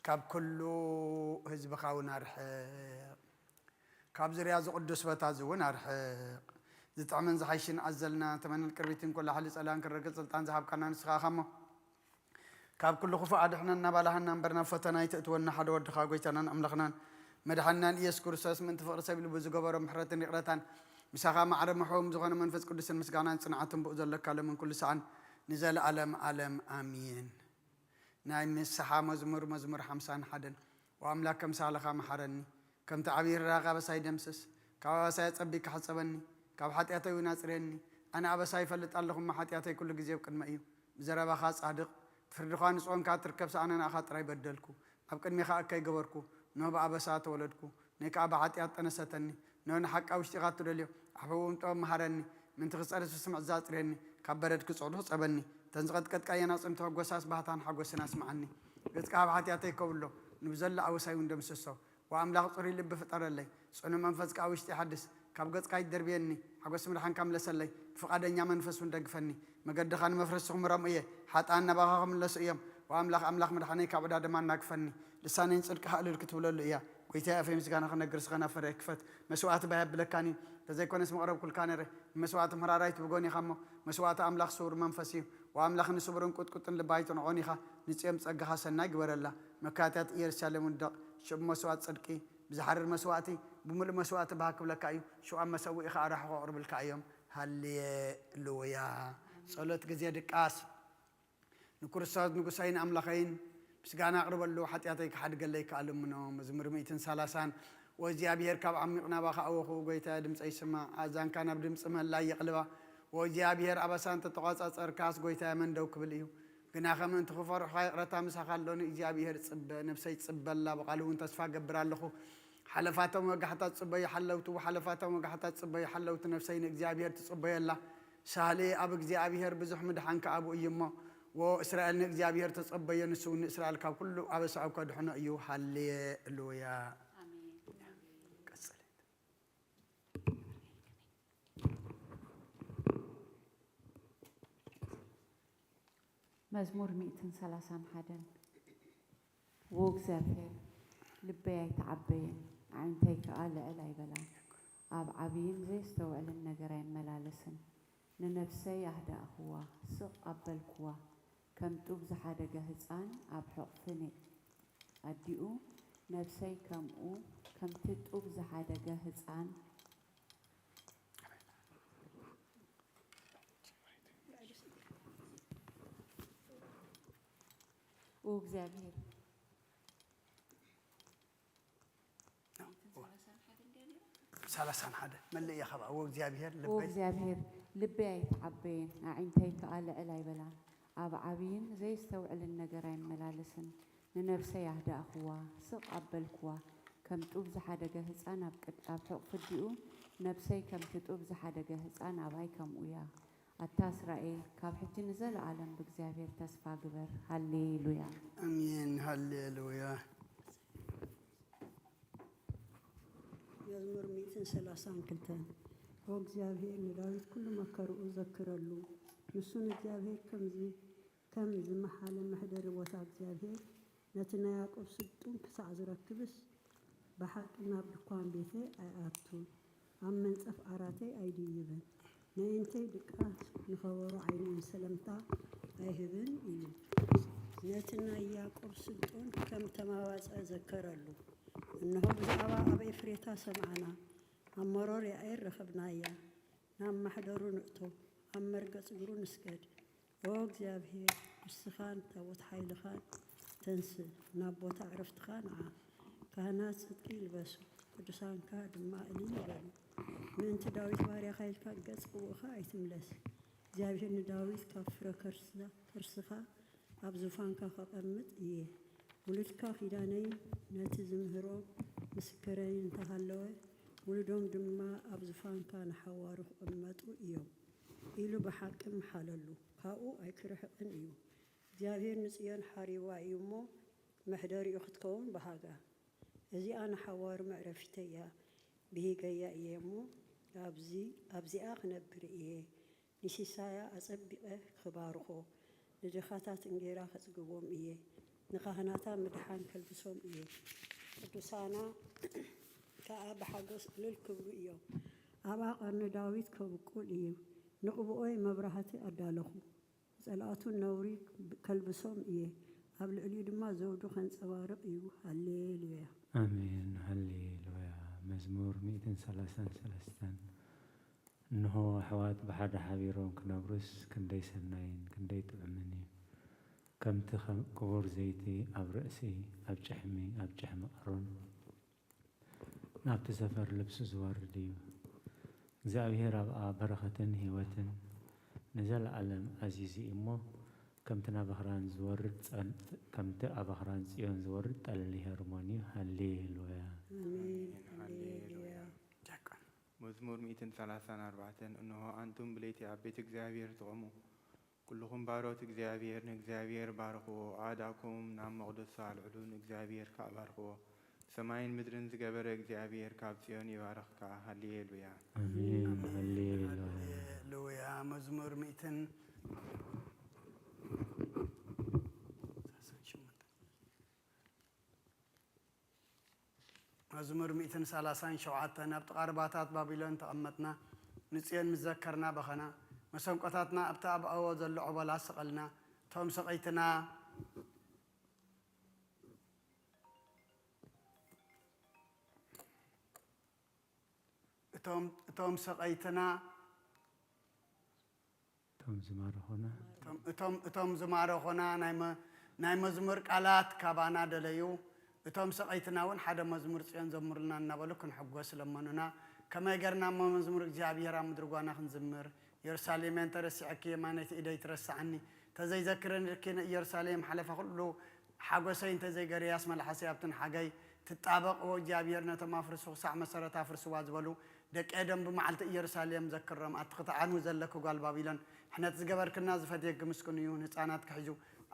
ካብ ኩሉ ህዝብኻ እውን ኣርሕቕ። ካብ ዙርያ እዚ ቅዱስ ቦታ እዚ እውን ኣርሕቕ። ዝጥዕምን ዝሓይሽን ኣዘልና ተመንን ቅርቢትን ኩላ ሓሊ ጸላን ክረግጽ ስልጣን ዝሃብካና ንስኻ ኢኻ እሞ፣ ካብ ኩሉ ክፉእ ኣድሕነና፣ ባልሃና እምበር ናብ ፈተና ኣይተእትወና። ሓደ ወድኻ ጎይታናን ኣምላኽናን መድሓንናን ኢየሱስ ክርስቶስ ምእንቲ ፍቕሪ ሰብ ኢሉ ብዝገበሮ ምሕረትን ይቕረታን፣ ምሳኻ ማዕረ ምሕውም ዝኾነ መንፈስ ቅዱስን ምስጋናን ጽንዓትን ብኡ ዘለካ ሎምን ኩሉ ሰዓን ንዘለኣለም ኣለም ኣሜን። ናይ ንስሓ መዝሙር፣ መዝሙር ሓምሳን ሓደን። ወኣምላክ ከም ሳልኻ መሓረኒ፣ ከምቲ ዓብዪ ርራኻ ኣበሳይ ደምስስ። ካብ ኣበሳይ ኣጸቢካ ሕጸበኒ፣ ካብ ሓጢኣተይ እውን ኣጽርየኒ። ኣነ ኣበሳይ ይፈልጥ ኣለኹ እሞ፣ ሓጢኣተይ ኩሉ ግዜ ኣብ ቅድመይ እዩ። ብዘረባኻ ጻድቕ፣ ብፍርድኻ ንጹህ ኮንካ ትርከብ፣ ሰኣነ ንኣኻ ጥራይ በደልኩ። ኣብ ቅድሜኻ እከይ ገበርኩ፣ እነሆ ብኣበሳ ተወለድኩ። ነይ ከኣ ብሓጢኣት ጠነሰተኒ፣ እነሆ ንሓቂ ኣብ ውሽጢኻ እትደልዮ። ኣሕብውን ጥበብ መሃረኒ፣ ምእንቲ ክጸሪ ስስምዕ እዛ ኣጽርየኒ፣ ካብ በረድ ክጽዕዱ ክጸበኒ። እተን ዝቐጥቀጥካየን ኣጽንቲ ሕጎሳስ ባህታን ሓጎስን ኣስምዓኒ። ገጽካ ኣብ ሓጢኣተይ ከብሎ፣ ንብዘሎ ኣበሳይ እውን ደምስሶ። ወኣምላኽ ጽሩይ ልቢ ፍጠረለይ፣ ጽኑዕ መንፈስ ከኣ ውሽጢ ሓድስ። ካብ ገጽካ ኣይትደርብየኒ፣ ሓጎስ ምድሓንካ ምለሰለይ፣ ብፍቓደኛ መንፈስ እውን ደግፈኒ። መገድኻ ንመፍረስኹም ምረሙ እየ፣ ሓጥኣን ናባኻ ክምለሱ እዮም። ወኣምላኽ ኣምላኽ ምድሓነይ ካብ ዕዳ ደም ኣናግፈኒ። ልሳነይ ንጽድቅኻ እልል ክትብለሉ እያ። ጎይታይ ኣፈይ ምስጋና ክነግር ስኸና ፈረ ክፈት። መስዋዕቲ ባይ ኣብለካኒ፣ ተዘይኮነስ መቕረብኩልካ ነረ። ንመስዋዕቲ ምሕራር ኣይትብጎን ኢኻ እሞ፣ መስዋዕቲ ኣምላኽ ስውር መንፈስ እዩ። ወኣምላኽ ንስቡርን ቁጥቁጥን ልባ ኣይትንዖን ኢኻ። ንጽዮም ጸጋኻ ሰናይ ግበረላ። መካትያት ኢየሩሳሌም ውደቕ። ሽዑ መስዋዕት ጽድቂ ብዝሓርር መስዋዕቲ፣ ብምሉእ መስዋዕቲ ባህ ክብለካ እዩ። ሽዑ ኣብ መሰውኢኻ ኣራሕቑ ኣቕርብልካ እዮም። ሃሌሉያ። ጸሎት ግዜ ድቃስ። ንክርስቶስ ንጉሰይን ኣምላኸይን ምስጋና ኣቕርበሉ፣ ሓጢኣተይ ክሓድገለይ ከኣ ልምኖ። መዝሙር ሚእትን ሰላሳን። ወእግዚኣብሔር፣ ካብ ዓሚቕ ናባኻ ኣወኹ፣ ጎይታየ፣ ድምፀይ ስማዕ። ኣእዛንካ ናብ ድምፂ ምህላይ የቕልባ። ወእግዚኣብሔር፣ ኣበሳ እንተተቋጻጸርካስ፣ ጎይታየ፣ መን ደው ክብል እዩ? ግናኸ ምእንቲ ክፈርሑኻ ይቕረታ ምሳኻ ኣሎ። ንእግዚኣብሔር ጽበ፣ ነፍሰይ ትጽበ ኣላ፣ ብቓሉ እውን ተስፋ እገብር ኣለኹ። ሓለፋቶም ወጋሕታ ትጽበዩ ሓለውቲ፣ ሓለፋቶም ወጋሕታ ትጽበዩ ሓለውቲ፣ ነፍሰይ ንእግዚኣብሔር ትጽበዮ ኣላ። ሳህሊ ኣብ እግዚኣብሔር፣ ብዙሕ ምድሓን ከኣ ኣብኡ እዩ እሞ፣ ወእስራኤል ንእግዚኣብሔር ተጸበዮ፣ ንሱ እውን ንእስራኤል ካብ ኩሉ ኣበሳኡ ከድሕኖ እዩ። ሃሌሉያ። ኣሜን። ቀጽል። መዝሙር ሚእትን ሰላሳን ሓደን። ዎ እግዚኣብሔር፣ ልበይ ኣይተዓበየን፣ ኣዒንተይ ከኣ ልዕል ኣይበላን። ኣብ ዓብይን ዘየስተውዕልን ነገር ኣይመላለስን። ንነፍሰይ ኣህደእኽዋ፣ ስቕ ኣበልክዋ። ከም ጡብ ዝሓደገ ህጻን ኣብ ሕቑፊ ኣዲኡ፣ ነፍሰይ ከምኡ፣ ከምቲ ጡብ ዝሓደገ ህጻን ኦ እግዚኣብሔር። ሰላሳን ሓደ መልእ እያ ካብኣ። ኦ እግዚኣብሔር፣ ኦ ልበይ እግዚኣብሔር፣ ልበይ ኣይተዓበየን፣ ኣዒንተይ ከኣ ልዕል ኣይበላን። ኣብ ዓብይን ዘየስተውዕልን ነገር ኣይመላለስን። ንነፍሰይ ኣህደእኽዋ፣ ስቕ ኣበልክዋ። ከም ጡብ ዝሓደገ ህጻን ኣብ ቅድ-፣ ኣብ ሕቑፊ ኣዲኡ፣ ነፍሰይ ከምቲ ጡብ ዝሓደገ ህጻን ኣባይ ከምኡ እያ። ኣታ እስራኤል፣ ካብ ሕጂ ንዘለኣለም ብእግዚኣብሔር ተስፋ ግበር። ሃሌሉያ። ኣሜን። ሃሌሉያ። መዝሙር ሚእትን ሰላሳን ክልተን። ኦ እግዚኣብሔር፣ ንዳዊት ኩሉ መከርኡ ዘክረሉ። ንሱ ንእግዚኣብሔር ከምዚ፣ ከም ዝመሓለ መሕደሪ ቦታ እግዚኣብሔር፣ ነቲ ናይ ያዕቆብ ስልጡን ክሳዕ ዝረክብስ፣ ብሓቂ ናብ ድኳን ቤተይ ኣይኣቱን፣ ኣብ መንጸፍ ዓራተይ ኣይድይብን። ነእንተይ ድቃስ ንኸበሮ ዓይነይን ሰለምታ ኣይህብን እዩ። ነቲ ናይ ያዕቆብ ስልጡን ከም ተማዋጸ ዘከረሉ። እንሆ፣ ብዛዕባ ኣብ ኤፍሬታ ሰምዓና፣ ኣብ መሮር ያኤር ረኸብናያ። ናብ ማሕደሩ ንእቶ፣ ኣብ መርገጽ እግሩ ንስገድ። ኦ እግዚኣብሔር፣ ንስኻን ታቦት ሓይልኻን ተንስ፣ ናብ ቦታ ዕረፍትኻ ንዓ። ካህናት ጽድቂ ይልበሱ፣ ቅዱሳንካ ድማ እልል ይበሉ። ምእንቲ ዳዊት ባርያኻ ኢልካ ገጽ ቅቡእኻ ኣይትምለስ። እግዚኣብሔር ንዳዊት ካብ ፍረ ከርሳ-፣ ከርስኻ ኣብ ዙፋንካ ከቐምጥ እየ። ውሉድካ ኪዳነይ ነቲ ዝምህሮ ምስክረይ እንተሃለወ፣ ውሉዶም ድማ ኣብ ዙፋንካ ንሓዋሩ ክቕመጡ እዮም ኢሉ ብሓቂ ምሓለሉ፣ ካብኡ ኣይክርሕቕን እዩ። እግዚኣብሔር ንጽዮን ሓሪዋ እዩ እሞ፣ መሕደሪኡ ክትከውን በሃጋ። እዚኣ ንሓዋሩ መዕረፊተይ እያ፣ ብሂገያ እየ እሞ፣ ኣብዚ፣ ኣብዚኣ ክነብር እየ። ንሲሳያ ኣጸቢቐ ክባርኾ፣ ንድኻታት እንጌራ ከጽግቦም እየ። ንካህናታ ምድሓን ከልብሶም እዩ። ቅዱሳና ከኣ ብሓጎስ እልል ክብሉ እዮም። ኣብኣ ቀርኒ ዳዊት ከብቁል እዩ። ንቕብኦይ መብራህቲ ኣዳለኹ። ንጸላእቱ ነውሪ ከልብሶም እየ። ኣብ ልዕሊኡ ድማ ዘውዱ ከንጸባርቕ እዩ። ሃሌሉያ። ኣሜን። ሃሌሉያ። መዝሙር ሚእትን ሰላሳን ሰለስተን። እንሆ ኣሕዋት ብሓደ ሓቢሮም ክነብሩስ ክንደይ ሰናይን ክንደይ ጥዑምን እዩ። ከምቲ ከም ክቡር ዘይቲ ኣብ ርእሲ፣ ኣብ ጭሕሚ፣ ኣብ ጭሕሚ ኣሮን ናብቲ ሰፈር ልብሱ ዝወርድ እዩ። እግዚኣብሔር ኣብኣ በረኸትን ህይወትን ንዘለኣለም ኣዚዙ እዩ እሞ፣ ከምቲ ናብ ኣኽራን ዝወርድ ጸን-፣ ከምቲ ኣብ ኣኽራን ጽዮን ዝወርድ ጠለል ሄርሞን እዩ። ሃሌሉያ። ኣሜን። ሃሌሉያ። ዲያቆን። መዝሙር ሚእትን ሰላሳን ኣርባዕተን። እንሆ ኣንቱም ብለይቲ ኣብ ቤት እግዚኣብሔር ትቖሙ፣ ኩልኹም ባሮት እግዚኣብሔር ንእግዚኣብሔር ባርኽዎ፣ ኣእዳውኩም ናብ መቕደሱ ኣልዕሉ፣ ንእግዚኣብሔር ከኣ ባርኽዎ። ሰማይን ምድርን ዝገበረ እግዚኣብሔር ካብ ጽዮን ይባርኽካ። ሃሌሉያ። ኣሜን። ሃሌሉያ። ሃሌሉያ። መዝሙር ሚእትን መዝሙር ሚእትን ሰላሳን ሸውዓተን። ኣብ ጥቓ ርባታት ባቢሎን ተቐመጥና፣ ንጽዮን ምስ ዘከርና በኸና። መሰንቆታትና ኣብቲ ኣብኣዎ ዘሎ ዖቦላ ሰቐልና። እቶም ሰቐይትና፣ እቶም፣ እቶም ሰቐይትና፣ እቶም ዝማረኹና። እቶም፣ እቶም፣ እቶም ዝማረኹና ናይ መ-፣ ናይ መዝሙር ቃላት ካባና ደለዩ። እቶም ሰቐይትና እውን ሓደ መዝሙር ጽዮን ዘምሩልና እናበሉ ክንሕጎስ ለመኑና። ከመይ ገርና እሞ መዝሙር እግዚኣብሔር ኣብ ምድሪ ጓና ክንዝምር? ኢየሩሳሌም እንተረሲዐኪ የማነይቲ ኢደይ ትረስዓኒ። ተዘይዘክረንኪ ንኢየሩሳሌም ሓለፋ ኩሉ ሓጎሰይ እንተዘይገርያስ መልሓሰይ ኣብትን ሓገይ ትጣበቕ። ኦ እግዚኣብሔር ነቶም ኣፍርሱ ክሳዕ መሰረት ኣፍርስዋ ዝበሉ ደቂ ኤዶም ብመዓልቲ ኢየሩሳሌም ዘክሮም። ኣቲ ክትዓኑ ዘለኪ ጓል ባቢሎን፣ ሕነት ዝገበርክና ዝፈትየኪ ምስጉን እዩ። ንህፃናት ክሕዙ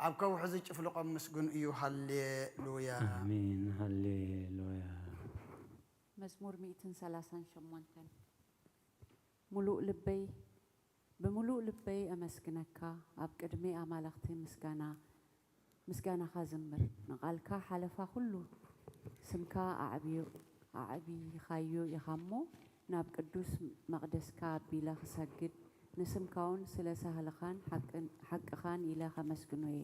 ኣብ ከውሒ ዝጭፍልቖም ምስጉን እዩ። ሃሌሉያ። ኣሜን። ሃሌሉያ። መዝሙር ሚእትን ሰላሳን ሸሞንተን። ሙሉእ ልበይ፣ ብምሉእ ልበይ ኣመስግነካ፣ ኣብ ቅድሚ ኣማልኽቲ ምስጋና፣ ምስጋናኻ ዝምር። ንቓልካ ሓለፋ ኩሉ ስምካ ኣዕብዩ-፣ ኣዕቢኻዮ ኢኻ እሞ፣ ናብ ቅዱስ መቕደስካ ኣቢለ ክሰግድ፣ ንስምካውን ስለ ሳህልኻን ሓቅን-፣ ሓቅኻን ኢለ ከመስግኖ እየ።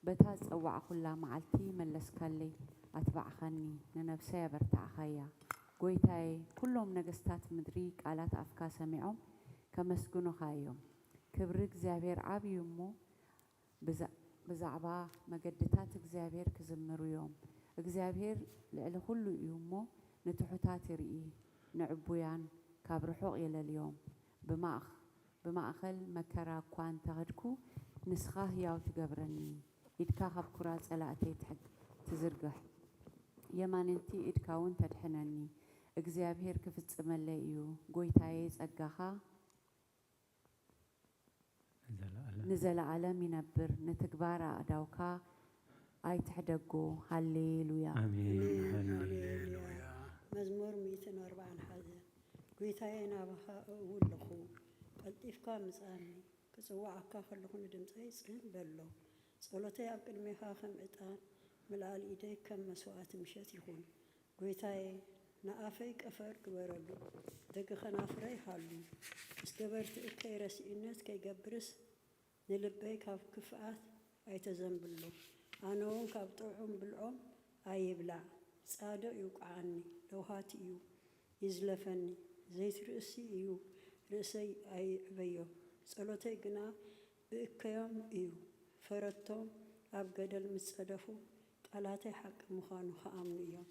በታ ዝጸዋዕኩላ መዓልቲ መለስካለይ፣ ኣትባዕኻኒ፣ ንነፍሰይ ኣበርታዕኻያ። ጐይታየ፣ ኵሎም ነገስታት ምድሪ ቃላት ኣፍካ ሰሚዖም ከመስግኑኻ እዮም። ክብሪ እግዚኣብሔር ዓብዪ እዩ እሞ፣ ብዛ-፣ ብዛዕባ መገድታት እግዚኣብሔር ክዝምሩ እዮም። እግዚኣብሔር ልዕሊ ኵሉ እዩ እሞ፣ ንትሑታት ይርኢ፣ ንዕቡያን ካብ ርሑቕ የለልዮም። ብማእኽ-፣ ብማእከል መከራ እኳ እንተ ኸድኩ፣ ንስኻ ህያው ትገብረኒ። ኢድካ ካብ ኵራ ጸላእተይ ትሕግ-፣ ትዝርግሕ፣ የማነይቲ ኢድካ እውን ተድሕነኒ። እግዚኣብሔር ክፍጽመለይ እዩ። ጐይታየ፣ ጸጋኻ ንዘለኣለም። ንዘለኣለም ይነብር፣ ንትግባር ኣእዳውካ ኣይትሕደጎ። ሃሌሉያ። ኣሜን። ኣሜን። ሃሌሉያ። ሃሌሉያ። መዝሙር ሚእትን ኣርባዓን ሓደ። ጐይታየ፣ ናባኻ እእዊ ኣለኹ፣ ቀልጢፍካ ምጽኣኒ። ክጽውዓካ ከለኹ ንድምጸይ ጽን በሎ። ጸሎተይ ኣብ ቅድሜኻ ከም ዕጣን፣ ምልኣል ኢደይ ከም መስዋእቲ ምሸት ይኹን። ጐይታየ፣ ንኣፈይ ቀፈር ግበረሉ፣ ደገ ኸናፍረይ ሃሉ። ምስ ገበርቲ እከይ ረሲእነት ከይገብርስ፣ ንልበይ ካብ ክፍኣት ኣይተዘንብሎ። ኣነውን ካብ ጥዑም ብልዖም ኣይብላዕ። ጻድቕ ይውቅዓኒ፣ ለውሃት እዩ ይዝለፈኒ። ዘይት ርእሲ እዩ ርእሰይ ኣይዕበዮ። ጸሎተይ ግና ብእከዮም እዩ። ፈረቶም ኣብ ገደል ምስ ጸደፉ፣ ቃላተይ ሓቂ ምዃኑ ክኣምኑ እዮም።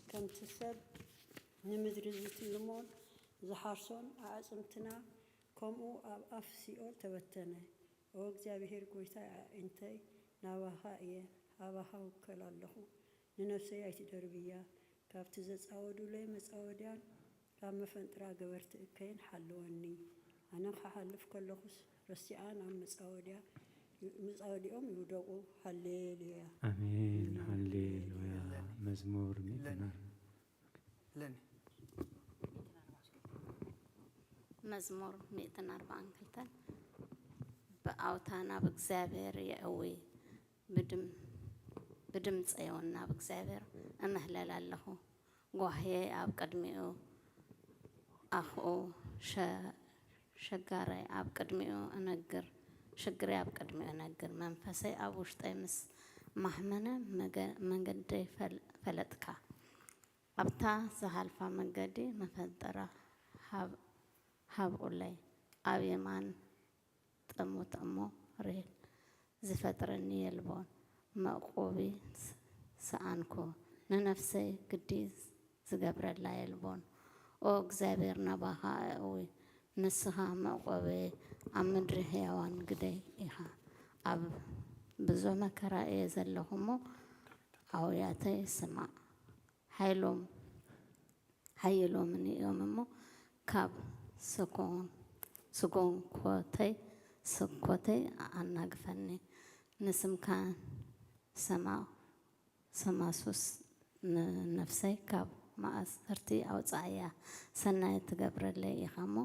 ከምቲ ሰብ ንምድሪ ዝትልሞን ዝሓርሶን ኣዕጽምትና ከምኡ ኣብ ኣፍ ሲኦል ተበተነ። ኦ እግዚኣብሄር ጐይታይ፣ ኣዒንተይ ናባኻ እየን፣ ሃባኻ እውከል ኣለኹ። ንነፍሰይ ኣይትደርብያ፣ ካብቲ ዘጻወዱለይ መጻወድያን ካብ መፈንጥራ ገበርቲ እከይን ሓልወኒ። ኣነ ክሓልፍ ከለኹስ ረሲዓን ኣብ መጻወድያ፣ መጻወድያኦም ይውደቑ። ሃሌሉያ። ኣሜን። ሃሌሉያ። መዝሙር ሚእትን ኣርባዕን። ለኒ። መዝሙር ሚእትን ኣርባዓን ክልተን። ብኣውታ ናብ እግዚኣብሔር የእዊ፣ ብድም-፣ ድምፀይ እውን ናብ እግዚኣብሔር እምህለል ኣለኹ። ጓህየይ ኣብ ቅድሚኡ ኣኽኡ፣ ሸ-፣ ሸጋረይ ኣብ ቅድሚኡ እነግር፣ ሽግረይ ኣብ ቅድሚኡ እነግር። መንፈሰይ ኣብ ውሽጠይ ምስ ማህመነ፣ መገ-፣ መንገደይ ፈል-፣ ፈለጥካ። ኣብታ ዝሃልፋ መንገዲ መፈንጠራ ሃብ-፣ ሃብኡለይ። ኣብ የማን ጠሙት እሞ ሬል ዝፈጥረኒ የልቦን። መዕቆቢ ስ-፣ ሰኣንኩ፣ ንነፍሰይ ግዲ ዝገብረላ የልቦን። ኦ እግዚኣብሔር፣ ናባኻ እእዊ፣ ንስኻ መዕቆበይ ኣብ ምድሪ ህያዋን ግደይ ኢኻ። ኣብ ብዙሕ መከራ እየ ዘለኹ እሞ፣ ኣውያተይ ስማዕ። ሓይሎም ሓየሎምን እዮም እሞ፣ ካብ ስኮን-፣ ስጎንኮተይ፣ ስኮተይ ኣናግፈኒ። ንስምካ ሰማ-፣ ሰማሱስ ንነፍሰይ ካብ ማእሰርቲ ኣውጽኣያ። ሰናይ ትገብረለይ ኢኻ እሞ፣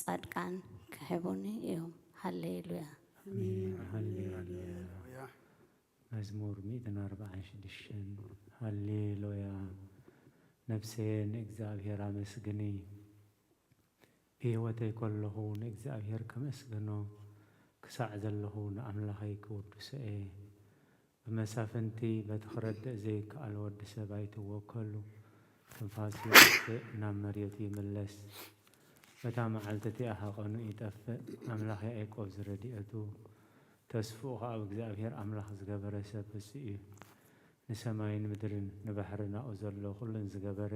ጻድቃን ክሕቡኒ እዮም። ሃሌሉያ። ኣሜን። ሃሌሉያ። መዝሙር ሚእትን ኣርባዓን ሽዱሽተን። ሃሌሉያ። ነፍሰየ ንእግዚኣብሔር ኣመስግኒ። ብህይወተይ ከለኹ ንእግዚኣብሔር ከመስግኖ፣ ክሳዕ ዘለኹ ንኣምላኸይ ክውድሶ እየ። ብመሳፍንቲ በቲ ክረድእ ዘይከኣል ወዲ ሰብ ኣይትወከሉ። ትንፋሱ ይጠፍእ፣ ናብ መሬቱ ይምለስ። በታ መዓልቲ እቲኣ ሃቐኑ ይጠፍእ፣ ኣምላኽ ያዕቆብ ዝረድኤቱ፣ ተስፍኡ ኸኣ ኣብ እግዚኣብሔር ኣምላኽ ዝገበረ ሰብ ብፁዕ እዩ። ንሰማይን ምድርን ንባሕርን ኣብኡ ዘሎ ኹሉን ዝገበረ፣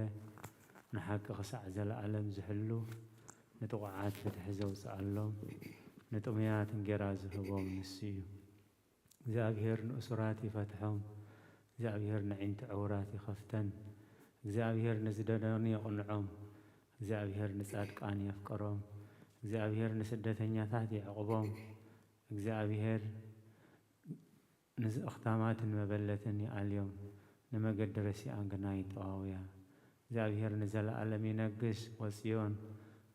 ንሓቂ ኽሳዕ ዘለኣለም ዝሕሉ፣ ንጥቑዓት ፍትሒ ዘውፅኣሎም፣ ንጥሙያት እንጌራ ዝህቦም ንሱ እዩ። እግዚኣብሔር ንእሱራት ይፈትሖም፣ እግዚኣብሔር ነዒንቲ ዕውራት ይኸፍተን፣ እግዚኣብሔር ንዝደነኑ የቕንዖም፣ እግዚኣብሔር ንጻድቃን የፍቅሮም፣ እግዚኣብሔር ንስደተኛታት የዕቕቦም፣ እግዚኣብሔር ንዝእኽታማትን መበለትን ይኣልዮም፣ ንመገዲ ረሲኣን ግና ይጠዋውያ። እግዚኣብሔር ንዘለኣለም ይነግስ፣ ወጽዮን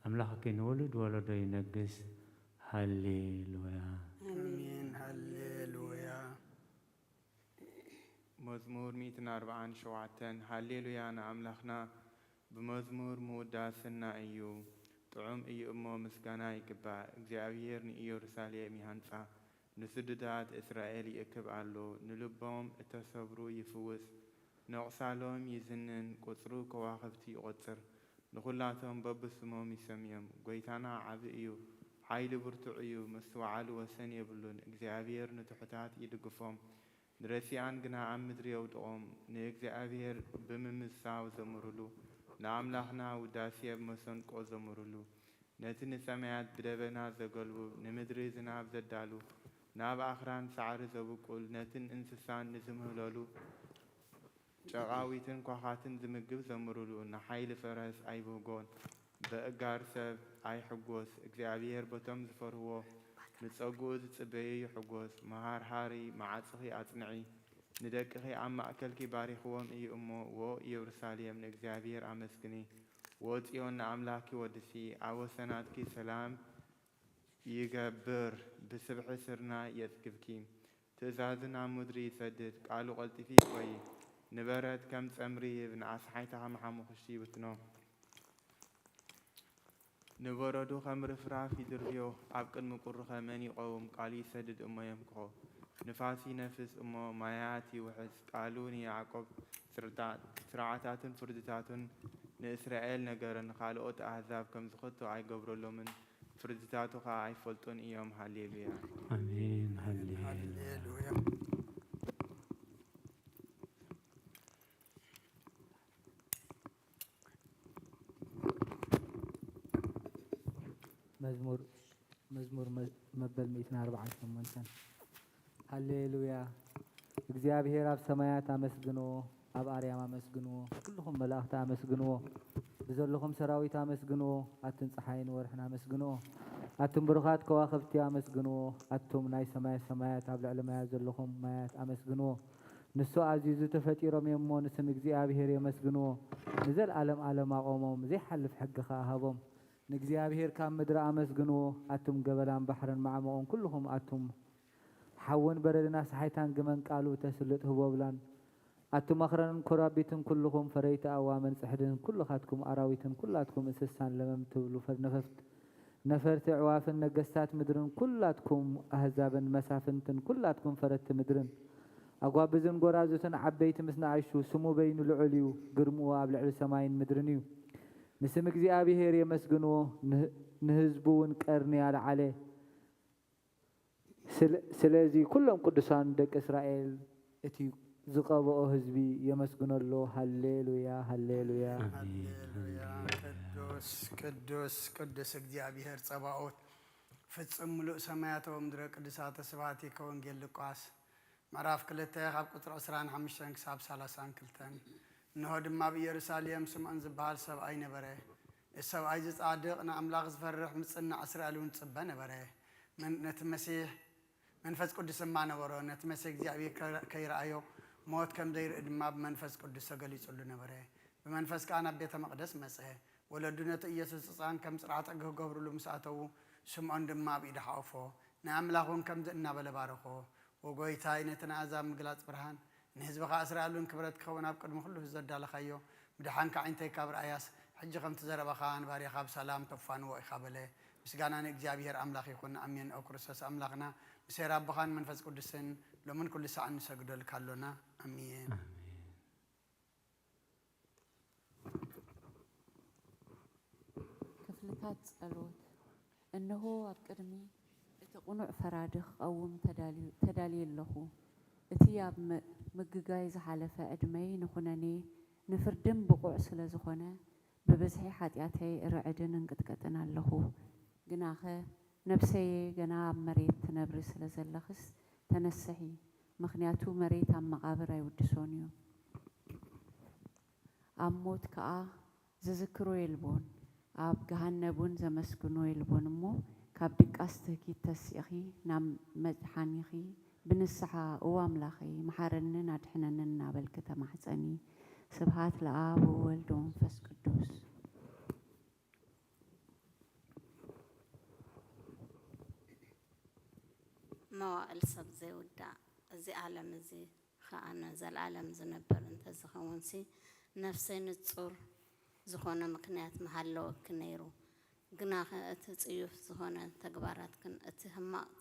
ኣምላኽኪ ንውሉድ ወለዶ ይነግስ። ሃሌሉያ። ኣሜን። ሃሌሉያ። መዝሙር ሚእትን ኣርባዓን ሸውዓተን። ሃሌሉያ ንኣምላኽና፣ ብመዝሙር ምውዳስና እዩ፣ ጥዑም እዩ እሞ ምስጋና ይግባእ። እግዚኣብሔር ንኢየሩሳሌም ይሃንጻ፣ ንስዱዳት እስራኤል ይእክብ ኣሎ። ንልቦም እተሰብሩ ይፍውስ፣ ነቑሳሎም ይዝንን፣ ቁጽሩ ከዋኽብቲ ይቖጽር። ንኹላቶም በብስሞም ይሰምዮም። ጐይታና ዓቢ እዩ፣ ሓይሉ ብርቱዕ እዩ፣ ምስትውዓሉ ወሰን የብሉን። እግዚኣብሔር ንትሑታት ይድግፎም፣ ንረሲኣን ግና ኣብ ምድሪ የውድቖም። ንእግዚኣብሔር ብምምሳው ዘምሩሉ፣ ንኣምላኽና ውዳሴ ብመሰንቆ ዘምሩሉ። ነቲ ንሰማያት ብደበና ዘገልቡ፣ ንምድሪ ዝናብ ዘዳሉ፣ ናብ ኣኽራን ሳዕሪ ዘብቁል፣ ነትን እንስሳን ንዝምህለሉ፣ ጨቓዊትን ኳዃትን ዝምግብ ዘምሩሉ። ንሓይሊ ፈረስ ኣይብህጎን፣ በእጋር ሰብ ኣይሕጎስ። እግዚኣብሔር በቶም ዝፈርህዎ፣ ንጸግኡ ዝጽበዩ ይሕጎስ። መሃርሃሪ መዓጽኺ ኣጽንዒ፣ ንደቅኺ ኣብ ማእከልኪ ባሪኽዎም እዩ እሞ። ዎ ኢየሩሳሌም ንእግዚኣብሔር ኣመስግኒ፣ ዎ ጽዮን ንኣምላኽኪ ወድሲ። ኣብ ወሰናትኪ ሰላም ይገብር፣ ብስብሒ ስርናይ የጽግብኪ። ትእዛዙ ናብ ምድሪ ይሰድድ፣ ቃሉ ቀልጢፉ ይጎዪ። ንበረድ ከም ጸምሪ ይህብ፣ ንኣስሓይታ ከም ሓሙኽሽቲ ይብትኖ። ንበረዱ ከም ርፍራፍ ይድርብዮ፣ ኣብ ቅድሚ ቁሩኸ መን ይቐውም? ቃሉ ይሰድድ እሞ የምክኾ፣ ንፋስ ይነፍስ እሞ ማያት ይውሕዝ። ቃሉ ንያዕቆብ ስርታ-፣ ስርዓታቱን ፍርድታቱን ንእስራኤል ነገረ፣ ንኻልኦት ኣህዛብ ከም ዝኸቶ ኣይገብረሎምን፣ ፍርድታቱ ኸኣ ኣይፈልጡን እዮም። ሃሌሉያ። ኣሜን። ሃሌሉያ። ሃሌሉያ። መዝሙር፣ መዝሙር መ-፣ መበል ሚእትን ኣርባዓን ሸሞንተን። ሃሌሉያ። እግዚኣብሔር ኣብ ሰማያት ኣመስግንዎ፣ ኣብ ኣርያም ኣመስግንዎ፣ ኩልኹም መላእኽቲ ኣመስግንዎ፣ ብዘለኹም ሰራዊት ኣመስግንዎ፣ ኣቱም ጸሓይን ወርሕን ኣመስግንዎ፣ ኣቱም ብሩኻት ከዋኽብቲ ኣመስግንዎ፣ ኣቱም ናይ ሰማይ ሰማያት ኣብ ልዕሊ ማያት ዘለኹም ማያት ኣመስግንዎ። ንሱ ኣዚዙ ተፈጢሮም እዮም እሞ ንስም እግዚኣብሔር የመስግንዎ። ንዘለኣለም ኣለም ኣቖሞም፣ ዘይሓልፍ ሕጊ ኸኣ ሃቦም። ንእግዚኣብሔር ካብ ምድሪ ኣመስግንዎ፣ ኣቱም ገበላን ባሕርን ማዕሙቕን ኩልኹም ኣቱም ሓውን በረድን ኣስሓይታን ግመን ቃሉ ተስልጥ ህቦብላን ኣቱም ኣኽራንን ኮራቢትን፣ ኩልኹም ፈረይቲ ኣእዋምን ጽሕድን፣ ኩልኻትኩም ኣራዊትን ኩላትኩም እንስሳን ለመም ትብሉ ፈር-፣ ነፈፍት-፣ ነፈርቲ ኣዕዋፍን ነገስታት ምድርን፣ ኩላትኩም ኣህዛብን መሳፍንትን፣ ኩላትኩም ፈረቲ ምድርን፣ ኣጓብዝን ጎራዙትን፣ ዓበይቲ ምስ ንኣሽቱ፣ ስሙ በይኑ ልዑል እዩ፣ ግርምኡ ኣብ ልዕሊ ሰማይን ምድርን እዩ። ንስም እግዚኣብሄር የመስግንዎ፣ ንህ-፣ ንህዝቡ እውን ቀርኒ ኣልዓለ። ስለ-፣ ስለዚ ኩሎም ቅዱሳን ደቂ እስራኤል፣ እቲ ዝቐብኦ ህዝቢ የመስግኖ ኣሎ። ሃሌሉያ፣ ሃሌሉያ። ኣሜን። ሃሌሉያ። ቅዱስ፣ ቅዱስ፣ ቅዱስ እግዚኣብሔር ጸባኦት፣ ፍጹም ምሉእ ሰማያት ወምድረ ቅዱሳተ ስብሐቲከ። ወንጌል ሉቃስ ምዕራፍ ክልተ ካብ ቁጽሪ ዕስራን ሓሙሽተን ክሳብ ሰላሳን ክልተን። እንሆ ድማ ኣብ ኢየሩሳሌም ስምዖን ዝበሃል ሰብኣይ ነበረ። እዚ ሰብኣይ እዚ ጻድቕ፣ ንኣምላኽ ዝፈርሕ፣ ምጽናዕ እስራኤል እውን ዝጽበ ነበረ። መን-፣ ነቲ መሲሕ መንፈስ ቅዱስ ድማ ነበሮ። ነቲ መሲሕ እግዚኣብሔር ከ-፣ ከይረኣዮ ሞት ከም ዘይርኢ ድማ ብመንፈስ ቅዱስ ተገሊጹሉ ነበረ። ብመንፈስ ከኣ ናብ ቤተ መቕደስ መጸ። ወለዱ ነቲ ኢየሱስ ህጻን ከም ጽርዓተ ክገብሩሉ ምስ ኣተዉ፣ ስምዖን ድማ ኣብ ኢዱ ሓቖፎ። ንኣምላኽ እውን ከምዚ እናበለ ባረኾ። "ወጎይታይ፣ ነቲ ንኣሕዛብ ምግላጽ ብርሃን፣ ንህዝብኻ እስራኤል እውን ክብረት ክኸውን ኣብ ቅድሚ ኩሉ ህዝቢ ዘዳለኻዮ፣ ምድሓንካ ኣዒንተይ ካብ ረኣያስ፣ ሕጂ ከምቲ ዘረባኻ ንባርያኻ ብሰላም ተፋንዎ ኢኻ" በለ። ምስጋና ንእግዚኣብሔር ኣምላኽ ይኹን። ኣሜን። ኦ ክርስቶስ ኣምላኽና፣ ምስ ኄር ኣቦኻን መንፈስ ቅዱስን፣ ሎምን ኩሉ ሰዓን ንሰግደልካ ኣሎና። ኣሜን። ኣሜን። ክፍልታት ጸሎት። እንሆ፣ ኣብ ቅድሚ እቲ ቅኑዕ ፈራዲ ክቐውም ተዳልዩ-፣ ተዳልየ ኣለኹ። እቲ ኣብ ም-፣ ምግጋይ ዝሓለፈ ዕድመይ ንኹነኔ ንፍርድን ብቑዕ ስለ ዝኾነ፣ ብብዝሒ ሓጢኣተይ እርዕድን እንቅጥቀጥን ኣለኹ። ግናኸ፣ ነብሰየ፣ ገና ኣብ መሬት ትነብሪ ስለ ዘለኽስ፣ ተነስሒ፣ ምኽንያቱ መሬት ኣብ መቓብር ኣይውድሶን እዩ። ኣብ ሞት ከኣ ዝዝክሮ የልቦን፣ ኣብ ገሃነብ እውን ዘመስግኖ የልቦን እሞ፣ ካብ ድቃስ ትህኪት ተሲእኺ ናብ መድሓኒኺ ብንስሓ፣ "እወ ኣምላኸይ፣ መሓረንን ኣድሕነንን" እናበልኪ ተማሕጸኒ። ስብሃት ለኣብ ወወልድ ወመንፈስ ቅዱስ። መዋእል ሰብ ዘይውዳእ፣ እዚ ዓለም እዚ ኸኣ ንዘለኣለም ዝነብር እንተዝኸውንሲ፣ ነፍሰይ ንጹር ዝኾነ ምኽንያት ምሃለወኪ ነይሩ። ግናኸ እቲ ጽዩፍ ዝኾነ ተግባራትክን እቲ ሕማቕ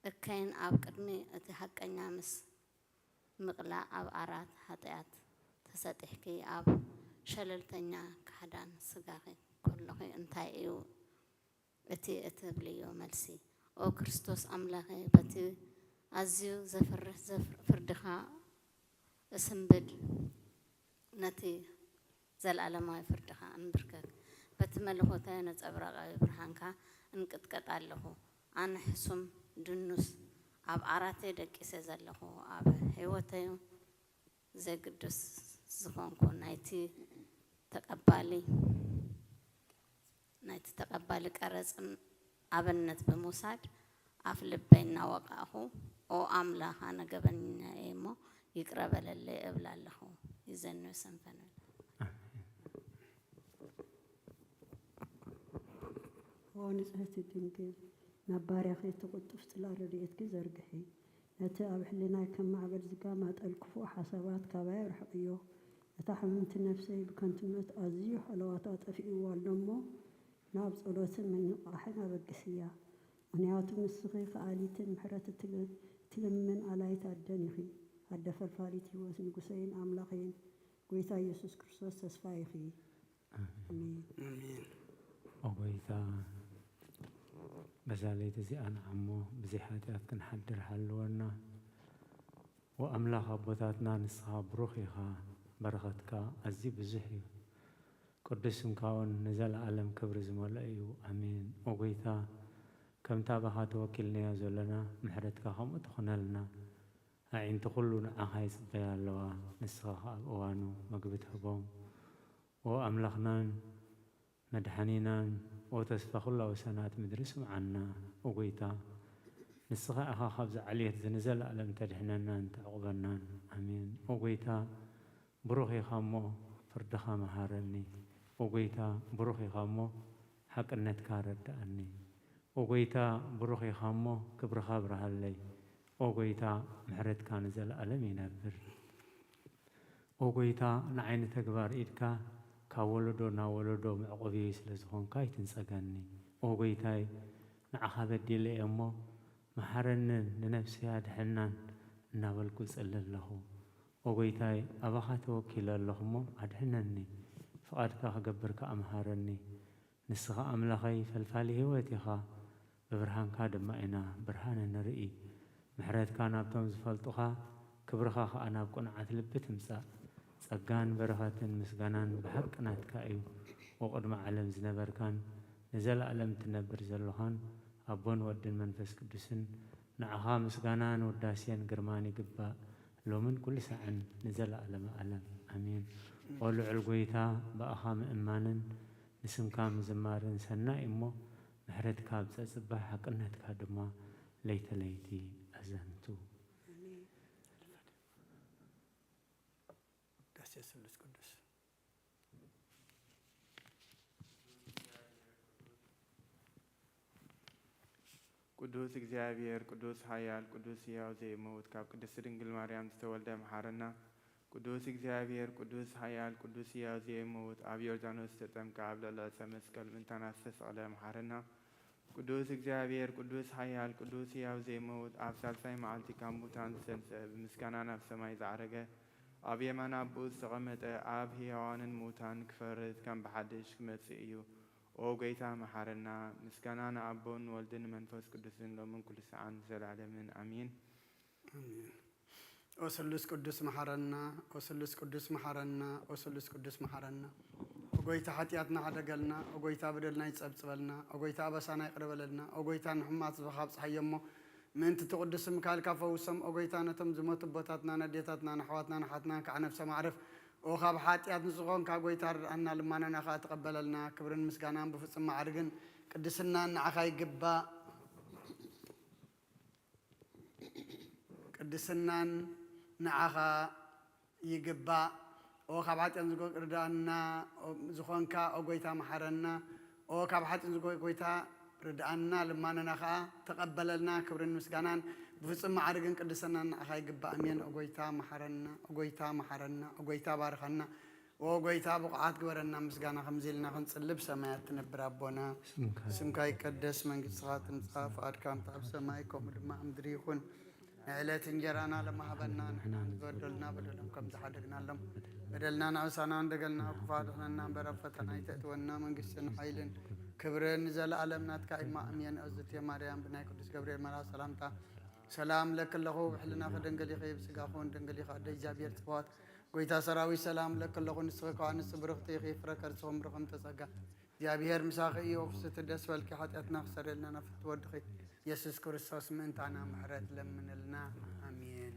እከይን ኣብ ቅድሚ እቲ ሓቀኛ ምስ ምቕላዕ ኣብ ዓራት ሓጢኣት ተሰጢሕኪ፣ ኣብ ሸለልተኛ ካሕዳን ስጋኺ ከሎኺ እንታይ እዩ እቲ እትብልዮ መልሲ? ኦ ክርስቶስ ኣምላኸ፣ በቲ ኣዝዩ ዘፍርህ ዘፍ-፣ ፍርድኻ እስንብድ፣ ነቲ ዘለኣለማዊ ፍርድኻ እንብርከክ። በቲ መለኮታዊ ነጸብራቓዊ ብርሃንካ እንቅጥቀጥ ኣለኹ። ኣነ ሕሱም ድኑስ ኣብ ዓራተይ ደቂሰ ዘለኹ፣ ኣብ ህይወተይ ዘግድስ ዝኾንኩ ናይቲ ተቐባሊ፣ ናይቲ ተቐባሊ ቀረጽን ኣብነት ብምውሳድ ኣፍ ልበይ እናወቃእኹ፣ "ኦ ኣምላኽ፣ ኣነ ገበነኛ እየ እሞ ይቅረ በለለይ" እብል ኣለኹ። ይዘንብ ሰንፈነል። ኦ ንጽህቲ ድንግል፣ ናብ ባርያኺ እቲ ቅልጡፍ ጽላል ረድኤትኪ ዘርግሒ። ነቲ ኣብ ሕልናይ ከም ማዕበል ዝጋማጠል ክፉእ ሓሳባት ካባይ ኣርሕቕዮ። እታ ሕምምቲ ነፍሰይ ብከንቱነት ኣዝዩ ሓለዋታ ጠፊእዋ ኣሎ እሞ፣ ናብ ጸሎትን ምንቕቓሕን ኣበግስያ። ምኽንያቱ ንስኺ ከኣሊትን ምሕረት እትል-፣ እትልምን ኣላይት ኣደን ኢኺ። ኣደ ፈልፋሊት ህይወት ንጉሰይን ኣምላኸይን፣ ጎይታ ኢየሱስ ክርስቶስ ተስፋ ኢኺ። ኣሜን። ኣሜን። ኣሜን። ኦ ጎይታ፣ በዛ ለይቲ እዚኣ ንዓሞ ብዘይ ሓጢኣት ክንሓድር ሃልወና። ወኣምላኽ ኣቦታትና፣ ንስኻ ብሩኽ ኢኻ፣ በረኸትካ ኣዝዩ ብዙሕ እዩ። ቅዱስ ስምካ እውን ንዘለኣለም ክብሪ ዝመልኦ እዩ። ኣሜን። ኦ ጎይታ፣ ከምታ ባኻ ተወኪልናዮ ዘለና፣ ምሕረትካ ከምኡ ትኹነልና። ኣዒንቲ ኩሉ ንዓኻ ይጽበያ ኣለዋ፣ ንስኻ ኸኣ ኣብ እዋኑ መግቢ ትህቦም። ኦ ኣምላኽናን መድሓኒናን፣ ኦ ተስፋ ኩላ ወሰናት ምድሪ፣ ስምዓና። ኦ ጎይታ፣ ንስኻ ኢኻ ካብዚ ዓሌት እዚ ንዘለኣለም ተድሕነናን ተዕቑበናን። ኣሜን። ኦ ጎይታ፣ ብሩኽ ኢኻ እሞ ፍርድኻ መሃረኒ። ኦ ጎይታ፣ ብሩኽ ኢኻ እሞ ሓቅነትካ ረድኣኒ። ኦ ጎይታ፣ ብሩኽ ኢኻ እሞ ክብርኻ ኣብርሃለይ። ኦ ጎይታ፣ ምሕረትካ ንዘለኣለም ይነብር። ኦ ጎይታ፣ ንዓይ ንተግባር ኢድካ ካብ ወለዶ ናብ ወለዶ መዕቆቢ ስለ ዝኾንካ ኣይትንጸገኒ። ኦ ጎይታይ፣ ንዓኻ በዲለ እየ እሞ መሓረንን ንነፍሰይ ኣድሕናን እናበልኩ እጽሊ ኣለኹ። ኦ ጎይታይ፣ ኣባኻ ተወኪለ ኣለኹ እሞ ኣድሕነኒ፣ ፍቓድካ ክገብር ከኣ ምሃረኒ። ንስኻ ኣምላኸይ ፈልፋሊ ህይወት ኢኻ፣ ብብርሃንካ ድማ ኢና ብርሃን እንርኢ። ምሕረትካ ናብቶም ዝፈልጡኻ፣ ክብርኻ ኸኣ ናብ ቅኑዓት ልቢ ትምጻእ። ጸጋን በረኸትን ምስጋናን ብሓቂ ናትካ እዩ። ኦ ቅድሚ ዓለም ዝነበርካን ንዘለኣለም ትነብር ዘሎኻን ኣቦን ወድን መንፈስ ቅዱስን፣ ንዓኻ ምስጋናን ውዳሴን ግርማን ይግባእ፣ ሎምን ኩሉ ሳዕን ንዘለኣለመ ኣለም። ኣሜን። ኦ ልዑል ጎይታ፣ ብኣኻ ምእማንን ንስምካ ምዝማርን ሰናይ እሞ፣ ምሕረትካ ኣብ ጸጽባሕ፣ ሓቅነትካ ድማ ለይተ ለይቲ ኣዘንቱ። ዳሴ ስሉስ ቅዱስ። ቅዱስ እግዚኣብሔር፣ ቅዱስ ኃያል፣ ቅዱስ ሕያው ዘይመውት፣ ካብ ቅድስት ድንግል ማርያም ዝተወልደ መሓረና። ቅዱስ እግዚኣብሔር፣ ቅዱስ ኃያል፣ ቅዱስ ሕያው ዘይመውት፣ ኣብ ዮርዳኖስ ዝተጠምቀ፣ ኣብ ልዕሊ ዕፀ መስቀል ምእንታና ዝተሰቕለ መሓረና። ቅዱስ እግዚኣብሔር፣ ቅዱስ ኃያል፣ ቅዱስ ሕያው ዘይመውት፣ ኣብ ሳልሳይ መዓልቲ ካብ ሙታን ዝተንስአ፣ ብምስጋና ናብ ሰማይ ዝዓረገ፣ ኣብ የማን ኣቦኡ ዝተቐመጠ፣ ኣብ ሕያዋንን ምውታን ክፈርድ ከም ብሓድሽ ክመጽእ እዩ። ኦ ጐይታ መሓረና። ምስጋና ንኣቦን ንወልድን ንመንፈስ ቅዱስን ሎምን ኩሉ ሰዓን ንዘለዓለምን ኣሜን። ኣሜን። ኦ ስሉስ ቅዱስ መሓረና፣ ኦ ስሉስ ቅዱስ መሓረና፣ ኦ ስሉስ ቅዱስ መሓረና። ኦ ጐይታ ሓጢኣትና ሓደገልና፣ ኦ ጐይታ በደልና ይጸብጽበልና፣ ኦ ጐይታ ኣበሳና ይቕረ በለልና፣ ኦ ጐይታ ንሕሙማት ዝባኻ ኣብጽሓዮ እሞ ምእንቲ እቲ ቅዱስ ስምካ ኢልካ ፈውሶም። ኦ ጐይታ ነቶም ዝሞቱ ኣቦታትና፣ ነዴታትና፣ ንኣሕዋትና፣ ንሓትናን ከዓ ነብሶም ኣዕርፍ። ኦ ካብ ሓጢኣት ንዝኾንካ ጐይታ ርድኣና፣ ልማናና ኸዓ ተቐበለልና። ክብርን ምስጋናን ብፍጹም ማዕርግን ቅድስናን ንዓኻ ይግባእ። ቅድስናን ንዓኻ ይግባእ። ኦ ካብ ሓጢኣት ዝጎ-፣ ርድኣና፣ ኦ ዝኾንካ፣ ኦ ጐይታ መሓረና። ኦ ካብ ሓጢኣት ዝጎ-፣ ጐይታ ርድኣና፣ ልማናና ኸዓ ተቐበለልና። ክብርን ምስጋናን ብፍጹም ማዕርግን ቅድስናን ንዓኻ ይግባእ። ኣሜን። ኦ ጐይታ መሓረና፣ ኦ ጐይታ መሓረና፣ ኦ ጐይታ ባርኸና። ኦ ጐይታ ብቑዓት ግበረና። ምስጋና ከምዚ ኢልና ክንጽሊ፣ ብሰማያት ትነብር ኣቦና፣ ስምካ ስምካ ይቀደስ፣ መንግስትኻ ትምጻእ፣ ፍቓድካ ከምቲ ኣብ ሰማይ ከምኡ ድማ ኣብ ምድሪ ይኹን። ንዕለት እንጀራና ለማህበና፣ ንሕና ንዝበደሉና በደሎም ከም ዝሓደግናሎም፣ በደልና ንዕሳና እንደገልና፣ ክፉ ኣድሕነና እምበር፣ ኣብ ፈተና ኣይተእትወና፣ መንግስትን ሓይልን ክብርን ንዘለኣለም ናትካ እዩ። ኣሜን። እግዝእትየ ማርያም፣ ብናይ ቅዱስ ገብርኤል መልኣክ ሰላምታ ሰላም እለኪ ኣለኹ፣ ብሕልናኺ ድንግል ኢኺ፣ ብስጋኺ እውን ድንግል ኢኺ፣ ኣደ እግዚኣብሔር ጽባኦት፣ ጐይታ ሰራዊት ሰላም እለኪ ኣለኹ። ንስኺ ከዋ ንጽ ብርኽቲ ኢኺ፣ ፍረ ከርስኺ እውን ብሩኽ እምተ ጸጋ፣ እግዚኣብሔር ምሳኺ እዩ። ፍስሕቲ ደስ በልኪ፣ ሓጢኣትና ክሰርየልና ናብ ፍትው ወድኺ ኢየሱስ ክርስቶስ ምእንታና ምሕረት ለምንልና። ኣሜን።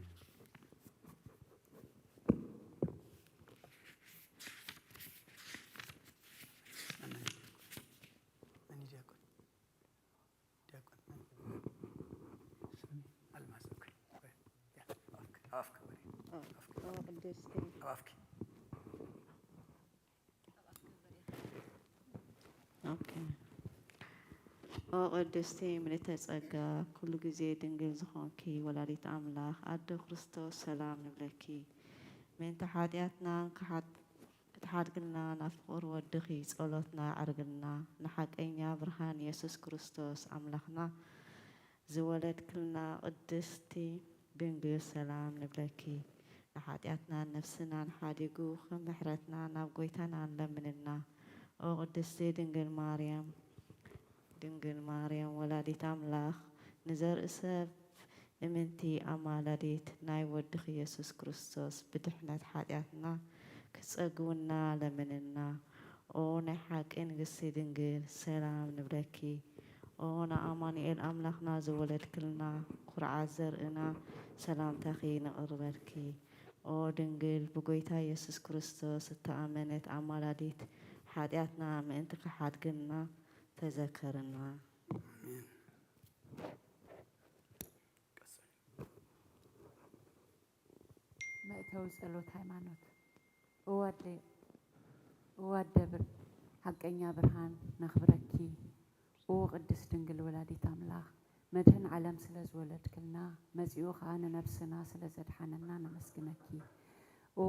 መን እዩ ዲያቆን? ዲያቆን መን? ኣልማዝ። ኦኬ። ያ፣ ኣፍክ፣ ኣፍክ፣ ወሬ። ኣፍክ። ኦ፣ ቅድስቲ። ኣፍክ። ኦኬ። ኦ ቅድስቲ ምልዕተ ጸጋ፣ ኩሉ ግዜ ድንግል ዝኾንኪ ወላዲት ኣምላኽ፣ ኣደ ክርስቶስ፣ ሰላም ንብለኪ። ምእንቲ ሓጢኣትና ክሓት-፣ ክትሓድግልና ናብ ፍቑር ወድኺ ጸሎትና ኣዕርግልና። ንሓቀኛ ብርሃን የሱስ ክርስቶስ ኣምላኽና ዝወለድክልና ቅድስቲ ድንግል ሰላም ንብለኪ። ንሓጢኣትናን ነፍስናን ሓዲጉ ከም ምሕረትና ናብ ጐይታና ንለምንና። ኦ ቅድስቲ ድንግል ማርያም፣ ድንግል ማርያም ወላዲት ኣምላኽ፣ ንዘርኢ ሰብ እምንቲ ኣማላዲት ናይ ወድኺ የሱስ ክርስቶስ ብድሕነት ሓጢኣትና ክትጸግውና ለምንና። ኦ ናይ ሓቂ ንግስቲ ድንግል፣ ሰላም ንብለኪ። ኦ ንኣማኑኤል ኣምላኽና ዝወለድክልና፣ ኩርዓት ዘርእና፣ ሰላምታኺ ነቕርበልኪ። ኦ ድንግል፣ ብጐይታ የሱስ ክርስቶስ እተኣመነት ኣማላዲት፣ ሓጢኣትና ምእንቲ ክሓድግና ተዘከርና። ኣሜን። መእተዊ ጸሎት ሃይማኖት። እወ ኣደ፣ እወ ኣደ ብር-፣ ሓቀኛ ብርሃን ነኽብረኪ። እወ ቅድስት ድንግል ወላዲት ኣምላኽ፣ መድህን ዓለም ስለ ዝወለድክልና፣ መጺኡ ኸኣ ንነብስና ስለ ዘድሓነና ነመስግነኪ። እወ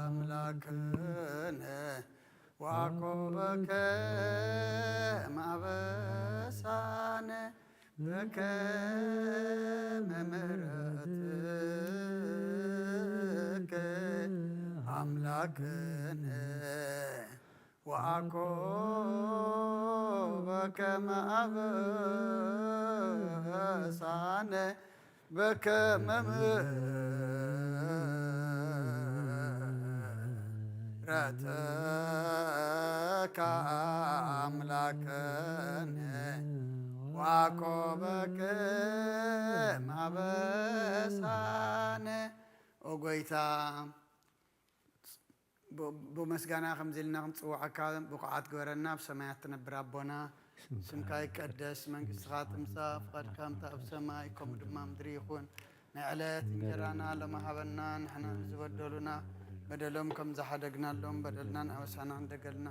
ኣምላክነ ወአኮበከ ማበሳነ በከመ ምሕረትከ አምላክነ ወአኮበከ ማበሳነ በከመ ምሕረትከ አምላክነ ወአኮበከ ማበሳነ። ኦ ጎይታ፣ ብ-፣ ብምስጋና ከምዚ ኢልና ክንጽውዓካ ብቑዓት ግበረና። ኣብ ሰማያት ትነብር ኣቦና፣ ስምካ ይቀደስ፣ መንግስትኻ ትምጻእ፣ ፍቓድካ ከምታ ኣብ ሰማይ ከምኡ ድማ ምድሪ ይኹን። ናይ ዕለት እንጀራና ሎሚ ሃበና፣ ንሕና ንዝበደሉና በደሎም ከም ዝሓደግናሎም በደልናን ኣበሳናን ደገልና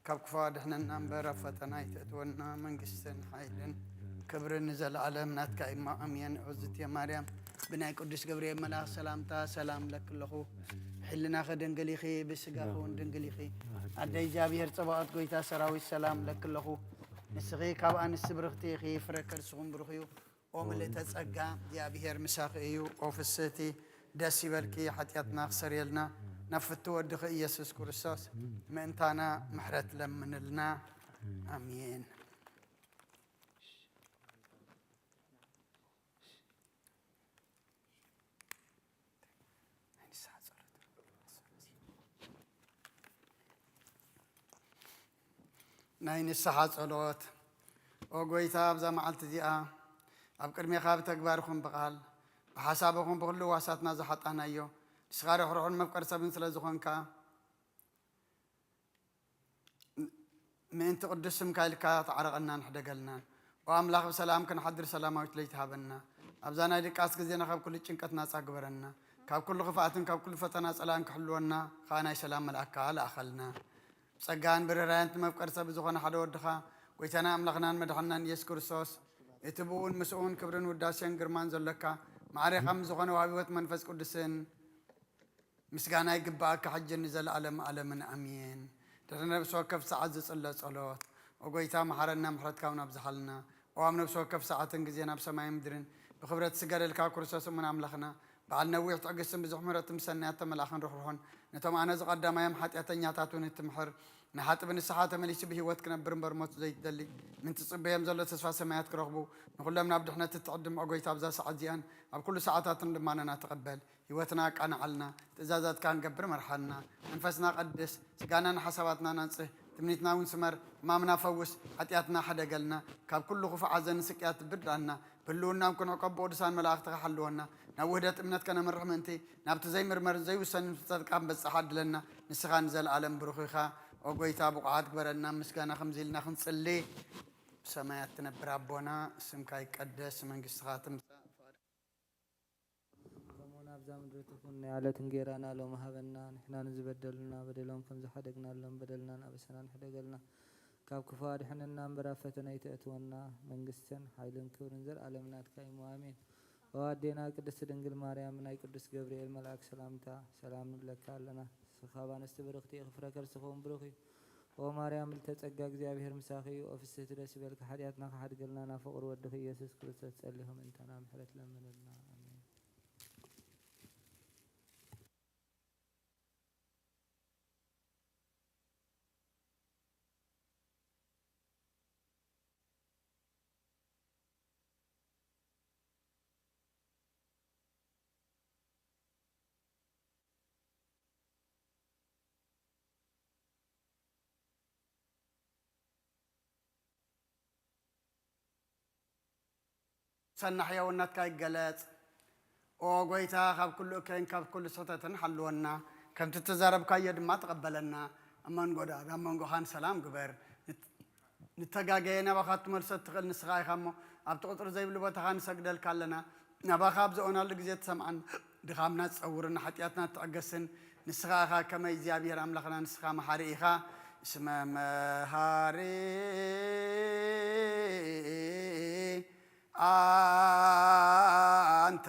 ካብ ክፉ ኣድሕነና እምበር ኣብ ፈተና ኣይተእትወና። መንግስትን ሓይልን ክብርን ንዘለኣለም ናትካ እዩ እሞ ኣሜን። እግዝእትየ ማርያም ብናይ ቅዱስ ገብርኤል መልኣኽ ሰላምታ ሰላም እብለኪ ኣለኹ። ብሕልናኺ ድንግል ኢኺ፣ ብስጋኺ እውን ድንግል ኢኺ። ኣደ እግዚኣብሔር ጸባኦት ጎይታ ሰራዊት ሰላም እብለኪ ኣለኹ። ንስኺ ካብ ኣንስቲ ብርኽቲ ኢኺ፣ ፍረ ከርስኹም ብሩኽ እዩ። ኦ ምልእተ ጸጋ፣ እግዚኣብሔር ምሳኺ እዩ። ኦ ፍስህቲ፣ ደስ ይበልኪ፣ ሓጢኣትና ክሰርየልና፣ ናብ ፍትው ወድኺ ኢየሱስ ክርስቶስ ምእንታና ምሕረት ለምንልና። ኣሜን። ናይ ንስሓ ጸሎት። ናይ ንስሓ ጸሎት። ኦ ጎይታ፣ ኣብዛ መዓልቲ እዚኣ ኣብ ቅድሜኻ ብተግባር ይኹን ብቓል፣ ብሓሳብ ይኹን ብኹሉ ዋሳትና ዝሓጣናዮ፣ ንስኻ ርሕሩሕን መፍቀሪ ሰብን ስለ ዝኾንካ፣ ምእንቲ ቅዱስ ስምካ ኢልካ ተዓረቐናን ሕደገልናን። ኦ ኣምላኽ፣ ብሰላም ክንሓድር ሰላማዊት ለይቲ ሃበና። ኣብዛ ናይ ድቃስ ግዜና ካብ ኩሉ ጭንቀት ናጻ ግበረና። ካብ ኩሉ ክፍኣትን ካብ ኩሉ ፈተና ጸላእን ክሕልወና፣ ከኣ ናይ ሰላም መልኣክካ ለኣኸልና። ብጸጋን ብርህራየን እቲ መፍቀሪ ሰብ ዝኾነ ሓደ ወድኻ፣ ጎይታና ኣምላኽናን መድሓንናን ኢየሱስ ክርስቶስ፣ እቲ ብእኡን ምስኡን ክብርን ውዳሴን ግርማን ዘሎካ፣ ማዕሬኻ ምስ ዝኾነ ወሃቢ ህይወት መንፈስ ቅዱስን፣ ምስጋና ይግብኣካ፣ ሕጂ ንዘለኣለም ኣለምን ኣሜን። ድሕሪ ነብሲ ወከፍ ሰዓት ዝጽለ ጸሎት። ኦ ጎይታ፣ መሓረና፣ ምሕረትካ እውን ኣብዝሓልና። ኦ ኣብ ነብሲ ወከፍ ሰዓትን ግዜን ኣብ ሰማይን ምድርን ብኽብረት ዝስገደልካ ክርስቶስ እሙን ኣምላኽና፣ በዓል ነዊሕ ትዕግስትን ብዙሕ ምሕረትን ብሰናያት ተመልኣኽን ርሕሩሕን፣ ነቶም ኣነ ዝቐዳማዮም ሓጢኣተኛታት እውን እትምሕር፣ ንሓጥብ ንስሓ ተመሊሱ ብህይወት ክነብር እምበር ሞት ዘይትደሊ፣ ምን ትጽበዮም ዘሎ ተስፋ ሰማያት ክረኽቡ፣ ንኹሎም ናብ ድሕነት እትዕድም ኦ ጎይታ፣ ኣብዛ ሰዓት እዚኣን ኣብ ኩሉ ሰዓታትን ልማኖና ተቐበል። ህይወትና ኣቃንዓልና፣ ትእዛዛትካ ክንገብር መርሓና። መንፈስና ቀድስ፣ ስጋናን ሓሳባትናን ኣንጽህ፣ ትምኒትና እውን ስመር፣ ሕማምና ፈውስ፣ ሓጢኣትና ሕደገልና፣ ካብ ኩሉ ክፉእ ሓዘንን ስቅያት ብድኣና፣ ብህልውናን ክንዕቆ ብቅዱሳን መላእኽትኻ ሓልወና፣ ናብ ውህደት እምነት ከነምርሕ ምእንቲ፣ ናብቲ ዘይምርመርን ዘይውሰንን ፍልጠትካ ክንበጽሕ ዓድለና። ንስኻ ንዘለኣለም ብሩኽ ኢኻ። ኦ ጎይታ፣ ብቑዓት ግበረና፣ ምስጋና ከምዚ ኢልና ክንጽሊ። ብሰማያት ትነብር ኣቦና፣ ስምካ ይቀደስ፣ መንግስትኻ ትምጻእ። ከምኡ ናብዛ ምድሪ ትኹን ናይ ዕለት እንጌራና ሎሚ ሃበና። ንሕና ንዝበደሉና በደሎም ከም ዝሓደግናሎም በደልናን ኣበሳናን ሕደገልና። ካብ ክፉ ኣድሕነና እምበር ኣብ ፈተነ ኣይተእትወና። መንግስትን ሓይልን ክብርን ዘልኣለም ናትካ እዩ። ኣሜን። ኦ ኣዴና ቅድስት ድንግል ማርያም፣ ናይ ቅዱስ ገብርኤል መልኣክ ሰላምታ ሰላም ንብለካ ኣለና። ንስኺ ካብ ኣንስቲ ብርኽቲ ኢኺ፣ ፍረ ከርስኺ እውን ብሩኽ እዩ። ኦ ማርያም ምልዕተ ጸጋ፣ እግዚኣብሔር ምሳኺ እዩ። ኦ ፍስሕቲ ደስ ይበልኪ፣ ሓጢኣትና ክሓድገልና ናብ ፍቑር ወድኺ ኢየሱስ ክርስቶስ ጸሊኺ ምእንታና ምሕረት ለምንልና። ኣሜን። ሰናሕ ሕያውነትካ ይገለጽ። ኦ ጎይታ፣ ካብ ኩሉ እከይን ካብ ኩሉ ስሕተትን ሓልወና፣ ከምቲ እተዛረብካዮ ድማ ተቐበለና። ኣብ መንጎ ደኣ፣ ኣብ መንጎኻን ሰላም ግበር። ንት-፣ ንተጋገየ ናባኻ ክትመልሶ እትኽእል ንስኻ ኢኻ እሞ፣ ኣብቲ ቁጽሪ ዘይብሉ ቦታኻ ንሰግደልካ ኣለና። ናባኻ ኣብ ዝኦናሉ ግዜ ትሰምዓን፣ ድኻምና ትጸውርን፣ ሓጢኣትና ትዕገስን። ንስኻ ኢኻ ከመይ እግዚኣብሔር ኣምላኽና፣ ንስኻ መሓሪ ኢኻ። እስመ መሃሪ ኣንተ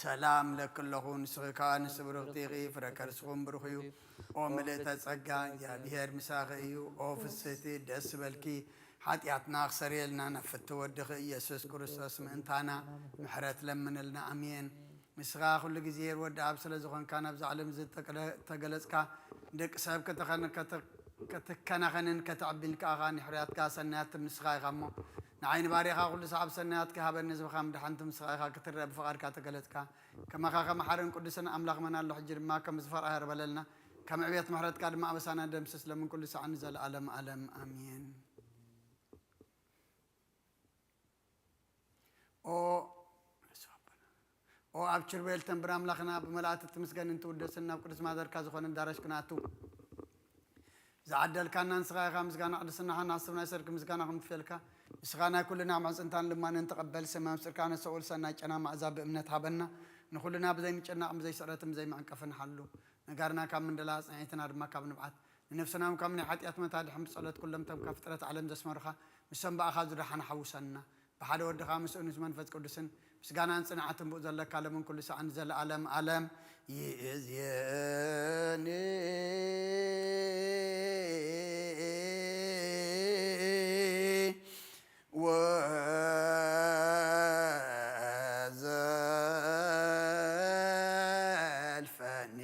ሰላም ለኪ ኣለኹ፣ ንስኺ ከኣ ንስቲ ብርኽቲ ኢኺ፣ ፍረ ከርስኹም ብሩኽ እዩ። ኦ ምልእተ ጸጋ፣ እግዚኣብሔር ምሳኺ እዩ። ኦ ፍስህቲ፣ ደስ ይበልኪ። ሓጢኣትና ክሰርየልና ናብ ፍትው ወድኺ ኢየሱስ ክርስቶስ ምእንታና ምሕረት ለምንልና። ኣሜን። ንስኻ ኩሉ ግዜ ወዲ ኣብ ስለ ዝኾንካ፣ ናብዛ ዓለም እዚ ተገለ-፣ ተገለጽካ፣ ደቂ ሰብ ከተኸን-፣ ከተ-፣ ክትከናኸንን ከተዕብን ከኣ ኸኣ ንሕርያትካ ሰናያት ትም ንስኻ ኢኻ እሞ፣ ንዓይ ንባርያኻ ኩሉ ሰዓብ ሰናያትካ ሃበኒ፣ ህዝብኻ ምድሓን ትም ንስኻ ኢኻ ክትረአ ብፍቓድካ ተገለጽካ። ከማኻ ከመሓርን ቅዱስን ኣምላኽ መን ኣሎ? ሕጂ ድማ ከም ዝፈርዖ ይቕበለልና፣ ከም ዕብየት ምሕረትካ ድማ ኣበሳና ደምስስ፣ ለምን ኩሉ ሰዓት ንዘለኣለም ኣለም ኣሜን። ኦ ኦ ኣብ ኪሩቤል ተንብር ኣምላኽና፣ ብመላእክቲ ትምስገንን ትውደስን፣ ናብ ቅዱስ ማደርካ ዝኾነ ኣዳራሽ ክንኣቱ ዝዓደልካና ንስኻ ኢኻ። ምስጋና ቅድስናኻ እናሓሰብና፣ ናይ ሰርክ ምስጋና ክንውፍየልካ፣ ንስኻ ናይ ኩልና ምሕጽንታን ልማንን ተቐበል። ሰማይ ምስጢርካ ነስተውዕል፣ ሰናይ ጨና መኣዛ ብእምነት ሃበና። ንኹልና ብዘይ ምጭናቕን ብዘይ ስዕረትን ብዘይ መዕንቀፍን ሓሉ። ነጋርና ካብ ምንደላ፣ ኣጽናዒትና ድማ ካብ ንብዓት፣ ንነፍስና እውን ካብ ናይ ሓጢኣት መታድሕን ብጸሎት ኩሎም እቶም ካብ ፍጥረት ዓለም ዘስመሩኻ፣ ንሶም ብኣኻ ዝደሓኑ ሓውሰና። ብሓደ ወድኻ ምስኡ ምስ መንፈስ ቅዱስን ምስጋናን ጽንዓትን ብኡ ዘለካ ለምን ኩሉ ሰዓት ንዘለኣለም ኣለም ይእዜኒ። ወዘልፈኒ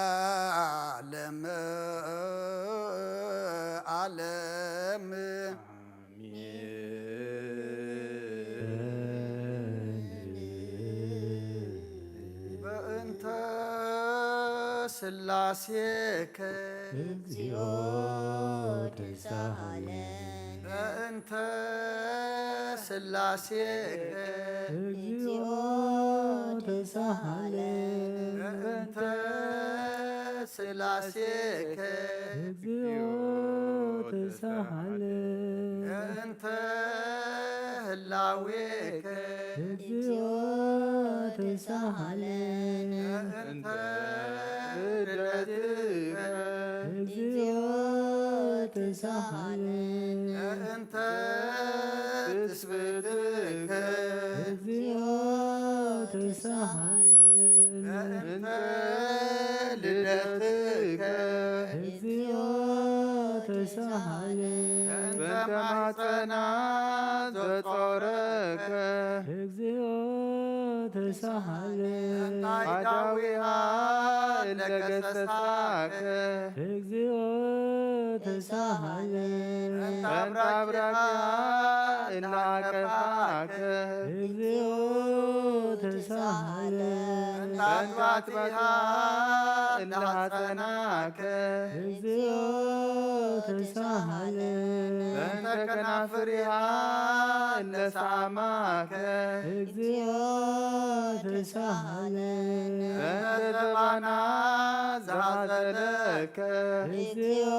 ወለዓለመ ዓለም። በእንተ ስላሴከ እግዚኦ ተሳሃለን። በእንተ ስላሴከ እግዚኦ ተሳሃለን። በእንተ ስላሴከ እግዚኦ ተሳሃለን። በእንተ ህላዌከ እግዚኦ ተሳሃለን። በእንተ ልደትከ እግዚኦ ተሳሃለን። በእንተ ትስብእትከ እግዚኦ ተሳሃለን። በእንተ ልደትከ እግዚኦ ተሳሃለን። በእንተ ማሕፀና ዘጾረከ እግዚኦ ተሳሃለን። በእንተ ኣዳዊሃ ለገሰሳከ እግዚኦ ተሳሃለን። በእንተ ኣብራኪሃ እላቀፋከ እግዚኦ ተሳሃለን። በእንተ ኣትባቲሃ እላሃፀናከ እግዚኦ ተሳሃለን። በእንተ ከናፍሪሃ እለሳማከ እግዚኦ ተሳሃለን። በእንተ ዘባና ዝሃዘለከ እግዚኦ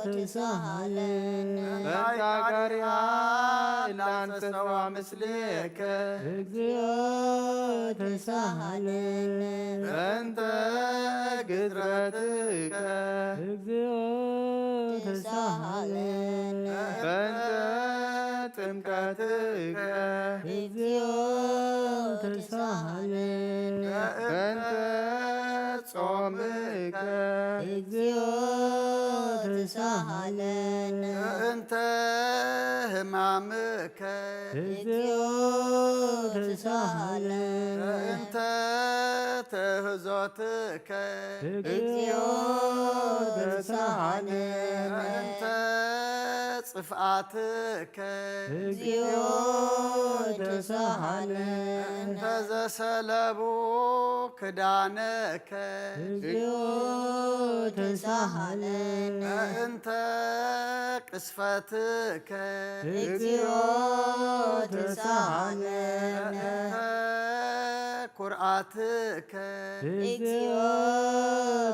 ተሳሃለን። በእንተ ኣጋሪሃ እላንሰሰዋ ምስሌከ እግዚኦ ተሳሃለን። በእንተ ግዝረትከ እግዚኦ ተሳሃለን። በእንተ ጥምቀትከ እግዚኦ ተሳሃለን። በእንተ ጾምከ እግዚኦ ተሳሃለን። በእንተ ሕማምከ እግዚኦ ተሳሃለን። በእንተ ትህዞትከ እግዚኦ ጥፍኣትከ እግዚኦ ተሳሃለ። እንተ ዘሰለቡ ክዳነከ እግዚኦ ተሳሃለ። በእንተ ቅስፈትከ እግዚኦ ተሳሃለ። በእንተ ኩርዓትከ እግዚኦ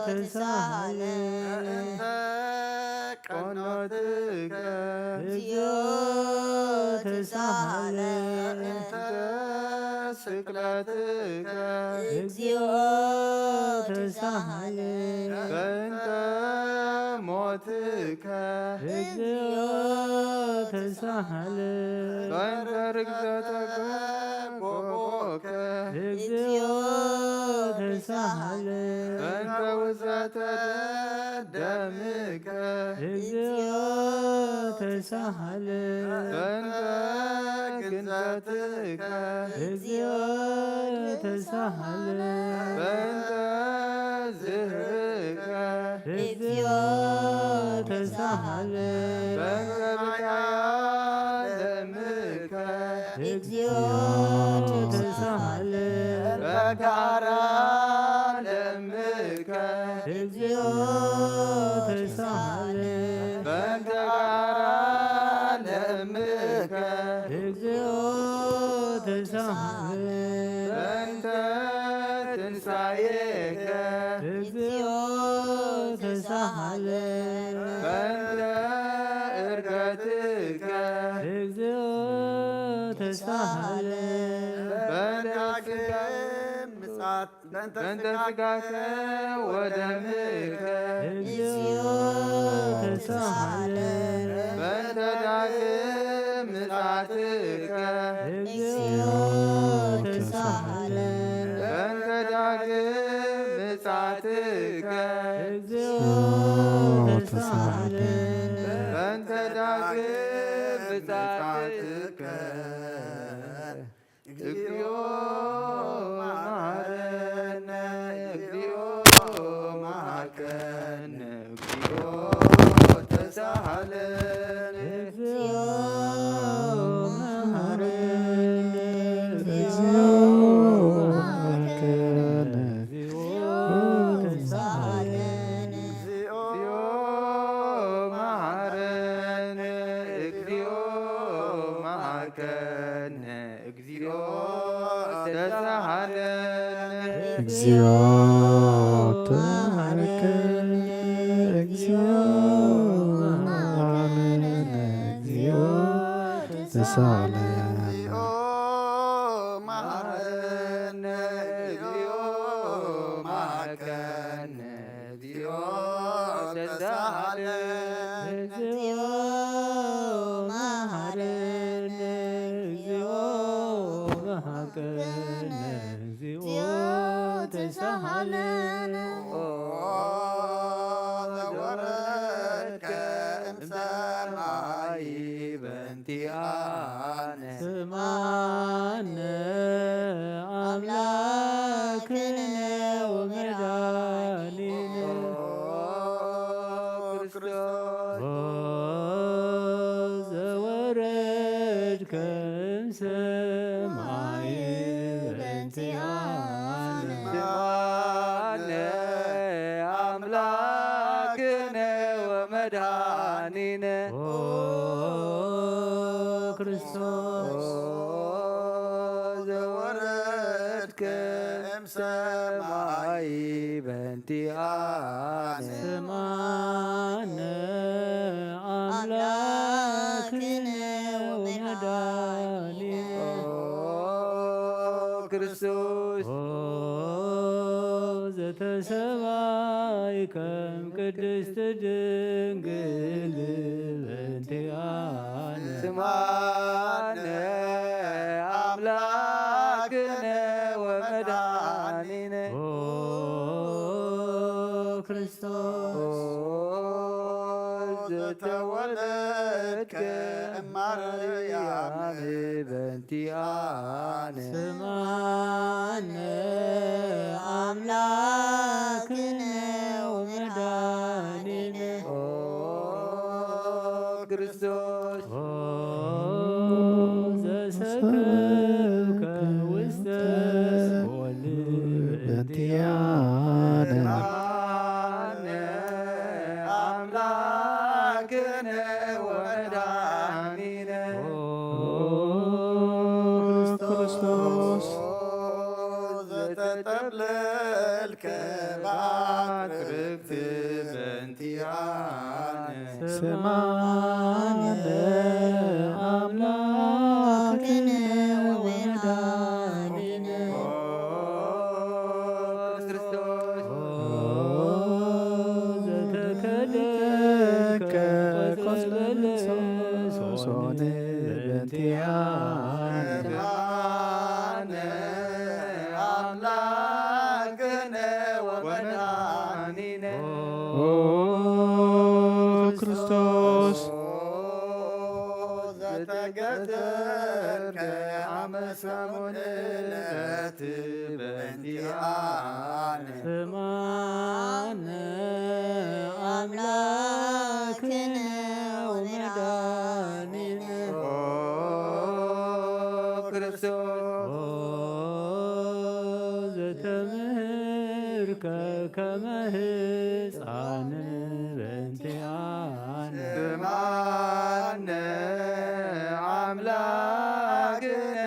ተሳሃለ። በእንተ ቀኖትከ እግዚኦ ተሳሃለ። በእንተ ስቅለትከ እግዚኦ ተሳሃለ። በእንተ ሞትከ እግዚኦ ተሳሃለ። በእንተ ርግዘተ ጎቦከ እግዚኦ ተሳሃለ። በእንተ ውዘተ ደምከ እግዚኦ ተሳሃለ። በእንተ ግንዘትከ እግዚኦ ተሳሃለ። በእንተ ዝህርከ እግዚኦ ተሳሃለ። በእንተ ብካያ ደምከ እግዚኦ ተሳሃለ። በጋራ ደምከ እግዚኦ ተሳሃለ። በእንተ ጋራ ደምከ እግዚኦ ተሳሃለ። በእንተ ትንሳኤከ እግዚኦ ተሳሃለ። በእንተ እርገትከ እግዚኦ ተሳሃለ። በእንተ ስጋከ በእንተ ስጋከ ወደምከ እግዚኦ ተሳሃለ። በእንተ ዳግም ምጽኣትከ እግዚኦ ተሳሃለ። በእንተ ዳግም ምጽኣትከ እግዚኦ ተሳሃለ። በእንተ ዳግም ምጽኣትከ እግዚኦ መሐረነ፣ እግዚኦ መሐርከነ፣ እግዚኦ ተሳሃለነ። እግዚኦ መሐረነ፣ እግዚኦ መሐርከነ፣ እግዚኦ ተሳሃለነ። እግዚኦ መሐረነ፣ እግዚኦ መሐርከነ፣ እግዚኦ ተሳሃለነ። እግዚኦ መሐርከነ፣ እግዚኦ መሐረነ፣ እግዚኦ ተሳሃለነ። እግዚኦ መሐረነ፣ እግዚኦ መሐርከነ፣ እግዚኦ ተሳሃለነ። እግዚኦ መሐረነ፣ እግዚኦ መሐርከነ፣ እግዚኦ ተሳሃለነ። ኦ ዘወረድከ እምሰማይ በእንቲኣነ። ስምዓነ ኣምላክነ ወመድኃኒነ። ኦ ክርስቶስ። ኦ ዘወረድከ እምሰማይ በእንቲኣነ። ስምዓነ ኣምላክነ ወመድኃኒነ። ኦ ክርስቶስ። ኦ ዘወረድከ እምሰማይ በእንቲኣነ። ስምዓነ ኣምላክነ ወመድኃኒነ። ኦ ክርስቶስ። ኦ ዘተሰማይ ከም ቅድስት ድንግል በእንቲኣነ። ስምዓነ ኣምላክነ ወመድኃኒነ። ኦ ክርስቶስ። ኦ ዘተወለድከ እማርያም በእንቲኣነ። ስምዓነ ኣምላክነ ወመድኃኒነ። ኦ ክርስቶስ። ኦ ዘሰከብከ ውስተ ሲኦል በእንቲአነ። አምላክነ ወመድኃኒነ። ኦ ክርስቶስ። ዘተጠብለልከ በአትርክት በእንቲአነ። ስምዓነ አምላክነ ወመድኃኒነ። ኦ ክርስቶስ። ኦ ዘተከለከ ቆጽለ በለሶን በእንቲአነ። ስምዓነ አምላክነ ወመድኃኒነ። ኦ ክርስቶስ። ዘተገተርከ አመ ሰሙን ዕለት በእንቲአነ። ስምዓነ አምላክነ ወመድኃኒነ። ኦ ክርስቶስ። ኦ ዘተምህርከ ከመ ሕፃን በእንቲአነ። ስምዓነ አምላክነ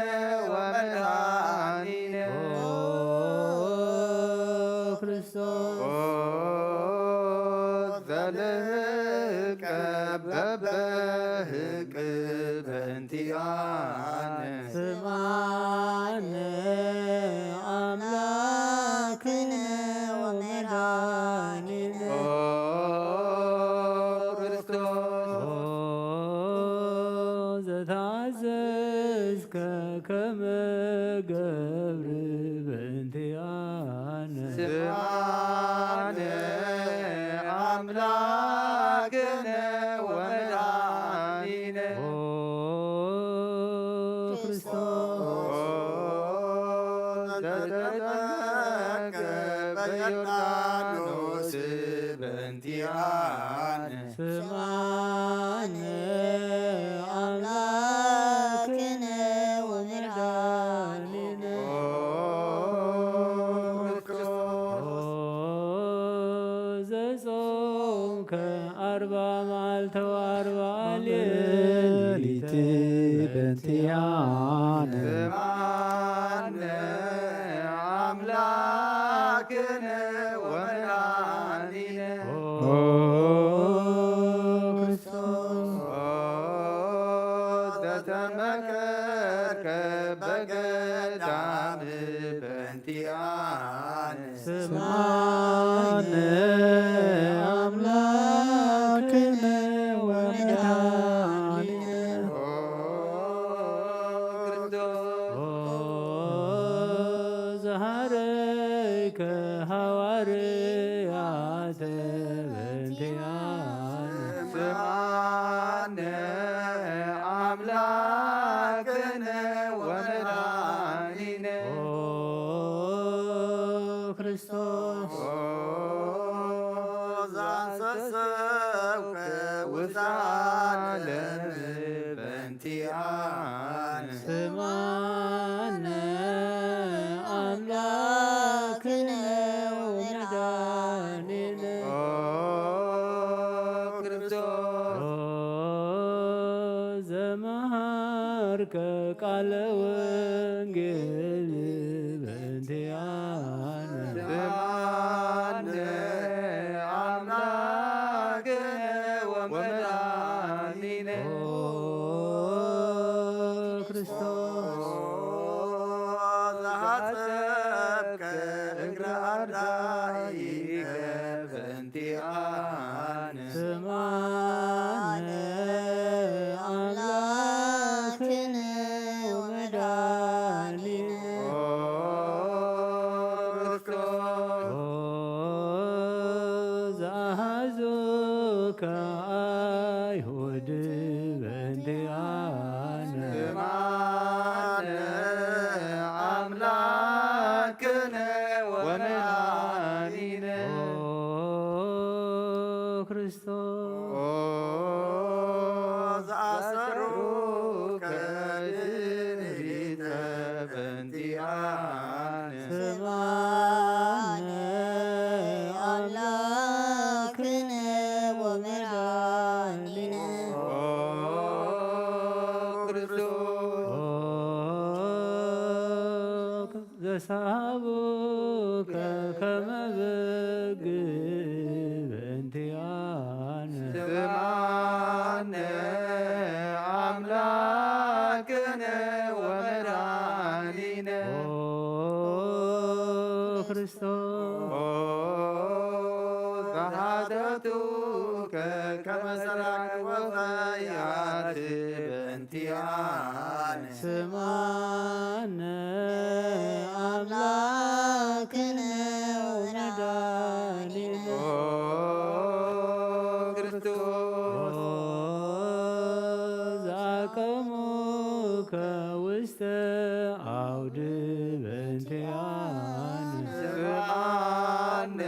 ወመድኃኒነ። ኦ ክርስቶስ። ኦ ዘልህቀ በበህቅ በእንቲአነ። ስምዓነ አምላክነ ወመድኃኒነ። ኦ ክርስቶስ። ኦ ዘታዘዝከ ከመ ገብር በእንቲአነ። ስምዓነ አምላክነ ወመድኃኒነ። ኦ ክርስቶስ። ኦ ዘተጠምቀ በዮርዳኖስ በእንቲአነ። ስምዓነ አምላክነ ወመድኃኒነ። ኦ ክርስቶስ። ኦ ዘጾምከ አርባ መዓልተ ወአርባ ሌሊት በእንቲአነ። ስምዓነ አምላክነ ወመድኃኒነ። ኦ ክርስቶስ። ኦ ዘተመከርከ በገዳም በእንቲአነ። ስምዓነ አምላክነ ወመድኃኒነ። ኦ ክርስቶስ። ኦ ዘሐረይከ ሐዋርያተ በእንቲአነ። ስምዓነ አምላክነ ወመድኃኒነ። ኦ ክርስቶስ። ኦ ዘአንሰሰውከ ውስተ ዓለም በእንቲአነ። ስምዓነ አምላክነ ወመድኃኒነ። ኦ ክርስቶስ። ኦ ዘመሃርከ ቃለ ወንጌል በእንቲአነ። ስምዓነ አምላክነ ወመድኃኒነ። ኦ ክርስቶስ። ዘሐጸብከ እግረ አርዳኢከ በእንቲአነ። ስምዓነ አምላክነ ወመድኃኒነ። ኦ ክርስቶስ። ኦ ዘአሐዙከ አይሁድ በእንቲአነ። ስምዓነ አምላክነ ወመድኃኒነ። ኦ ክርስቶስ። ኦ ኃጢአቱከ ከመ ሠራቂ ወፈያት በእንቲአነ። ስምዓነ አምላክነ ወመድኃኒነ። ኦ ክርስቶስ። ኦ ዘአቀሙከ ውስተ አውድ በእንቲአነ። ስምዓነ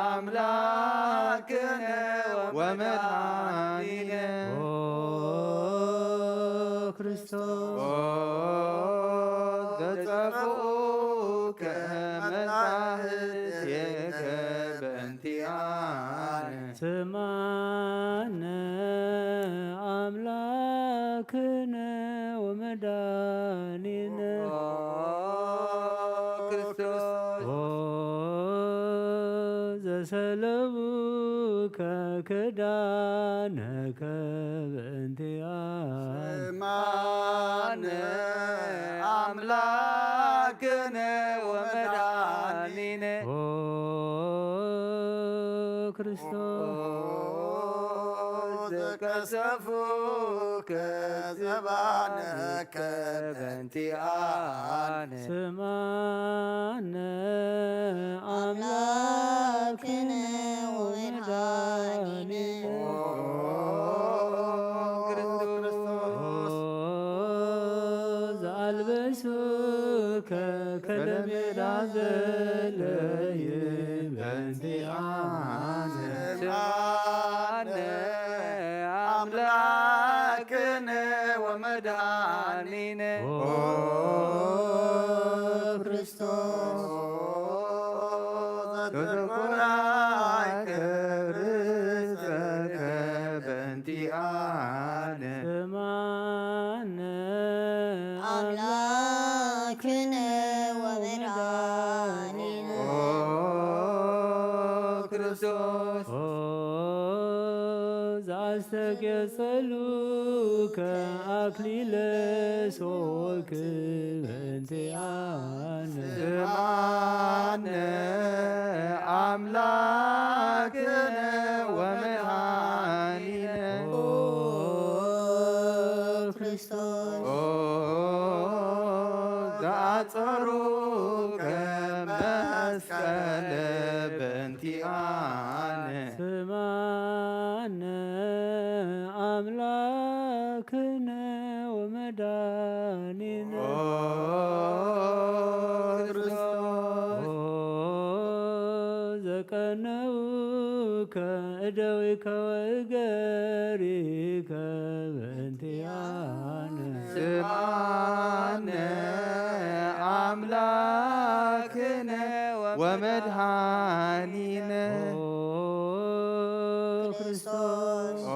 አምላክነ ወመድኃኒነ። ኦ ክርስቶስ። ኦ ዘጸፍኡከ መጣህትከ በእንቲአነ። ስምዓነ አምላክነ ወመድኃኒነ። ኦ ክርስቶስ። ኦ ዘሰለቡከ ክዳነከ በእንቲአነ። ስምዓነ አምላክነ ወመድኃኒነ። ኦ ክርስቶስ። ኦ ዘቀሰፉከ ዘባነከ በእንቲአነ። ስምዓነ አምላክነ ወመድኃኒነ። ኦ ክርስቶስ። ኦ ዘአልበሱከ ከለሜዳ ዘለይ በእንቲአነ። ስምዓነ አምላክነ ወመድኃኒነ። ኦ ክርስቶስ። ተተኮራይከ ርእሰከ በእንቲአነ። ስምዓነ አምላክነ ወመድኃኒነ። ኦ ክርስቶስ። ኦ ዘአስተቄጸሉከ አክሊለ ሶክ በእንቲአነ። ስምዓነ አምላክነ ወመድኃኒነ። ኦ ክርስቶስ። ኦ ዘአጸሩከ መስቀለ በእንቲአነ። ስምዓነ አምላክነ ወመድኃኒነ። ኦ ክርስቶስ። ኦ ዘቀነውከ እደዊከ ወእገሪከ በእንቲአነ። ስምዓነ አምላክነ ወመድኃኒነ። ኦ ክርስቶስ። ኦ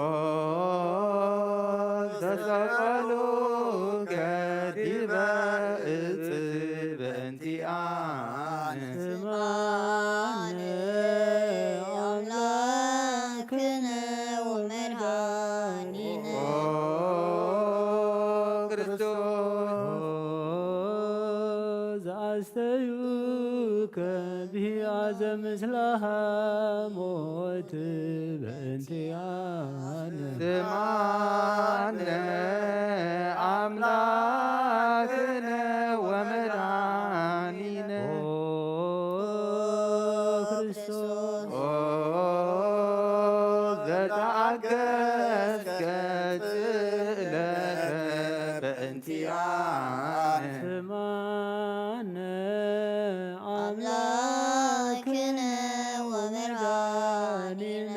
ዘሰቀሉከ ዲበ እጽ በእንቲአነ። ስምዓነ አምላክነ ወመድኃኒነ። ኦ ክርስቶስ። ኦ ዘአስተዩከ ብሂአዘ ምስለ ሐሞት በእንቲአነ። ስምዓነ አምላክነ ወመድኃኒነ። ኦ ክርስቶስ። ኦ ዘተአገስከ ስእለከ በእንቲአነ። ስምዓነ አምላክነ ወመድኃኒነ።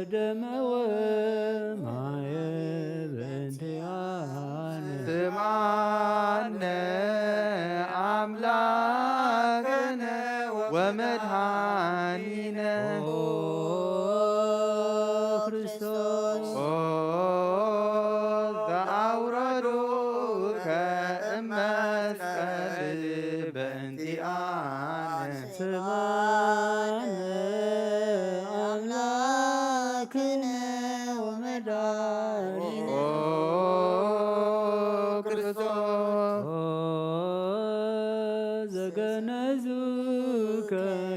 ደመ ወማየ በእንቲአነ። ስምዓነ አምላክነ ወመድኃኒነ። ኦ ክርስቶስ። ኦ ዘአውረዱከ እመስቀል በእንቲአነ። ስምዓነ አምላክነ ወመድኃኒነ። ኦ ክርስቶስ። ኦ ዘገነዙከ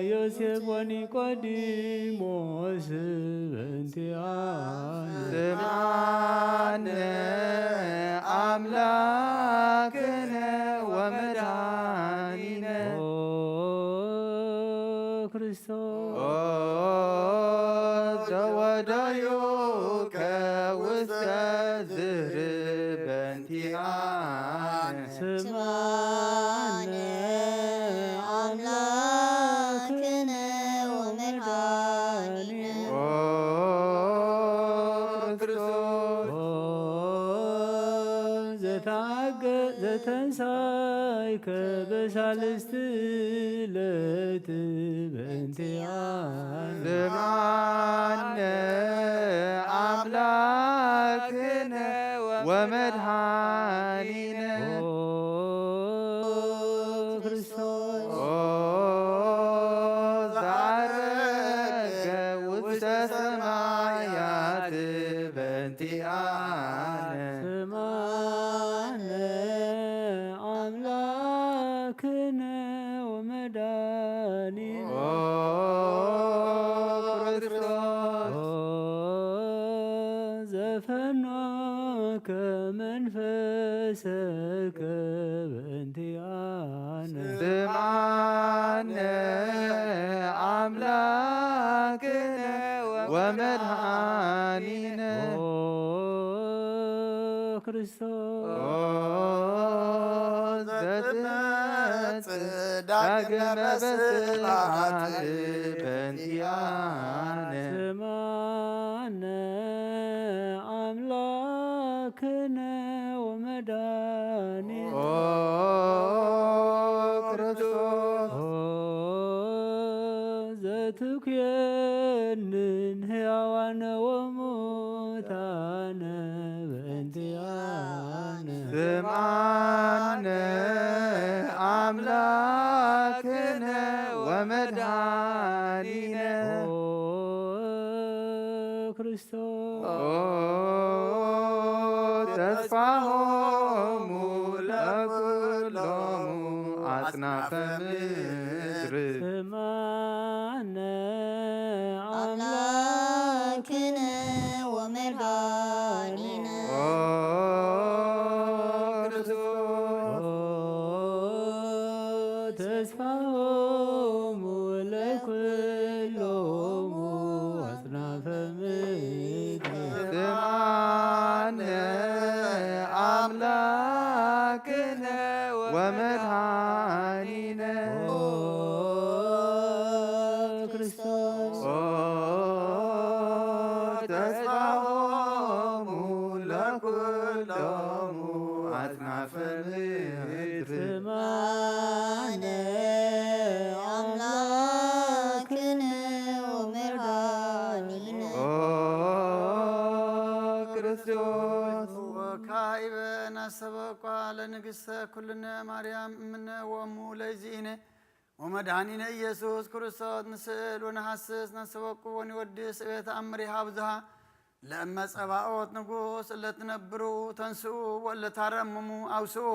ዮሴፍ ወኒቆዲሞስ በእንቲአነ። ስምዓነ አምላክነ ወመድኃኒነ። ኦ ክርስቶስ። ኦ ዘወደዩከ ውስተ ዝርበ በእንቲአነ። ስምዓነ አምላክነ ወመድኃኒነ። ኦ ክርስቶስ። ኦ ዘተአገ-፣ ዘተንሳይከ በሳልስት ዕለት በእንቲአነ። ስምዓነ አምላክነ ወመድኃኒነ። ኦ ክርስቶስ። ኦ ዘዐረገ ውስተ ሰማያት በእንቲአነ። ስምዓነ አምላክነ ወመድኃኒነ። ኦ ክርስቶስ። ኦ ዘፈኖከ መንፈሰከ በእንቲአነ። ስምዓነ አምላክነ ወመድኃኒነ። ኦ ክርስቶስ። ኦ ዘትመጽእ ዳግመ በስብሐት በእንቲአነ። ስምዓነ አምላክነ ወመድኃኒነ። ኦ ክርስቶስ። ኦ ዘትኩየንን ሕያዋነ ወሙታነ በእንቲአነ። ስምዓነ አምላክነ ወመድኃኒነ። ኦ ክርስቶስ። ኦ ተስፋሆሙ ለኩሎሙ አጽናፈ ምድር። ስምዓነ አምላክነ ወመድኃኒነ። ኦ ክርስቶስ። ኦ ተስፋሆሙ ለኩሎሙ አጽናፈ ምድር። ስምዓነ አምላክነ ወመድኃኒነ። ኦ ክርስቶስ። ኦ ተስፋሆሙ ለኩሎሙ አጽናፈ ምድር። ስምዓነ አምላክነ ወመድኃኒነ። ኦ ክርስቶስ። ወካዕበ ናስተበቋ ለንግሥተ ኩልነ ማርያም እምነ ወእሙ ለይዚኢነ ወመድኃኒነ ኢየሱስ ክርስቶስ ንስእል ወነሐስስ ነስተበቁ ወንወድስ እቤት አምሪሃ ብዙሃ ለእመ ጸባኦት ንጉሥ እለ ትነብሩ ተንስኡ ወእለ ታረምሙ አውስኡ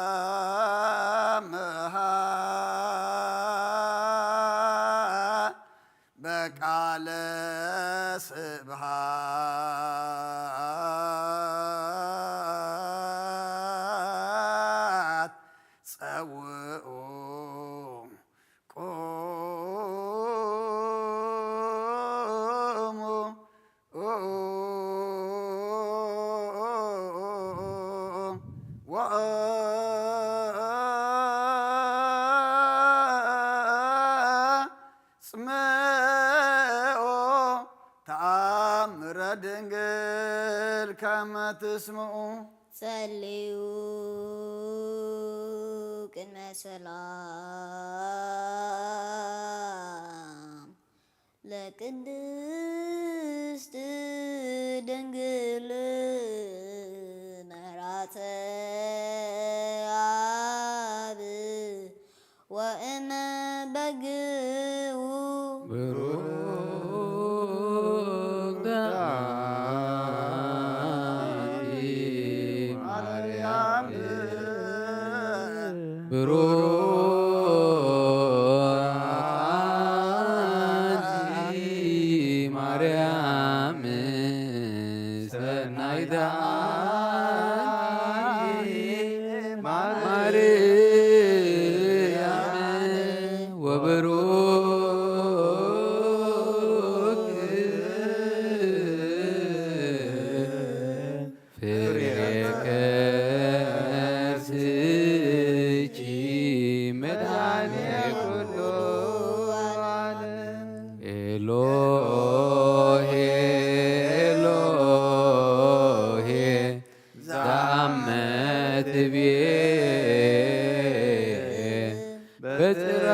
ማርያም በቃለ ስብሃት ጸውኡ ቁሙ ወአጽምዑ ድንግል ከመ ትስምዑ ጸልዩ ቅድመ ሰላም ለቅድስት ድንግል መራተ አብ ወእመ በግኡ ብሩክተ አንቲ ማርያም ብሩክት አንቲ ማርያም ሰናይተ አንቲ ማርያም ወብሩክ ፍሬ ከርስኪ መድኃኔ ኩሉ ዓለም። ኤሎሄ ኤሎሄ ዛመ ትቤ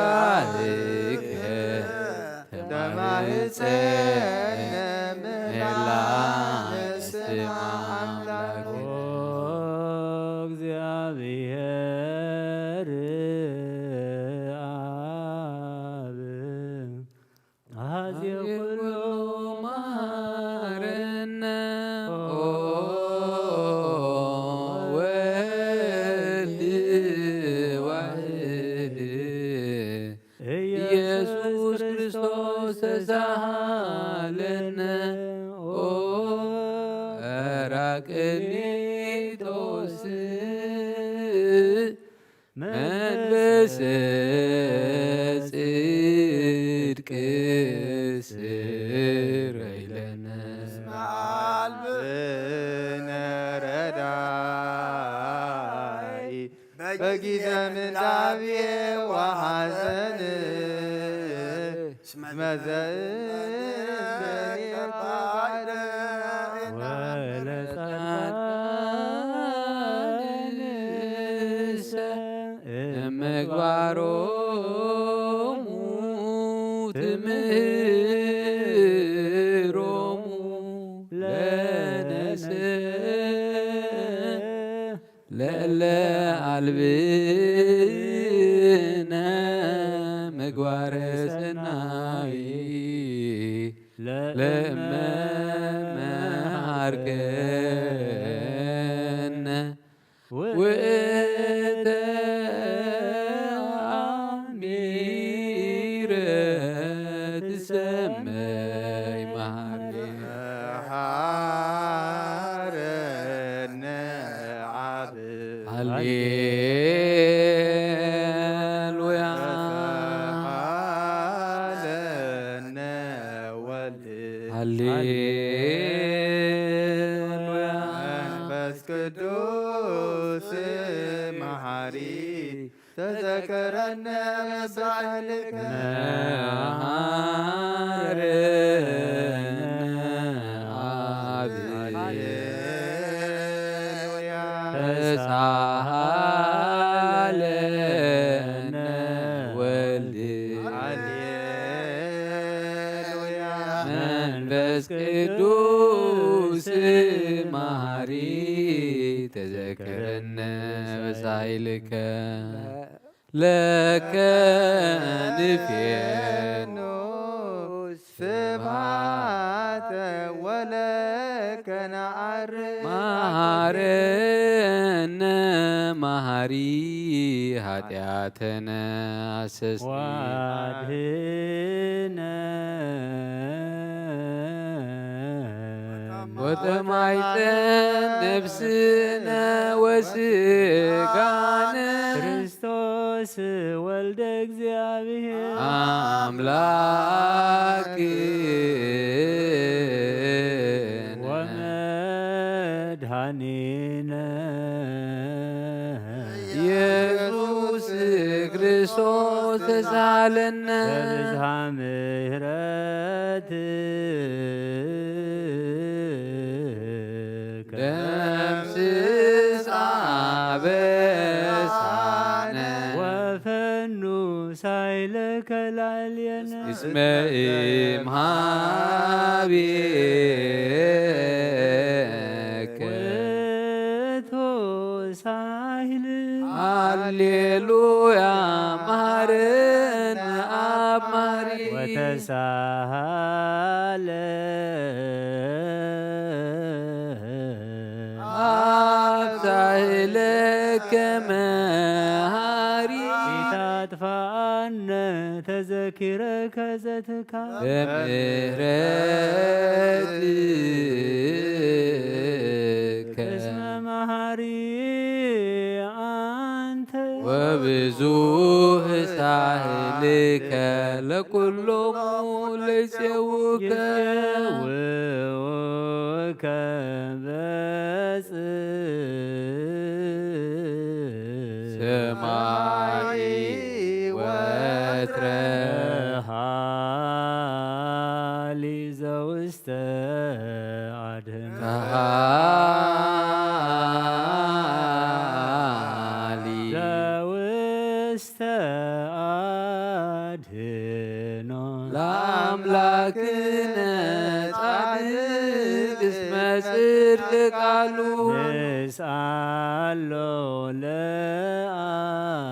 በጽራርከ ተማህጸነ ሜላ ስማ አምላክ። ኦ እግዚአብሔር አብ አዜ ኩሉ መሐረነ ኦ ወልድ ዋሕድ ኢየሱስ ክርስቶስ ተሳሃለነ ኦ ጳራቅሊጦስ መንፈሰ ጽድቅ ስረይለነ። እስመ አልብነ ረዳኢ በጊዜ ምንዳቤ ወሐዘን እስመ ዘእንበሌከ ባዕደ ወለጻድቃንሰ እምግባሮሙ ትምህሮሙ ለነሰ ለእለ አልብነ ምግባረ ሰናይ ለእመ መሃርከነ ውእተ አሚረ ትሰመይ መሃሪ መሃረነ አብ። ሃሌሉያ። ተሳሃለነ ወልድ። ሃሌሉያ። መንፈስ ቅዱስ መሐሪ ተዘከረነ በሳህልከ መሐረነ አብ። ሃሌሉያ። ተሳሃለነ ወልድ። ሃሌሉያ። መንፈስ ቅዱስ መሐሪ ተዘከረነ በሳይልከ ለከ ንፌኖ ስብሐተ ወለከ ነዐርግ። መሐረነ መሐሪ ኃጢአተነ አሰስኒ። ወአድህነ ወተማይፀን ነፍስነ ወስጋነ። ክርስቶስ ወልደ እግዚአብሔር አምላክ ወመድኃኒነ ኢየሱስ ክርስቶስ ተሳለነ። በብዝሃ ምሕረት ደምስስ አበሳነ ወፈኑ ሳይለከ ላዕሌነ እስመ ኢምሃቤከ ውእቱ ሳይል። ሃሌሉያ መሐረነ አብ መሐሪ ወተሳሃለ አብ ሳህለከ መሐሪ ኢታጥፋነ ተዘኪረከ ዘትካ በምህረትከ እስመ መሐሪ አንተ ወብዙህ ሳህልከ ለኩሎሙ ለይጼውከ ይጼውከ በጽ ሰማይ ወትረ ሃሊ ዘውስተ አድህኖ ሃሊ ዘውስተ አድህኖ ለአምላክነ ጻድቅ እስመ ጽድቅ ቃሉ ንስአሎ ለአብ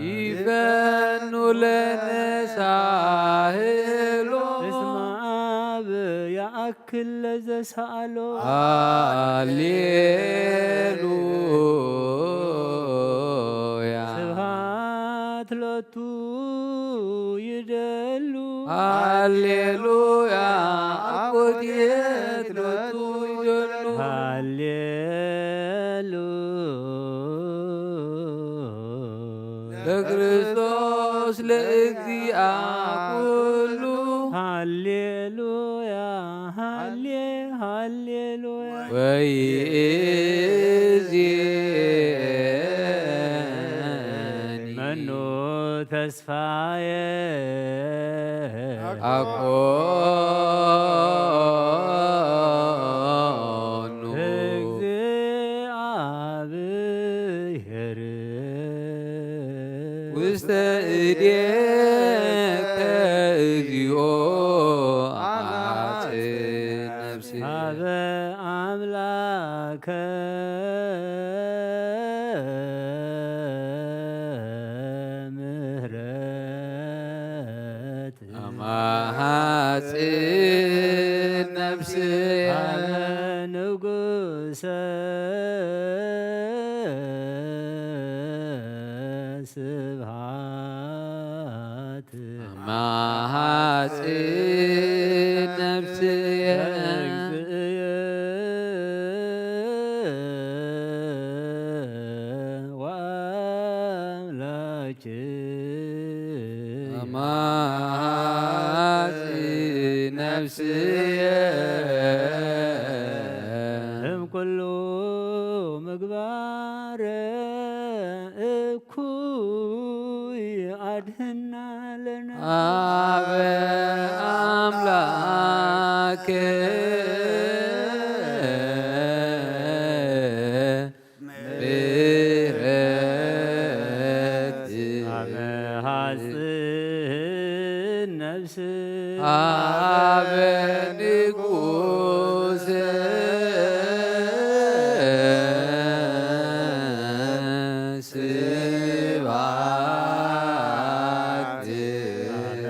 ይፈኑ ለነ ሳህሎ እስመ አብ ያአክል ለዘሰአሎ ሃሌሉያ ስብሐት ሎቱ ይደሉ ሃሌሉያ አኮቴት ሎቱ ይደሉ ሃሌሉ ለክርስቶስ ለእግዚአ ኩሉ ሃሌሉያ ሃሌ ሃሌሉያ ወይእዜኒ መኑ ተስፋየ አኮኑ እግዚአብሔር ውስተ እዴከ እግዚኦ አጽን ነፍሴ ሀበ አምላከ ምህረት አማሐጽን ነፍስየ ሀበ ንጉሰ ስብሐት አማሐጽን ነፍስየ ለእግዚእየ ወአምላኬ አማጺ ነፍስየ እምኩሉ ምግባረ እኩይ አድህና ለነ አበ አምላክ ምሕረት አመ ሐጽን ነፍስ አበ ንጉስ ስብሐት አመ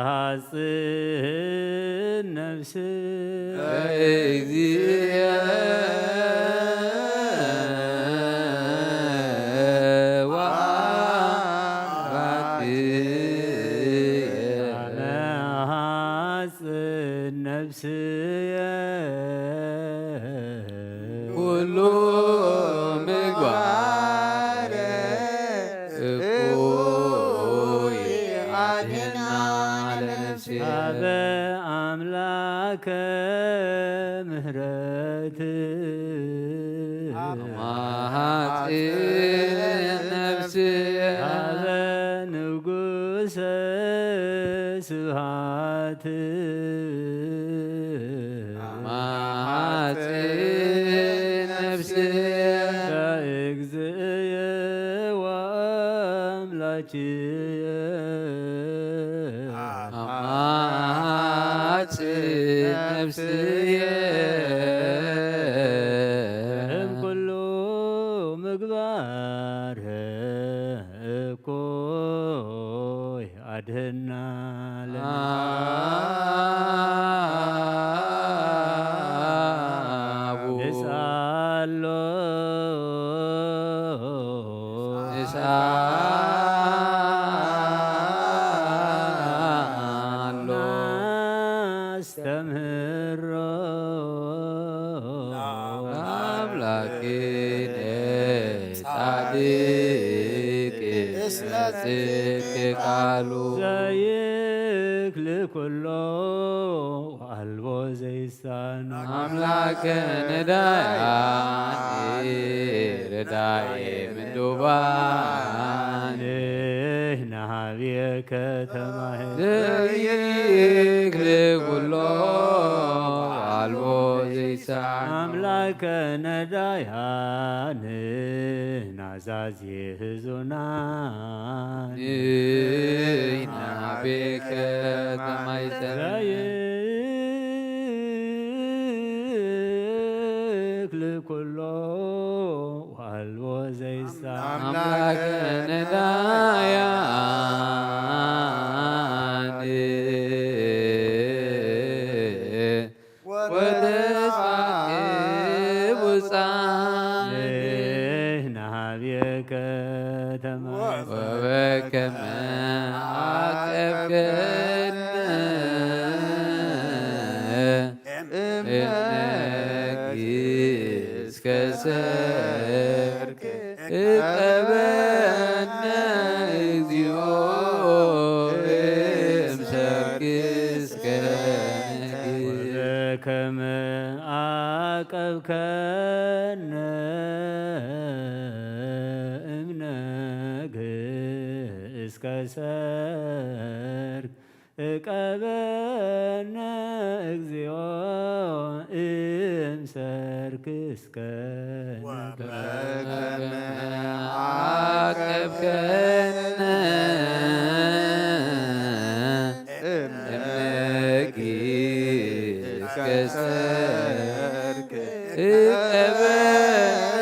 ሐጽን ነፍስ እግዚእ ወአምላክየ አመ ሐጽን ነፍስየ ኩሉ ምግባር እኩይ አድህና ለነፍስየ አበ አምላከ ምህረት አማሐጽ ነፍስየ አበ ንጉሰ ስብሐት አማጽእ ነፍስየ እምኩሉ ምግባር እኩይ አድህና ለነ። አቡ ንስአሎ ንስአሎ ናስተምህሮ ለአምላክነ ጻድቅ እስመ ጽድቅ ቃሉ ዘይክል ኩሎ አልቦ ዘይሳኖ አምላከ ነዳያን ረዳኤ ምንዱባን ንህና ሀብየከ ተማሄ ዘይክል ኩሎ አልቦ ዘይሳኖ አምላከ ነዳያን ናዛዚ ህዙናን ንህና ሀብየከ ተማይሰ ዘይክል ኩሎ ዋልቦ ዘይሳ አምላከ ነዳያን ወተስፋ ቅቡጻን ንህና ሀብየከ ተማይሰ ወበከመ አቀብከነ እምነግህ እስከ ሰርክ እቀበነ እግዚኦ እምሰርክ እስከ ነግህ። ወበከመ አቀብከነ እምነግህ እስከ ሰርክ እቀበነ እግዚኦ እምሰርክ እስከ ወበከመ አቀብከነ እምነግህ እስከ ሰርክ እቀበነ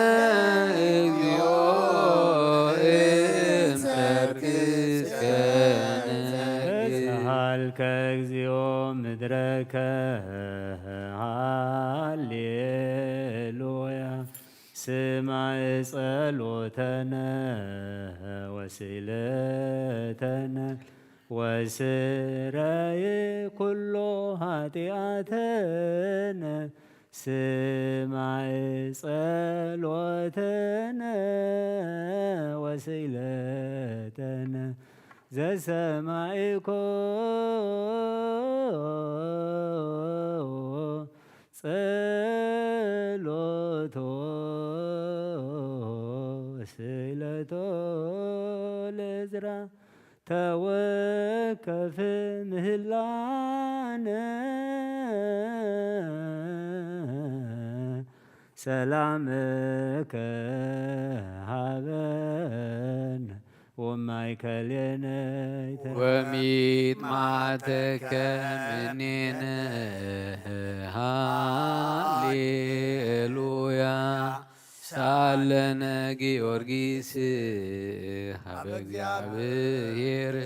እግዚኦ እምሰርክ እስከ ነግህ። ተሳሃልከ እግዚኦ ምድረከ ሃሌሉያ። ስማዕ ጸሎተነ ወስእለተነ ወስረይ ኩሎ ኃጢአተነ። ስማዕ ጸሎተነ ወስእለተነ ዘሰማዕኮ ጸሎቶ ስእለቶ ለዝራ ተወከፍ ምህላነ ሰላምከ ሃበነ ወማእከሌነ ይተ- ወሚጥ ማተከ ምኔነ ሃሌሉያ። ሳለነ ጊዮርጊስ ሀበ እግዚአብሔር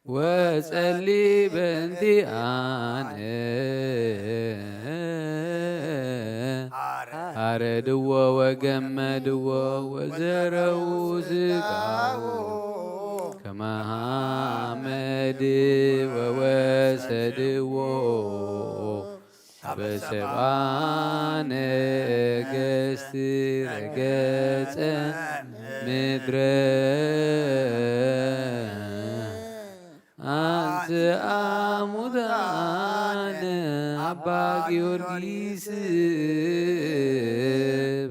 ወጸሊ በእንቲአነ አረድዎ ወገመድዎ ወዘረው ስጋው ከመ ሐመድ ወወሰድዎ ሀበ ሰብአ ነገሥት ረገጸ ምድረ አንስአ ሙታነ አባ ጊዮርጊስ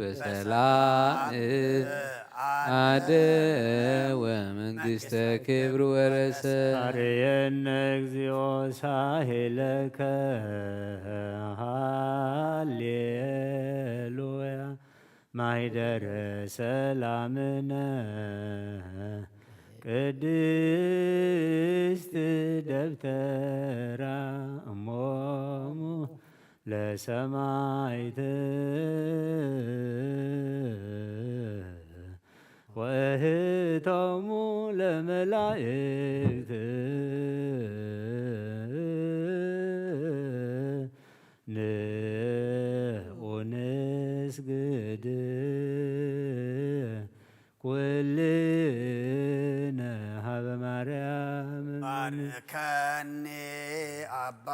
በሰላም አደወ መንግሥተ ክብር ወረሰ። አርየነ እግዚኦ ሳሄለከ ሃሌሉያ። ማይደረ ሰላምነ ቅድስት ደብተራ እሞሙ ለሰማይት ወእህቶሙ ለመላእክት ንኡንስግድ ኩልነ ሀበ ማርያም። ባርከኒ ኣባ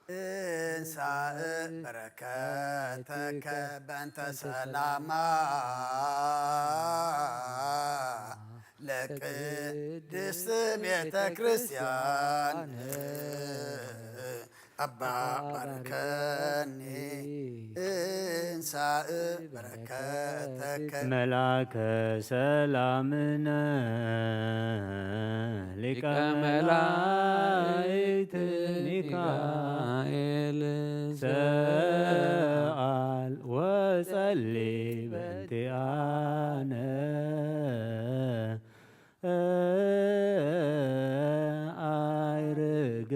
እንሳእ በረከተከ በእንተ ሰላማ ለቅድስት ቤተ ክርስቲያን ኣባ ባርከኒ እንሳእ በረከተከ። መልአከ ሰላምነ ሊቀ መላእክት ሚካኤል ሰአል ወጸሊ በእንቲአነ አይርግ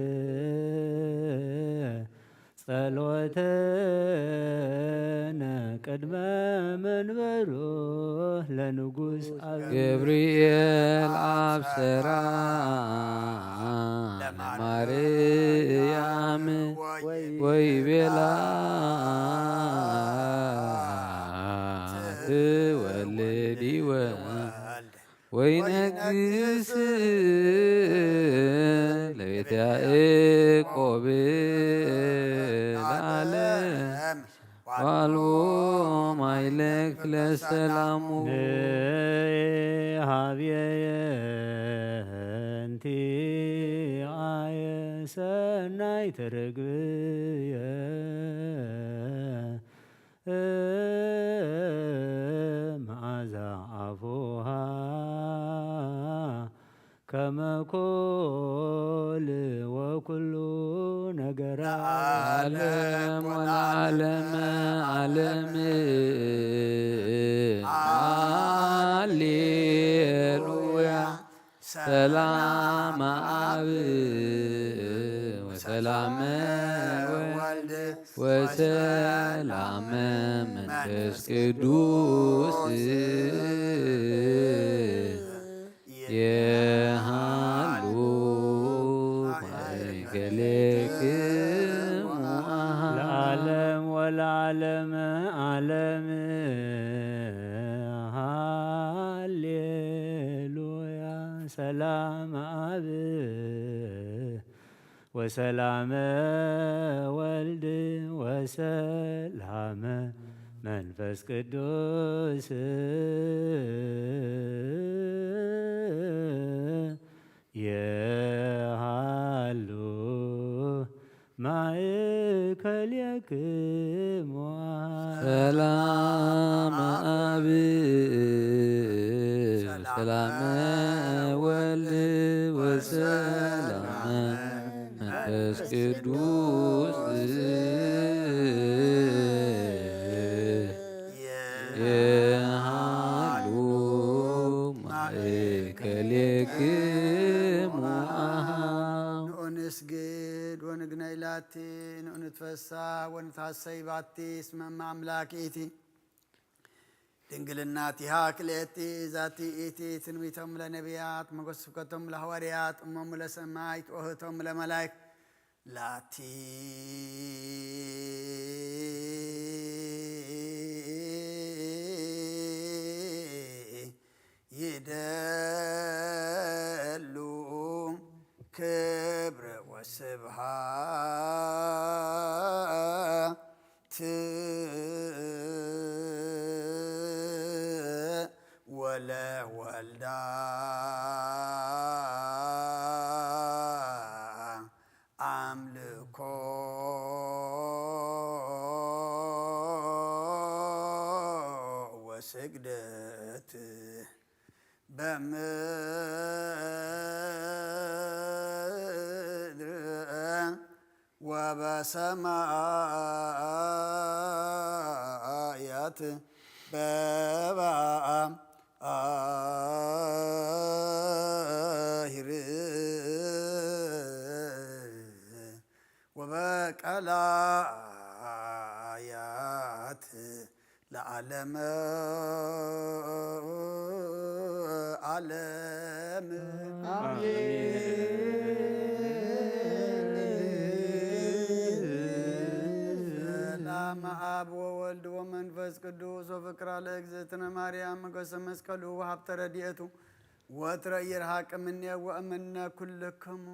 ጸሎተነ ቅድመ መንበሩ ለንጉስ ኣብ ገብርኤል ኣብሰራ ለማርያም ወይቤላ ትወልድ ይወልድ ወይነግስ ለቤተ ያዕቆብ ለዓለም ዋልዎ ማይለክ ለሰላሙ። ንሃብየየ እንቲ ኣየ ሰናይ ትርግብየ መዓዛ ኣፉሃ ከመ ኮል ወኩሉ ነገራ። ለዓለም ወለዓለመ ዓለም። ሃሌሉያ። ሰላም አብ ወሰላም ወልድ ወሰላም መንፈስ ቅዱስ የሃሉ ማእከሌክሙ። ለዓለም ወለዓለም ዓለም። ሃሌሉያ። ሰላም አብ ወሰላመ ወልድ ወሰላመ መንፈስ ቅዱስ የሃሉ ማእከሌክሙ። ሰላም አብ ሰላም ወልድ ወሰላም መንፈስ ቅዱስ የሃሉ ማእከሌክሙ። ንዑ ንስግድ ወንግነይ ላቲ፣ ንዑ ንትፈሳ ወንትሐሰይ ባቲ፣ እስመ እመ አምላክ ኢቲ ድንግልናቲሃ ክልኤቲ ዛቲ ኢቲ ትንቢቶም ለነቢያት ሞገስ ስብከቶም ለሐዋርያት እሞሙ ለሰማይት ኦህቶም ለመላይክ ላቲ ይደሉ ክብር ወስብሃት ወለወልዳ አምልኮ ወስግደት በምድር ወበሰማያት በባ ለዓለመ ዓለም። ሰላም አብ ወወልድ ወመንፈስ ቅዱስ ወፍቅራ ለእግዝእትነ ማርያም ሞገሰ መስቀሉ ወሀብተ ረድኤቱ ወትረ ይርሃቅ እምኔ ወእምነ ኩልክሙ።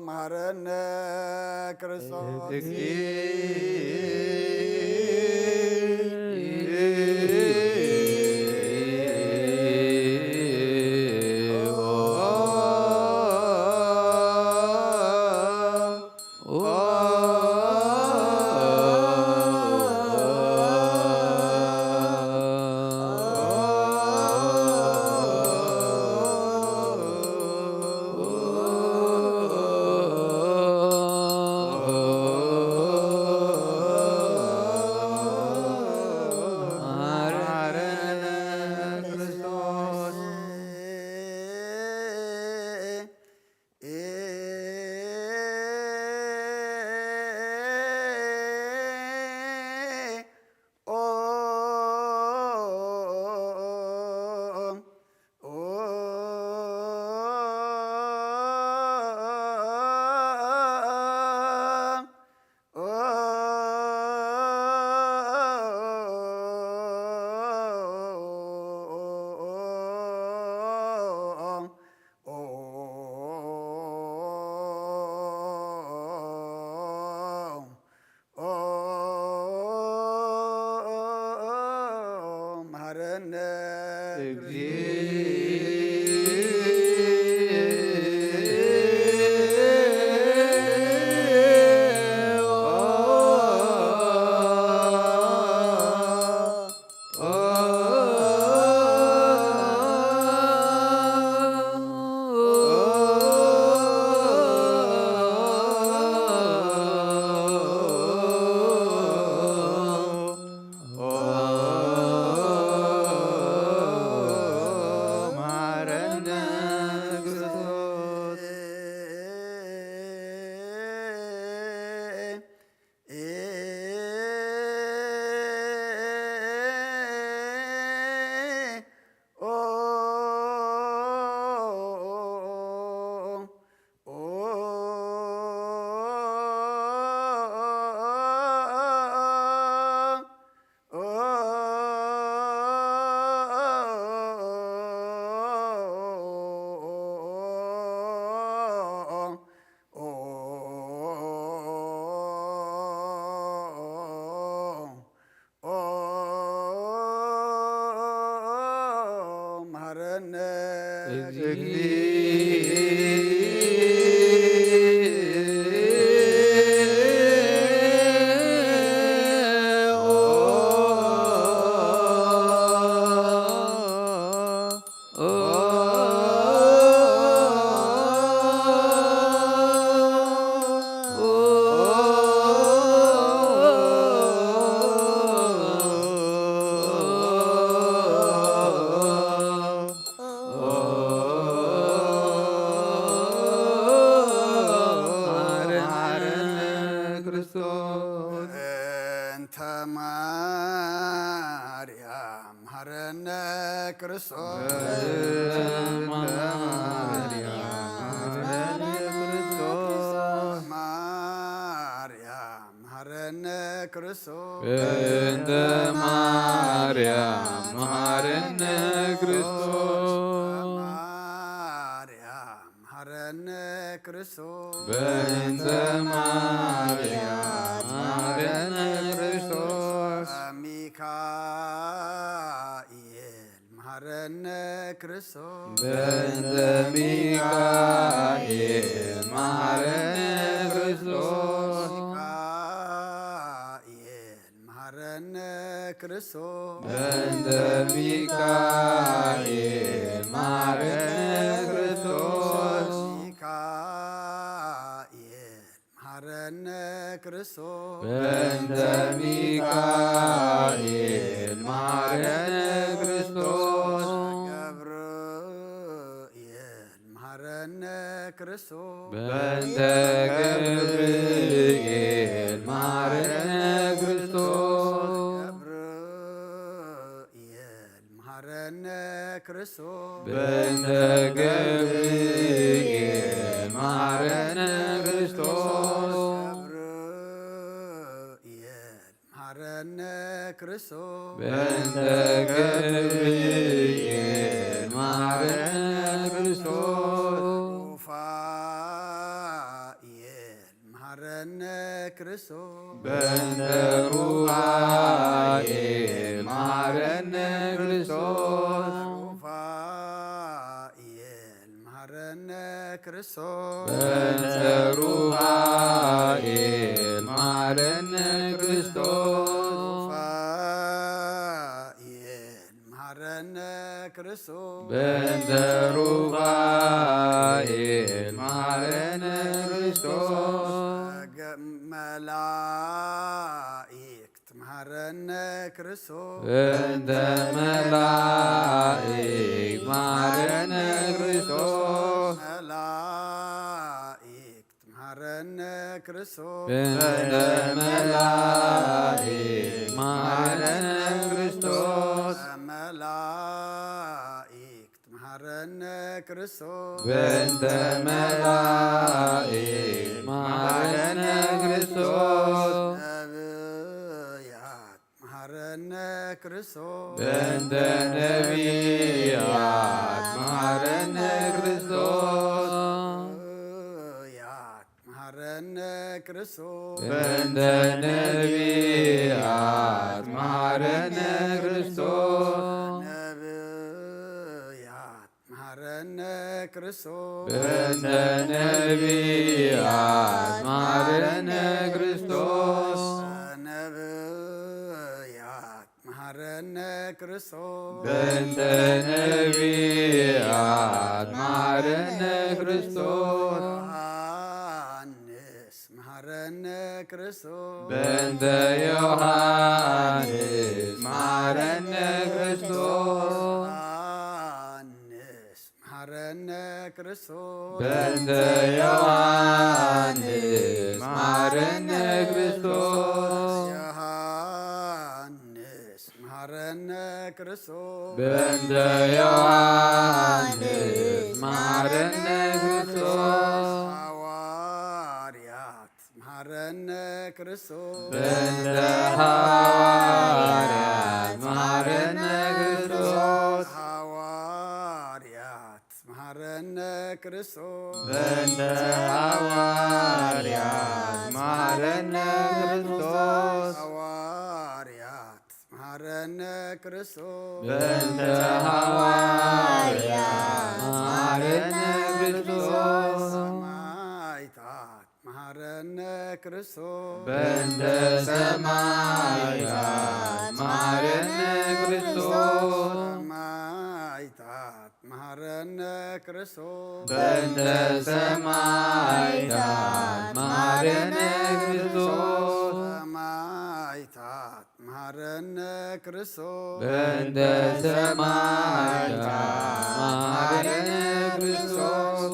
መሐረነ ክርስቶስ። መሐረነ መሐረነ መሐረነ ክርስቶስ። እንተ ማርያም መሐረነ ክርስቶስ። ማርያም መሐረነ ክርስቶስ። ማርያም መሐረነ ክርስቶስ። በእንተ ማርያም መሐረነ ክርስቶስ። ማርያም መሐረነ ክርስቶስ። በእንተ ማርያም መሐረነ ክርስቶስ። ሚካኤል መሐረነ ክርስቶስ በእንተ ሚካኤል መሐረነ ክርስቶስ። ሚካኤል መሐረነ ክርስቶስ በእንተ ሚካኤል መሐረነ ክርስቶስ። ሚካኤል መሐረነ ክርስቶስ በእንተ ሚካኤል መሐረነ ክርስቶስ። ገብርኤል መሐረነ ክርስቶስ በእንተ ገብርኤል መሐረነ ክርስቶስ። ገብርኤል መሐረነ ክርስቶስ በእንተ ገብርኤል መሐረነ ክርስቶስ። ገብርኤል መሐረነ ክርስቶስ በእንተ ገብርኤል መሐረነ ክርስቶስ። ሩፋኤል መሐረነ ክርስቶስ በእንተ ሩፋኤል መሐረነ ክርስቶስ። ሩፋኤል መሐረነ ክርስቶስ በእንተ ሩፋኤል መሐረነ ክርስቶስ። ሩፋኤል መሐረነ ክርስቶስ በእንተ ሩፋኤል መሐረነ ክርስቶስ። መላእክት መሐረነ ክርስቶስ በእንተ መላእክት መሐረነ ክርስቶስ። መላእክት መሐረነ ክርስቶስ በእንተ መላእክት መሐረነ ክርስቶስ። መላእክት መሐረነ ክርስቶስ በእንተ መላእክት መሐረነ ክርስቶስ። ነብያት መሐረነ ክርስቶስ በእንተ ነብያት መሐረነ ክርስቶስ። ነብያት መሐረነ ክርስቶስ በእንተ ነብያት መሐረነ ክርስቶስ። ነብያት መሐረነ ክርስቶስ በእንተ ነብያት መሐረነ ክርስቶስ። ነብያት መሐረነ ክርስቶስ በእንተ ነብያት መሐረነ ክርስቶስ። ዮሐንስ መሐረነ ክርስቶስ በእንተ ዮሐንስ መሐረነ ክርስቶስ። ዮሐንስ መሐረነ ክርስቶስ በእንተ ዮሐንስ መሐረነ ክርስቶስ። ዮሐንስ መሐረነ ክርስቶስ በእንተ ዮሐንስ መሐረነ ክርስቶስ። ሐዋርያት መሐረነ ክርስቶስ በእንተ ሐዋርያት መሐረነ ክርስቶስ። ሐዋርያት መሐረነ ክርስቶስ በእንተ ሐዋርያት መሐረነ ክርስቶስ። ሐዋርያት መሐረነ ክርስቶስ በእንተ ሐዋርያት መሐረነ ክርስቶስ። ሰማዕታት መሐረነ ክርስቶስ በእንተ ሰማዕታት መሐረነ ክርስቶስ። ሰማዕታት መሐረነ ክርስቶስ በእንተ ሰማዕታት መሐረነ ክርስቶስ። ሰማዕታት መሐረነ ክርስቶስ በእንተ ሰማዕታት መሐረነ ክርስቶስ።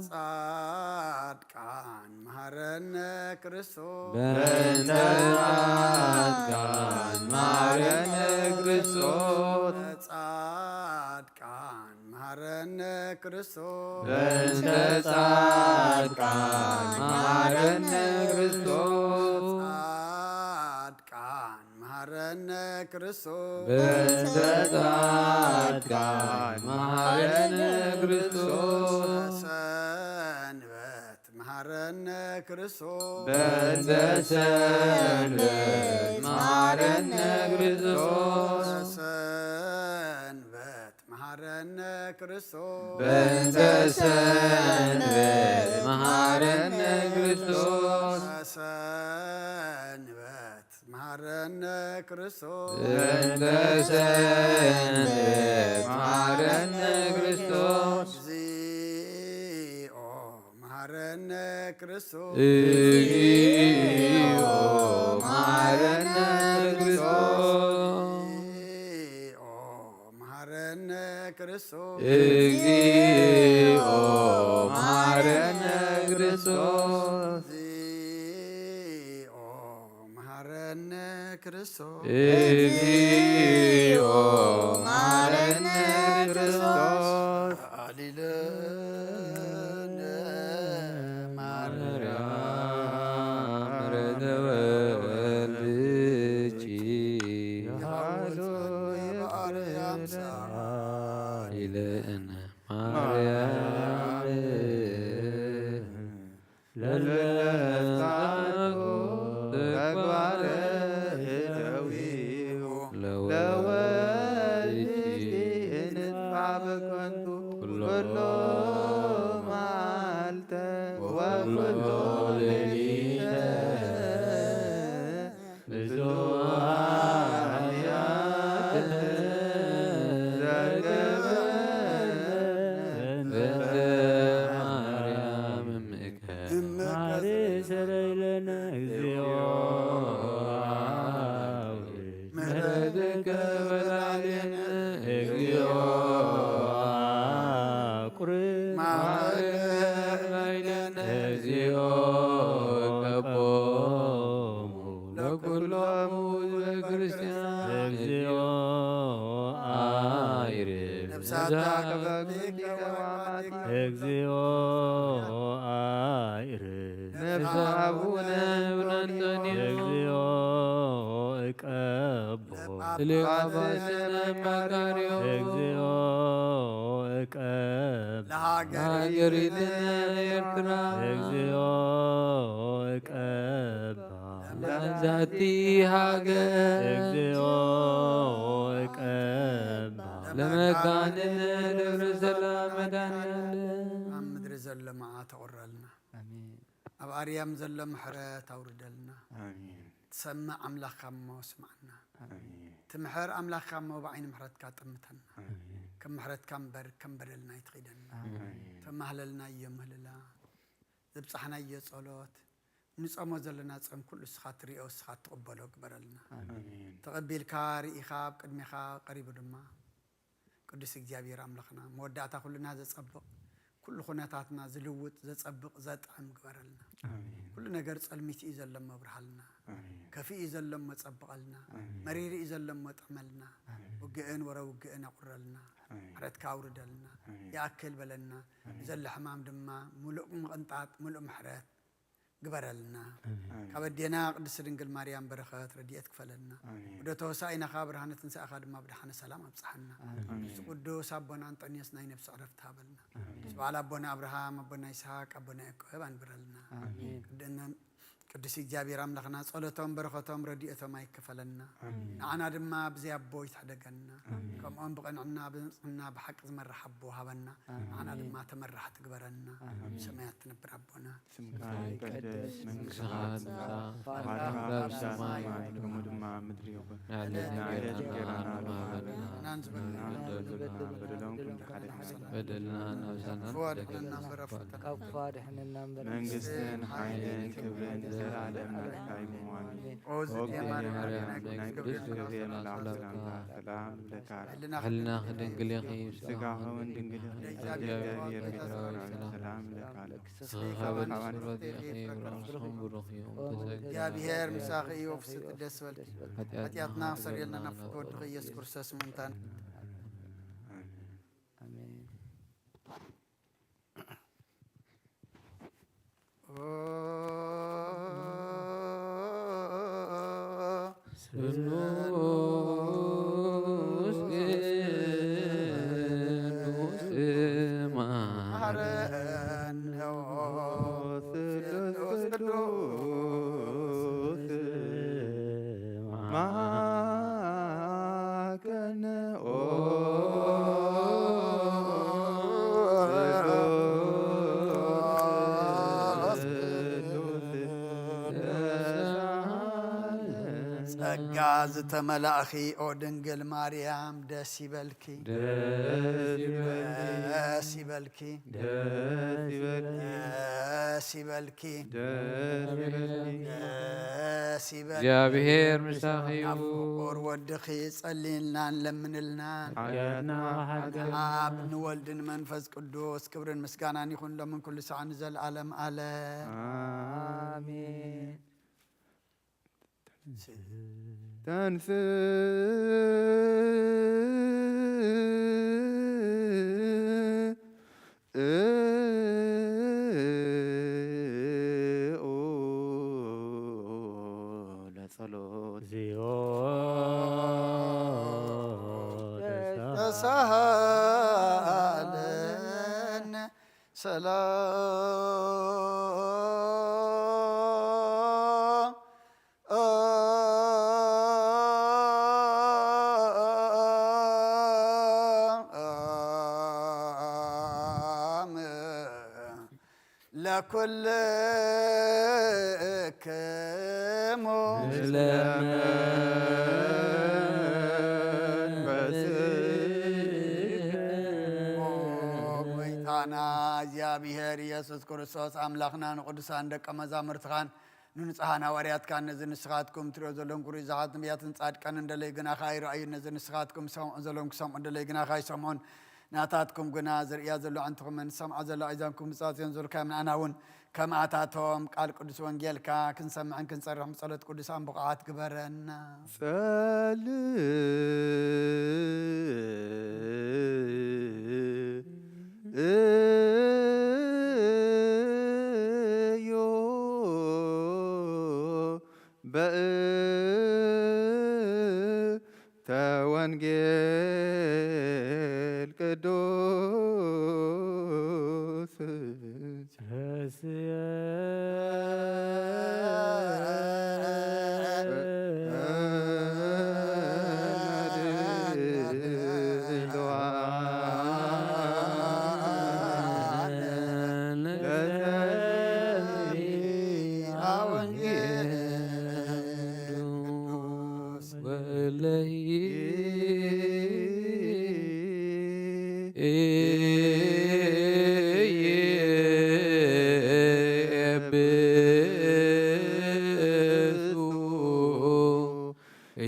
ጻድቃን መሐረነ ክርስቶስ በእንተ ጻድቃን መሐረነ ክርስቶስ። ጻድቃን መሐረነ ክርስቶስ በእንተ ጻድቃን መሐረነ ክርስቶስ። ጻድቃን መሐረነ ክርስቶስ በእንተ ጻድቃን መሐረነ ክርስቶስ። ሰንበት መሐረነ ክርስቶስ በእንተ ሰንበት መሐረነ ክርስቶስ። ሰንበት መሐረነ ክርስቶስ በእንተ ሰንበት መሃረነ ክርስቶስ። ሰንበት መሃረነ ክርስቶስ። በእንተ ሰንበት መሃረነ ክርስቶስ። እግዚኦ መሃረነ ክርስቶስ። እግዚኦ መሃረነ ክርስቶስ። እግዚኦ መሃረነ ክርስቶስ። እግዚኦ መሃረነ ክርስቶስ። እግዚኦ መሃረነ ክርስቶስ። እግዚኦ መሃረነ ክርስቶስ። አሊለነ ማርያም ማርያም ረተወልድኪ። የሃሎ የበአርያም ሰዓል። ኢለነ ማርያም ለለፍታኩ ተግባረ እደዊሁ ለወልድኪ እንጥፋ በከንቱ ኩሎ ኩሎ መዓልተ ወኩሎ ሌሊተ ብዙኃት ዘገበነ በእንተ ማርያም እምከ። ማሬ ሰረይለነ እግዚኦ። ምሕረትከ በላዕሌነ እግዚኦ። ቁርብ ማረነ እግዚኦ። ቀቦሙ ለኩሎሙ ህዝበ ክርስቲያን እግዚኦ። አይርብ ነፍሳታ ከበብከ ወአማቲከ እግዚኦ። አይርብ ነፍሰ አቡነ ብራንቶንዮስ እግዚኦ። እቀቦ ሊቀ ጳጳስነ መቃርዮስ እግዚኦ። እቀብ ለሀገሪትነ ኤርትራ እግዚኦ። እቀባ ለዛቲ ሀገር እግዚኦ። እቀባ ለመካንነ ደብረ ሰላም መድኃኔዓለም። ኣብ ምድሪ ዘሎ መዓት ኣቑረልና። ኣሜን። ኣብ ኣርያም ዘሎ ምሕረት ኣውርደልና። ኣሜን። ትሰምዕ ኣምላኽ እሞ ስምዓና። ኣሜን። ትምሕር ኣምላኽ እሞ ብዓይኒ ምሕረትካ ጠምተና። ኣሜን። ከም ምሕረትካ እምበር ከም በደልና ኣይትኺደና። ኣሜን። ተማህለልናዮ ምህልላ፣ ዘብጻሕናዮ ጸሎት፣ ንጾሞ ዘለና ጾም ኩሉ ንስኻ ትሪኦ፣ ንስኻ ትቕበሎ ግበረልና። ኣሜን። ተቐቢልካ ርኢኻ ኣብ ቅድሜኻ ቀሪቡ ድማ ቅዱስ እግዚኣብሔር ኣምላኽና፣ መወዳእታ ኩልና ዘጸብቕ፣ ኩሉ ኩነታትና ዝልውጥ፣ ዘጸብቕ፣ ዘጥዕም ግበረልና። ኣሜን። ኩሉ ነገር ጸልሚቱ እዩ ዘሎ እሞ ኣብርሃልና። ኣሜን። ከፊኡ እዩ ዘሎ እሞ ጸብቐልና። ኣሜን። መሪሩ እዩ ዘሎ እሞ ጥዕመልና። ኣሜን። ውግእን ወረ ውግእን ኣቑረልና። ኣሜን። ምሕረትካ ኣውርደልና። ኣሜን። ይኣክል በለና። ኣሜን። ንዘሎ ሕማም ድማ ምሉእ ምቕንጣጥ፣ ምሉእ ምሕረት ግበረልና። ኣሜን። ካብ ኣዴና ቅድስት ድንግል ማርያም በረኸት ረድኤት ክፈለልና። ኣሜን። ወደ ተወሳኢናኻ ብርሃነ ትንሳኤኻ ድማ ብደሓነ ሰላም ኣብጽሓና። ኣሜን። ቅዱስ ኣቦና ኣንጠንዮስ ናይ ነፍሲ ዕረፍቲ ሃበልና። ኣሜን። ስብዓል ኣቦና ኣብርሃም፣ ኣቦና ይስሐቅ፣ ኣቦና ያዕቆብ ኣንብረልና። ኣሜን። ቅድነ-፣ ቅዱስ እግዚኣብሔር ኣምላኽና ጸሎቶም፣ በረኸቶም፣ ረድኤቶም ኣይክፈለና። ኣሜን። ንዓና ድማ ብዘይ ኣቦ ይትሕደገና። ኣሜን። ከምኦም ብቕንዕና፣ ብንጽህና፣ ብሓቂ ዝመርሕ ኣቦ ሃበና። ኣሜን። ንዓና ድማ ተመራሕቲ ግበረና። ኣሜን። ሰማያት ትነብር ኣቦና። ስምካ ይቀደስ፣ መንግስትኻ ትምጻእ፣ ፍቓድካ ኣብ ሰማይ ከም ከምኡ ድማ ኣብ ምድሪ ይኹን። ንዕለት እንጀራና ሃበና፣ ንሕናን ዝበደሉና በደሎም ክንድሓደግ በደልና እናብዛና ክፉ ኣድሕነና እምበር ኣብ ፈተና ካብ ክፉ ኣድሕነና እምበር መንግስትን ሓይልን ክብርን ንዘለኣለም ናትካ ይኹን። ኣሜን። ኦ ዝእቲ ማርያም፣ ናይ ቅዱስ ገብርኤል መልኣክ ሰላምታ ሰላም እብለካ። ሕልና ክድንግል ኢኺ፣ ስጋኻ እውን ድንግል ኢኺ፣ እግዚኣብሔር ቤት ሰላም እብለካ። ንስኻ ካብ ኣንስቲ ብሩኽ ኢኺ፣ ብሩኽ ብሩኽ እዩ። እግዚኣብሔር ምሳኺ እዩ፣ ፍስሕቲ ደስ በልኪ። ሓጢኣትና ክሰርየልና ናብ ፍቅር ወድኺ ኢየሱስ ክርስቶስ ምእንታን። ኣሜን። ኦ ስሉስ ቅዱስ ማረነ። ስሉስ ቅዱስ ማከነ። ኦ ጸጋ ዝተመላእኺ ኦ ድንግል ማርያም ደስ ይበልኪ። ደስ ይበልኪ። ደስ ይበልኪ። ደስ ይበልኪ። ደስ ይበልኪ። ደስ ይበልኪ። ደስ ይበልኪ። እግዚኣብሔር ምሳኺ እዩ። ናብ ፍቁር ወድኺ ጸልይልናን ለምንልናን። ሓጢኣትና ሓጢኣትና። ኣብ ንወልድን መንፈስ ቅዱስ ክብርን ምስጋናን ይኹን ሎምን ኩሉ ሰዓት ንዘለዓለም ዓለም። ኣሜን። ተንስ ለጸሎት። እግዚኦ ተሳሃለነ ሰላም ለኩልክሙ። ጎይታና እግዚኣብሔር ኢየሱስ ክርስቶስ ኣምላኽና ንቅዱሳን ደቀ መዛሙርትኻን ንንጹሓን ሃዋርያትካን ነዚ ንስኻትኩም ትሪኦ ዘለኹም ግሩይ ዝሓት ነቢያትን ጻድቃንን ደለይ ግናኻ ኣይረኣዩን። ነዚ ንስኻትኩም ሰምዑ ዘለኹም ክሰምዑ ደለይ ግናኻ ኣይሰምዑን። ናታትኩም ግና ዝርእያ ዘሎ ኣዕንትኹምን ዝሰምዓ ዘሎ ኣእዛንኩም ብጻጽዮን ዘልካዮም ንኣና እውን ከምኣታቶም ቃል ቅዱስ ወንጌልካ ክንሰምዕን ክንጸርሕን ብጸሎት ቅዱሳን ብቑዓት ግበረና። ጸልእ እዮ በእንተ ወንጌል ቅዱስ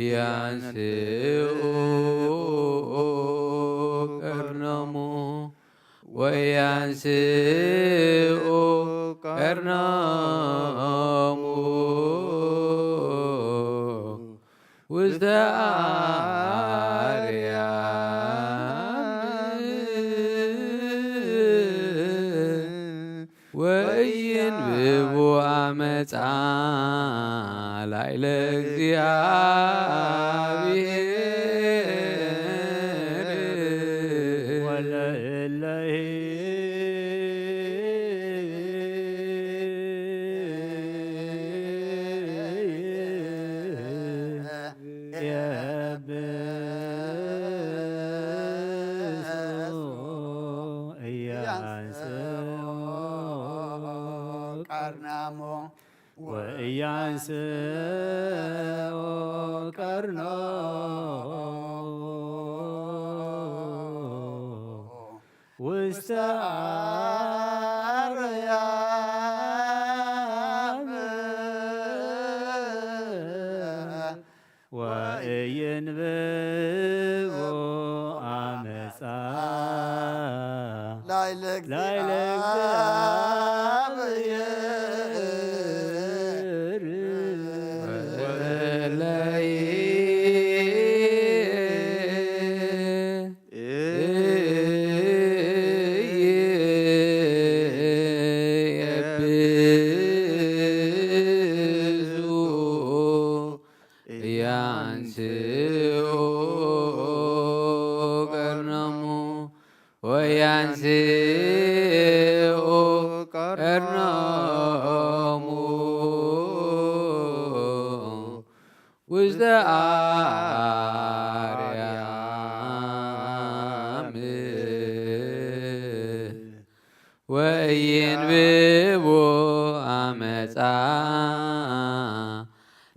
ያንስኡ ቀርኖሙ ወያንስኡ ቀርኖሙ ውስተ ኣርያም ወኢይንብቡ ዓመፃ ላዕለ እግዚኣብሔር። ቀርናሞ ወኢያንስኦ ቀርኖ ውስተ ኣርያም ወኢይንብቡ ዓመፃ ላዕለ ላዕለ እግዚኣብሔር። ወለይ ያንስኡ ቀርኖሙ ወያንስኡ ቀርኖሙ ውስተ ኣርያም ወኢይንብቡ ዓመፃ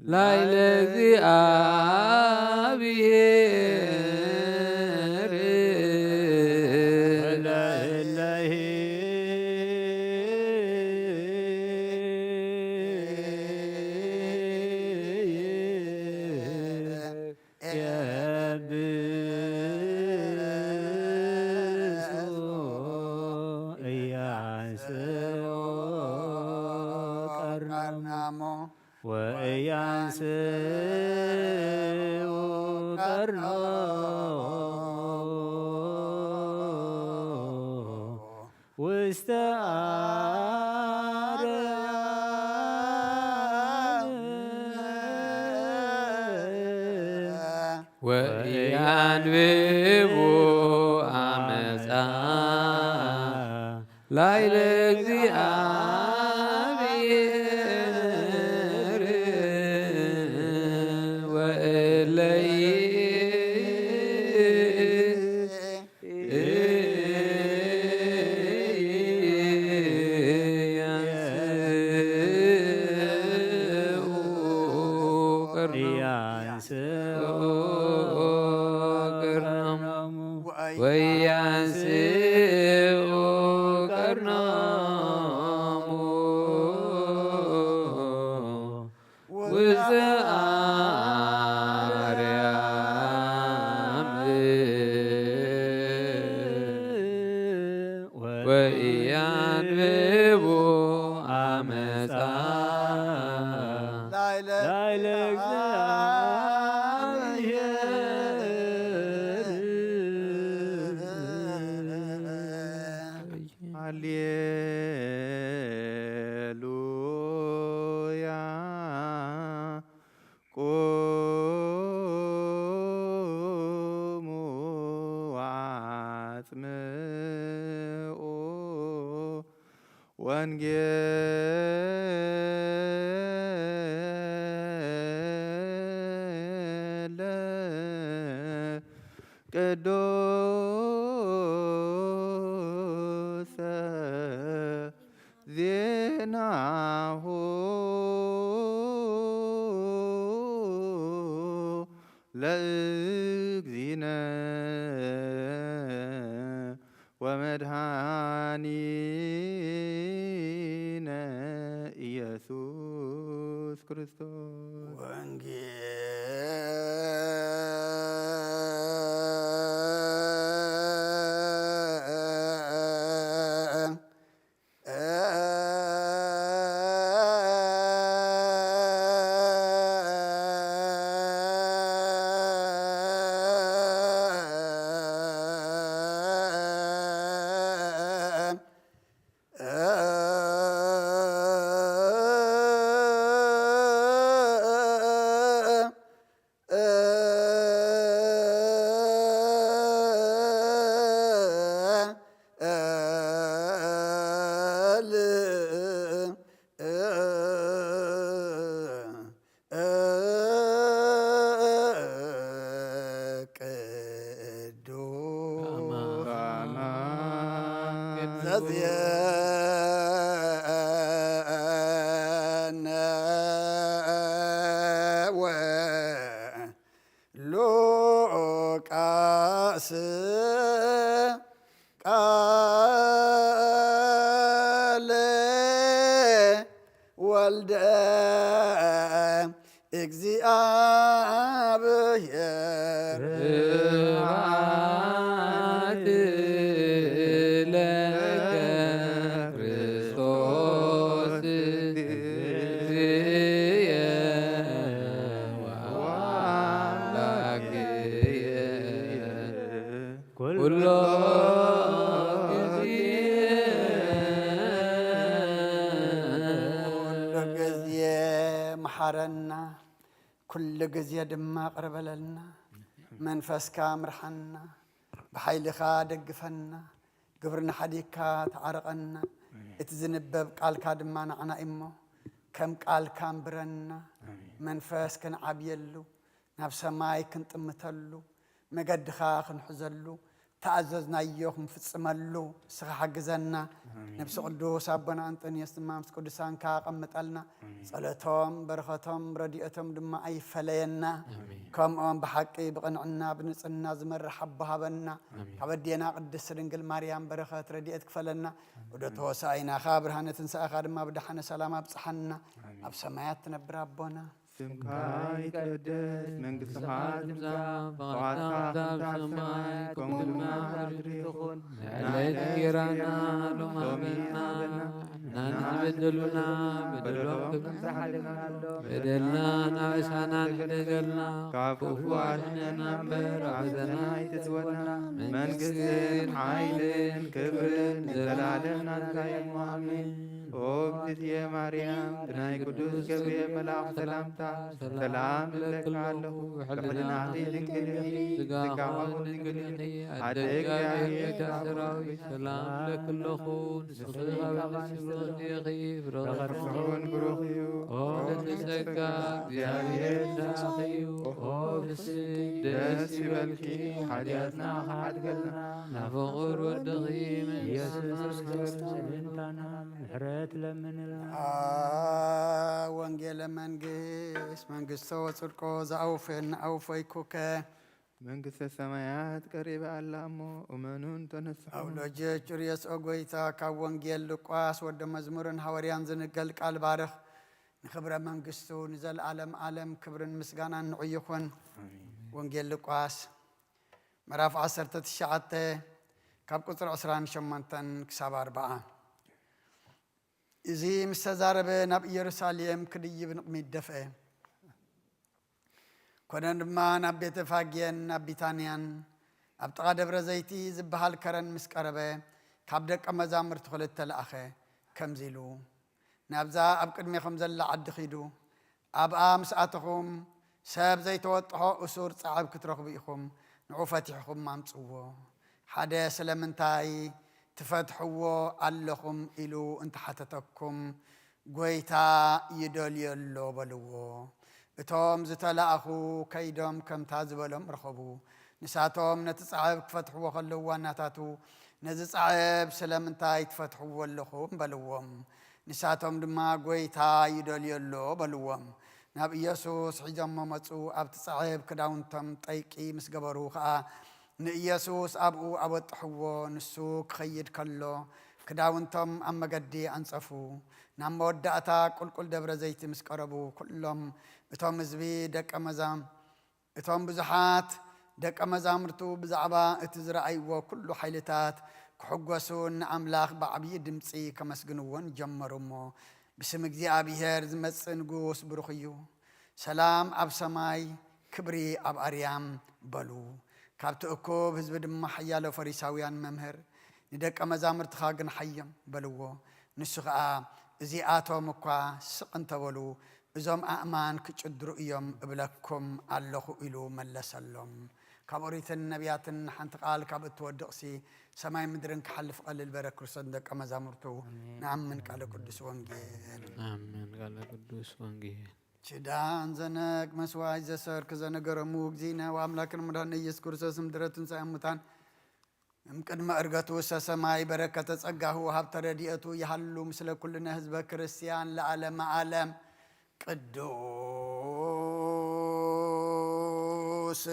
ላዕለ እግዚኣብሔር ወለእለሂ የብሱ ኢያንስኡ ቀርኖሙ ወኢያንስኡ ቀርኖሙ ውስተ አርያም ወኢያንብቡ አመፃ ላዕለ እግዚኣብሔር ወእለይ ወያንስኡ ቀርኖሙ ውስተ አርያም ወኢያንብቡ አመፃ ላዕለ እግዚአብሔር። ሃሌሉያ። ቁሙ ወአጽምዑ ወንጌለ ቅዱሰ ዜናሁ ለእግዚእነ ወመድኃኒነ ኢየሱስ ክርስቶስ። ወንጌል ቅዱስ ዘዜነ ሉቃስ ቃለ ወልደ እግዚኣብሔር። ስብሐት ለከ ክርስቶስ እግዚእየ ወአምላክየ። ኩሎ ጊዜ ኩሉ ጊዜ መሓረና፣ ኩሉ ጊዜ ድማ ቅርበለልና። መንፈስካ ምርሓና፣ ብሓይልኻ ደግፈና፣ ግብርና ሓዲግካ ተዓርቐና። እቲ ዝንበብ ቃልካ ድማ ንዓና እሞ ከም ቃልካ ኣንብረና። መንፈስ ክንዓብየሉ፣ ናብ ሰማይ ክንጥምተሉ፣ መገድኻ ክንሕዘሉ፣ ተኣዘዝናዮ ክንፍጽመሉ ንስኻ ሓግዘና። ኣሜን። ነብሲ ቅዱስ ኣቦና እንጠንዮስ ድማ ምስ ቅዱሳንካ ኣቐምጠልና። ኣሜን። ጸሎቶም፣ በረኸቶም፣ ረድኤቶም ድማ ኣይፈለየና። ኣሜን። ከምኦም ብሓቂ ብቕንዕና ብንጽህና ዝመርሕ ኣቦ ሃበና። ኣሜን። ካብ ኣዴና ቅድስት ድንግል ማርያም በረኸት ረድኤት ክፈለና። ወደ ተወሳኢናኻ ብርሃነ ትንሳኤኻ ድማ ብደሓነ ሰላም ኣብጽሓና። ኣሜን። ኣብ ሰማያት ትነብር ኣቦና ስምካ ይቀደስ፣ መንግስትኻ ትምጻእ፣ ፍቓድካ ከም ኣብ ሰማይ ከምኡ ድማ ኣብ ምድሪ ትኹን። ንዕለይቲ እንጌራና ሎሚ ሃበና፣ ንሕና ንበደሉና በደሎም ከም ዝሓለፍናሎም፣ በደልና ናብ ኣሳና ንሕደገልና፣ ካብ ክፉ ኣድሕነና እምበር፣ ኣብ ፈተና ኣይትእትወና። መንግስትን ሓይልን ክብርን ንዘለዓለም ናትካ እዩ። ኣሜን። ኦ እግዝእትየ ማርያም፣ ብናይ ቅዱስ ገብርኤል መልኣኽ ሰላምታ ሰላም እብለኪ ኣለኹ። ብሕልናኺ ድንግል ኢኺ፣ ስጋኺ እውን ድንግል ኢኺ። ኣደ እግዚኣብሔር ኣደ ሰራዊት፣ ሰላም እብለኪ ኣለኹ። ንስኺ ካብ ኣንስቲ ተፈጢርኪ፣ ፍረ ከርሥኺ እውን ብሩኽ እዩ። ኦ ልዕልቲ ጸጋ፣ እግዚኣብሔር ምሳኺ እዩ። ኦ ፍስሕቲ ደስ ይበልኪ፣ ሓጢኣትና ክሓድገልና፣ ናብ ፍቑር ወድኺ ኢየሱስ ክርስቶስ ሰላምታና ምሕረት ለምንልና። አ፣ ወንጌለ መንግስት፣ መንግስቶ ወጽድቆ ዘአውፈን አውፈይኩከ። መንግስተ ሰማያት ቀሪባ ኣላ እሞ እመኑን ተነስሑ። ኣውሎጀ ጩርየስ ኦ ጎይታ፣ ካብ ወንጌል ሉቃስ ወደ መዝሙርን ሃዋርያን ዝንገል ቃል ባርኽ። ንኽብረ መንግስቱ ንዘለዓለም ዓለም ክብርን ምስጋናን ንዑ ይኹን። ኣሜን። ወንጌል ሉቃስ ምዕራፍ ዓሰርተ ትሽዓተ ካብ ቁጽሪ ዕስራን ሸሞንተን ክሳብ ኣርብዓ። እዚ ምስ ተዛረበ ናብ ኢየሩሳሌም ክድይብ ንቕሚት ደፍአ። ኮነ ድማ ናብ ቤተ ፋግየን ናብ ቢታንያን ኣብ ጥቓ ደብረ ዘይቲ ዝበሃል ከረን ምስ ቀረበ ካብ ደቀ መዛሙርቲ ክልተ ለኣኸ፣ ከምዚ ኢሉ፣ ናብዛ ኣብ ቅድሜኹም ዘላ ዓዲ ኺዱ፣ ኣብኣ ምስ ኣተኹም፣ ሰብ ዘይተወጥሖ እሱር ጻዕብ ክትረኽቡ ኢኹም፣ ንዑ ፈቲሕኹም ኣምጽዎ። ሓደ ስለምንታይ ትፈትሕዎ ኣለኹም ኢሉ እንተሓተተኩም፣ ጐይታ ይደልዮ ኣሎ በልዎ። እቶም ዝተላእኹ ከይዶም ከምታ ዝበሎም ረኸቡ። ንሳቶም ነቲ ጻዕብ ክፈትሕዎ ከለዉ ዋናታቱ፣ ነዚ ጻዕብ ስለምንታይ ትፈትሕዎ ኣለኹም በልዎም። ንሳቶም ድማ ጐይታ ይደልዮ ኣሎ በልዎም። ናብ ኢየሱስ ሒዞሞ መጹ። ኣብቲ ጻዕብ ክዳውንቶም ጠይቂ ምስ ገበሩ ኸኣ ንኢየሱስ ኣብኡ ኣበጥሕዎ። ንሱ ክኸይድ ከሎ ክዳውንቶም ኣብ መገዲ ኣንጸፉ። ናብ መወዳእታ ቁልቁል ደብረ ዘይቲ ምስ ቀረቡ፣ ኩሎም እቶም ህዝቢ ደቀ መዛም-፣ እቶም ብዙሓት ደቀ መዛሙርቱ ብዛዕባ እቲ ዝረኣይዎ ኩሉ ሓይልታት ክሕጎሱን ንኣምላኽ ብዓብዪ ድምጺ ከመስግንዎን ጀመሩ እሞ፣ ብስም እግዚኣብሔር ዝመጽእ ንጉስ ብሩኽ እዩ። ሰላም ኣብ ሰማይ፣ ክብሪ ኣብ ኣርያም በሉ። ካብቲ እኩብ ህዝቢ ድማ ሓያሎ ፈሪሳውያን፣ መምህር፣ ንደቀ መዛሙርትኻ ግንሓዮም በልዎ። ንሱ ኸኣ፣ እዚኣቶም እኳ ስቕ እንተበሉ፣ እዞም ኣእማን ክጭድሩ እዮም እብለኩም ኣለኹ ኢሉ መለሰሎም። ካብ ኦሪትን ነቢያትን ሓንቲ ቃል ካብ እትወድቕሲ፣ ሰማይ ምድርን ክሓልፍ ቀልል በረ። ክርስቶስ ንደቀ መዛሙርቱ፣ ኣሜን። ንኣምን ቃለ ቅዱስ ወንጌል። ኣሜን። ቃለ ቅዱስ ወንጌል። ችዳን ዘነግ መስዋዕት ዘሰርክ ዘነገረሙ እግዚእነ ወአምላክነ መድኃኒነ ኢየሱስ ክርስቶስ እምድረ ትንሣኤ እሙታን እምቅድመ ዕርገቱ ውስተ ሰማይ በረከተ ጸጋሁ ወሀብተ ረድኤቱ ይሃሉ ምስለ ኩልነ ህዝበ ክርስቲያን ለዓለመ ዓለም። ቅዱስ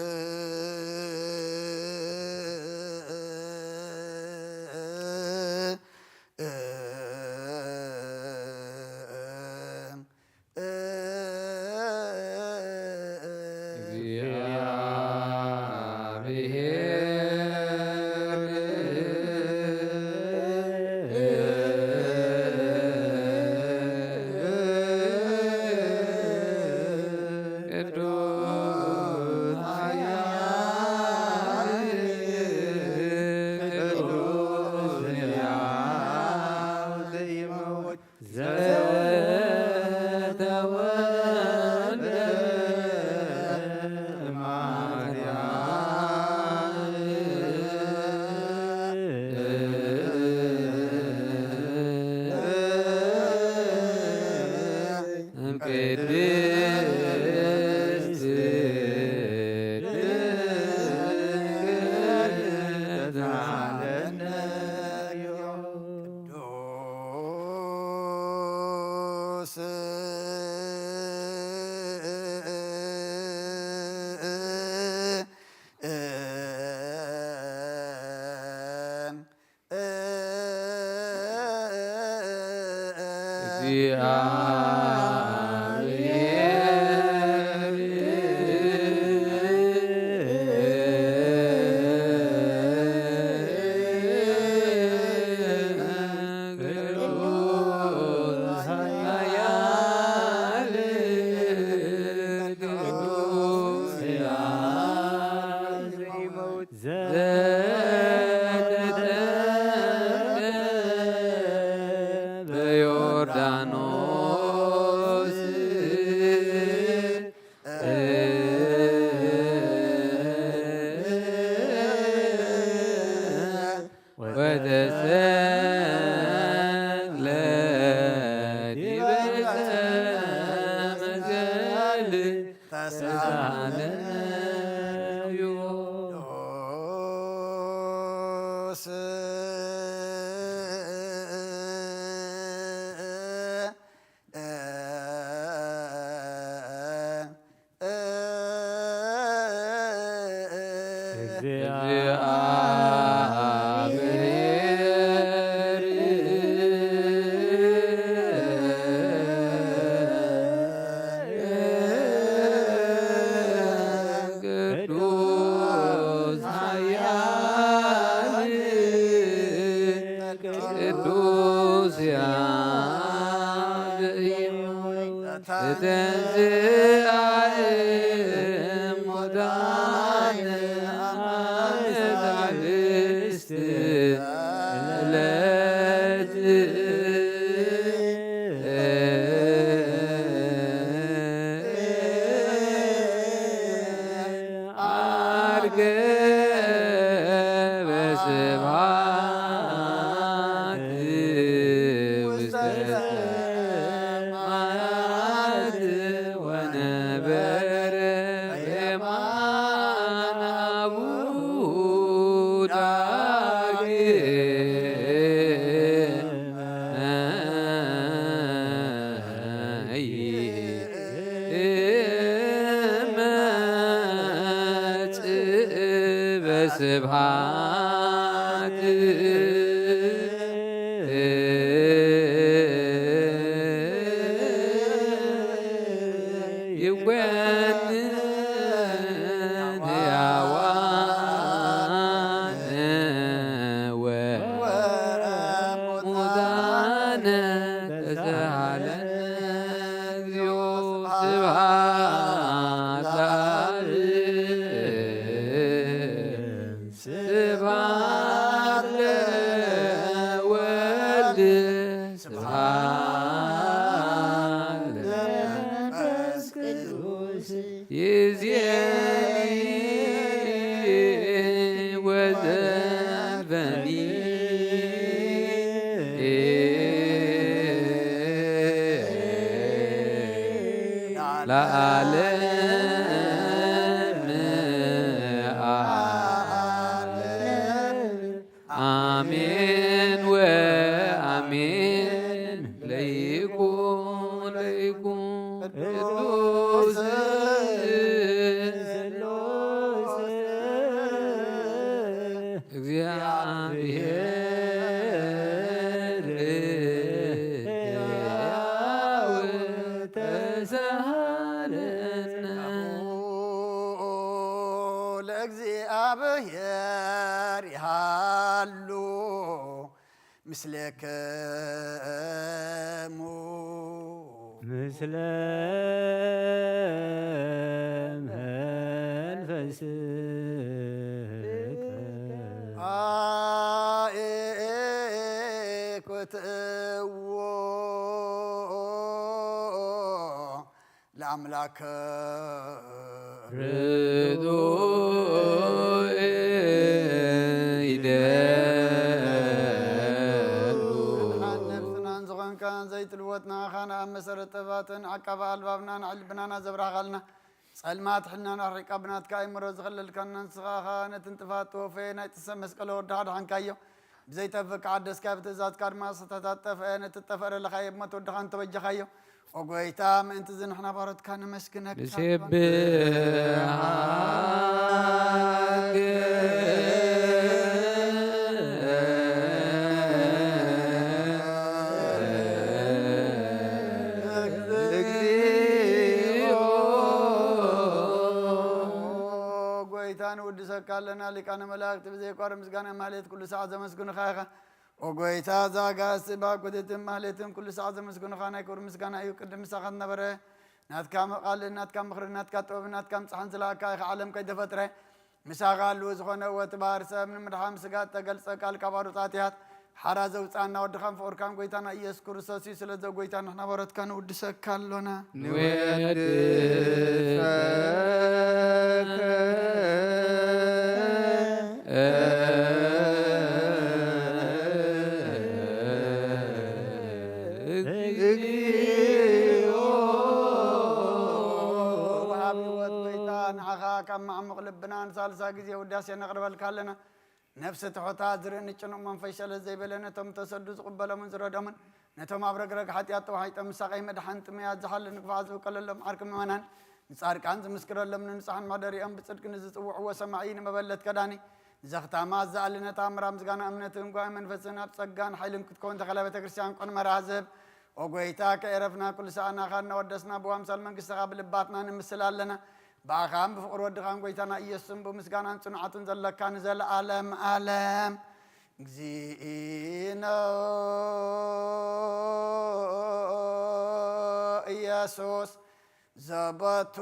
ተሳለዩ። ቅዱስ ኃያል ቅዱስ ያድይ ተንሥአ እሙታን በሳልስት ዕለት ዐርገ በስብሐት ውስተ ሰማያት ወነበረ በየማነ አቡሁ ዳግመ ይመጽእ በስብሐት። ይኮንን ሕያዋን ወሙታነ ተሳሃለነ እግዚኦ። ስብሐት ለአብ ስብሐት ለወልድ ስብሐት ለመንፈስ ቅዱስ ይእዜኒ ወዘልፈኒ ለዓለመ ዓለም። አሜን ወአሜን። ለይኩን ለይኩን ቅዱስ ስሉስ እግዚአብሔር ሕያው ተሳሃለነ። ለእግዚአብሔር ይሃሉ ምስሌክሙ ምስለ መንፈስከ አኤኩትዎ ለአምላክ ርቱዕ ይደሉ። ነፍስናን ዝኾንካን ዘይትልወጥ ንዓኻ ንኣብ መሰረት ጥበባትን ዓቃቢ ኣልባብና ንዓል ልብናና ዘብራህኻልና ጸልማት ሕልናና ኣርሒቃ ብናትካ ኣእምሮ ዝኸለልካና ንስኻ ኢኻ ነቲ ንጥፋት ተወፈየ ናይ ጥሰ መስቀል ወድኻ ድሓንካዮ። ብዘይጠፍእ ከዓደስካ ብትእዛዝካ ድማ ስሕተታት ጠፍአ ነቲ ጠፍአ ለለኻዮ ብሞት ወድኻ እንተበጀኻዮ። ኦ ጎይታ ምእንቲ እዚ ንሕና ባሮትካ ነመስግነካ። ንሴብሐከ እግዚኦ። ጎይታ ንውድሰካ ኣለና ሊቃነ መላእክት ብዘይቋርም ምስጋና ማህሌት ኩሉ ሰዓት ዘመስግኑኻ ኢኻ። ኦ ጎይታ፣ እዛ ኣጋእዝቲ ብኣኩትትን ማህሌትን ኩሉ ሰዓት ዘመስግኑኻ ናይ ክብሪ ምስጋና እዩ። ቅድም ምሳኻ ዝነበረ ናትካ ቃልን ናትካ ምኽርን ናትካ ጥበብን ናትካ ምጽሓን ዝለኣካ ኢኻ። ዓለም ከይተፈጥረ ምሳኻ ህልው ዝኾነ እወ እቲ ባህሪ ሰብ ንምድሓን ስጋ እተገልጸ ቃልካ ባዶ ጣትያት ሓራ ዘውጽኣና ወድኻን ፍቑርካን ጎይታና ኢየሱስ ክርስቶስ እዩ። ስለዚ ጎይታ ንሕና ባሮትካ ንውድሰካ ኣሎና። ንወድሰከ እግዚኦ። ንዓኻ ካብ ማዕሙቕ ልብና ንሳልሳ ግዜ ውዳሴ ነቕርበልካ ኣለና። ነፍሲ ትሑታት ዝርኢ ንጭኑቕ መንፈስ ሸለል ዘይበለ ነቶም ተሰዱ ዝቕበሎምን ዝረዶምን ነቶም ኣብ ረግረግ ሓጢኣት ተዋሒጦም ምሳቐይ መድሓን ጥሙያት ዝሓሊ ንግፋዕ ዝውቀለሎም ዓርኪ ምእመናን ንጻድቃን ዝምስክረሎም ንንጹሓን መሕደሪኦም ብጽድቂ ንዝጽውዕዎ ሰማዒ ንመበለት ከዳኒ ንዘኽታማ ዝኣልነታ ምራ ምስጋና እምነትን ጓይ መንፈስን ኣብ ጸጋን ሓይልን ክትከውን ተኸላ ቤተ ክርስቲያን ቁን መርሃ ዝህብ ኦ ጎይታ ከኤረፍና ኩሉ ሰዓናኻ እናወደስና ብዋምሳል መንግስትኻ ብልባትና ንምስል ኣለና። ብኣኻን ብፍቕሪ ወድኻን ጎይታና ኢየሱስን ብምስጋናን ጽኑዓትን ዘለካ ንዘለኣለም ኣለም። እግዚእነ ኢየሱስ ዘበቱ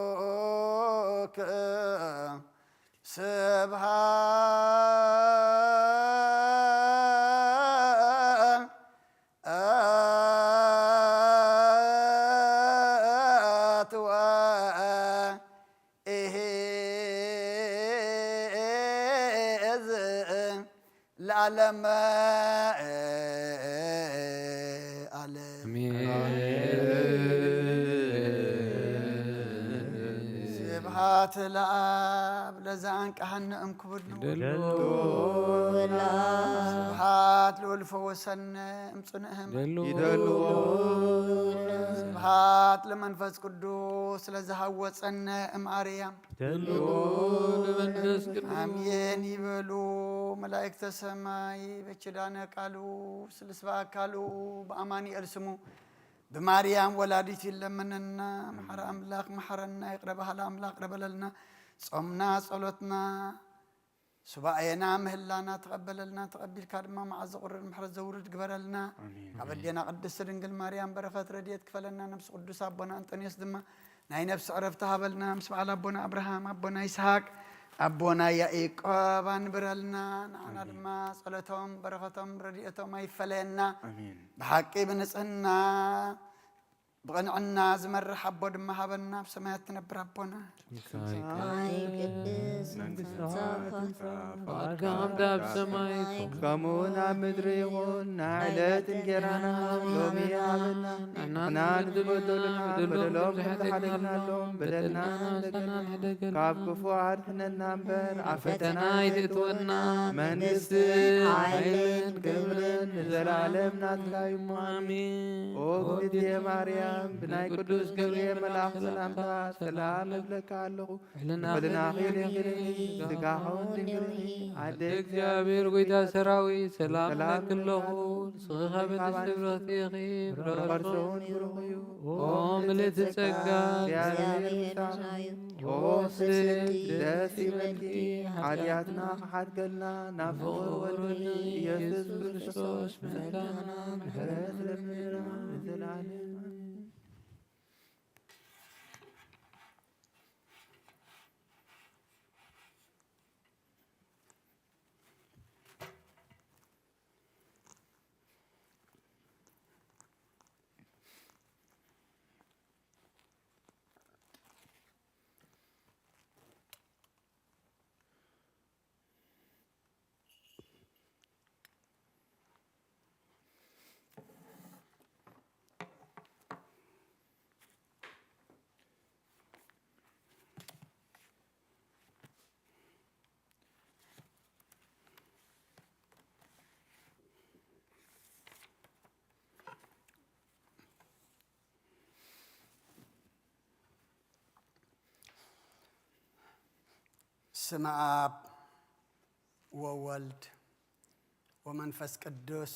ለከ ስብሐት ወ ኢሄዝ ለዓለመ ዓለም። ኣሜን። ስብሐት ለኣብ ለዘ ኣንቀሐነ እምክብሉ። ይደሉ። ስብሐት ልኡል ፈወሰነ እምጽኑዕ ህማም። ይደሉ። ስብሐት ለመንፈስ ቅዱስ ለዘሃወጸነ እም ኣርያም። ይደሉ። መንፈስ ቅዱስ። ኣሜን ይበሉ። መላእክተ ሰማይ በኪዳነ ቃሉ ስልስባ ኣካሉ ብኣማኑኤል ስሙ ብማርያም ወላዲት ይለመነና። መሓረ ኣምላኽ መሓረና፣ ይቕረ በሃሊ ኣምላኽ ይቕረ በለልና። ጾምና፣ ጸሎትና፣ ሱባኤና፣ ምህላና ተቐበለልና። ተቐቢልካ ድማ መዓዝ ዘቑርር ምሕረት ዘውርድ ግበረልና። ኣሜን። ካብ ኣዴና ቅድስት ድንግል ማርያም በረኸት ረድኤት ክፈለና። ነፍሲ ቅዱስ ኣቦና ኣንጠንዮስ ድማ ናይ ነፍሲ ዕረፍቲ ሃበልና። ምስ በዓል ኣቦና ኣብርሃም፣ ኣቦና ይስሐቅ፣ ኣቦና ያዕቆብ ኣንብረልና። ንዓና ኣሜን። ድማ ጸሎቶም፣ በረኸቶም፣ ረድኤቶም ኣይፈለየና። ኣሜን። ብሓቂ ብንጽህና ብቕንዕና ዝመርሕ ኣቦ ድማ ሃበና። ኣብ ሰማያት ትነብር ኣቦና። ሰማይ ይትቀደስ፣ መንግስትኻ ትምጻእ፣ ትምጻእ፣ ፈቃድካ ፈቃድካ ከም ትምጻእ፣ ኣብ ሰማይ ከምኡ እውን ኣብ ምድሪ ይኹን። ናይ ዕለት እንጀራና ሎሚ ሃበና። ንሕና ንበደሉና፣ በደሎም ከም ዝሓለፍናሎም በደልና ንሕደገልና። ካብ ክፉ ኣድሕነና እምበር፣ ኣብ ፈተና ኣይተእትወና። መንግስትን ሓይልን ክብርን ንዘለኣለም ናትካ እዩ እሞ። ኣሜን። ኦ ክብርት ማርያም፣ ብናይ ቅዱስ ገብርኤል መልኣኽ ሰላምታ ሰላም እብለካ ኣለኹ። ንሕልናኺ ድንግል ኢኺ፣ ስጋኺ እውን ድንግል ኢኺ። ኣደ እግዚኣብሔር ጎይታ ሰራዊት፣ ሰላም እብለኪ ኣለኹ። ንስኺ ካብ ኣንስቲ ብርኽቲ ኢኺ፣ ፍረ ከርሲ እውን ብሩኽ እዩ። ኦ ምልእቲ ጸጋ፣ እግዚኣብሔር ምሳኺ፣ ኦ ፍስሕቲ ደስ ይበልኪ። ሓጢኣትና ክሓድገልና፣ ናብ ፍቕሪ ወልድኺ ኢየሱስ ክርስቶስ ምሕረትና ምሕረት ለምንና ንዘለዓለም። ስመ ኣብ ወወልድ ወመንፈስ ቅዱስ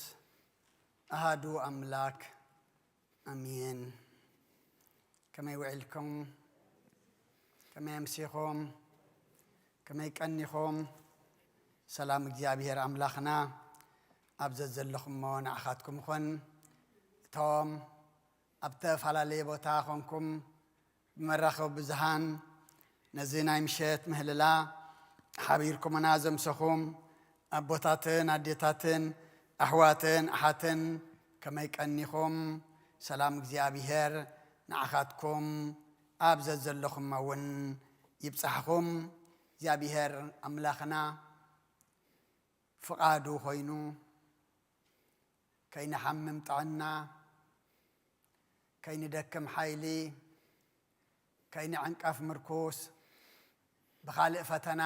ኣሃዱ ኣምላክ ኣሜን። ከመይ ውዒልኩም? ከመይ ኣምሲኹም? ከመይ ቀኒኹም? ሰላም እግዚኣብሔር ኣምላኽና ኣብ ዘዘለኹሞ ንዓኻትኩም ይኹን። እቶም ኣብ ዝተፈላለየ ቦታ ኾንኩም ብመራኸቢ ብዙሃን ነዚ ናይ ምሸት ምህልላ ሓቢርኩምና ዘምሰኹም ኣቦታትን ኣዴታትን ኣሕዋትን ኣሓትን ከመይ ቀኒኹም? ሰላም እግዚኣብሔር ንዓኻትኩም ኣብ ዘዘለኹሞ እውን ይብጻሕኹም። እግዚኣብሔር ኣምላኽና ፍቓዱ ኾይኑ ከይንሓምም ጥዕና ከይንደክም ሓይሊ፣ ከይንዕንቀፍ ምርኩስ፣ ብኻልእ ፈተና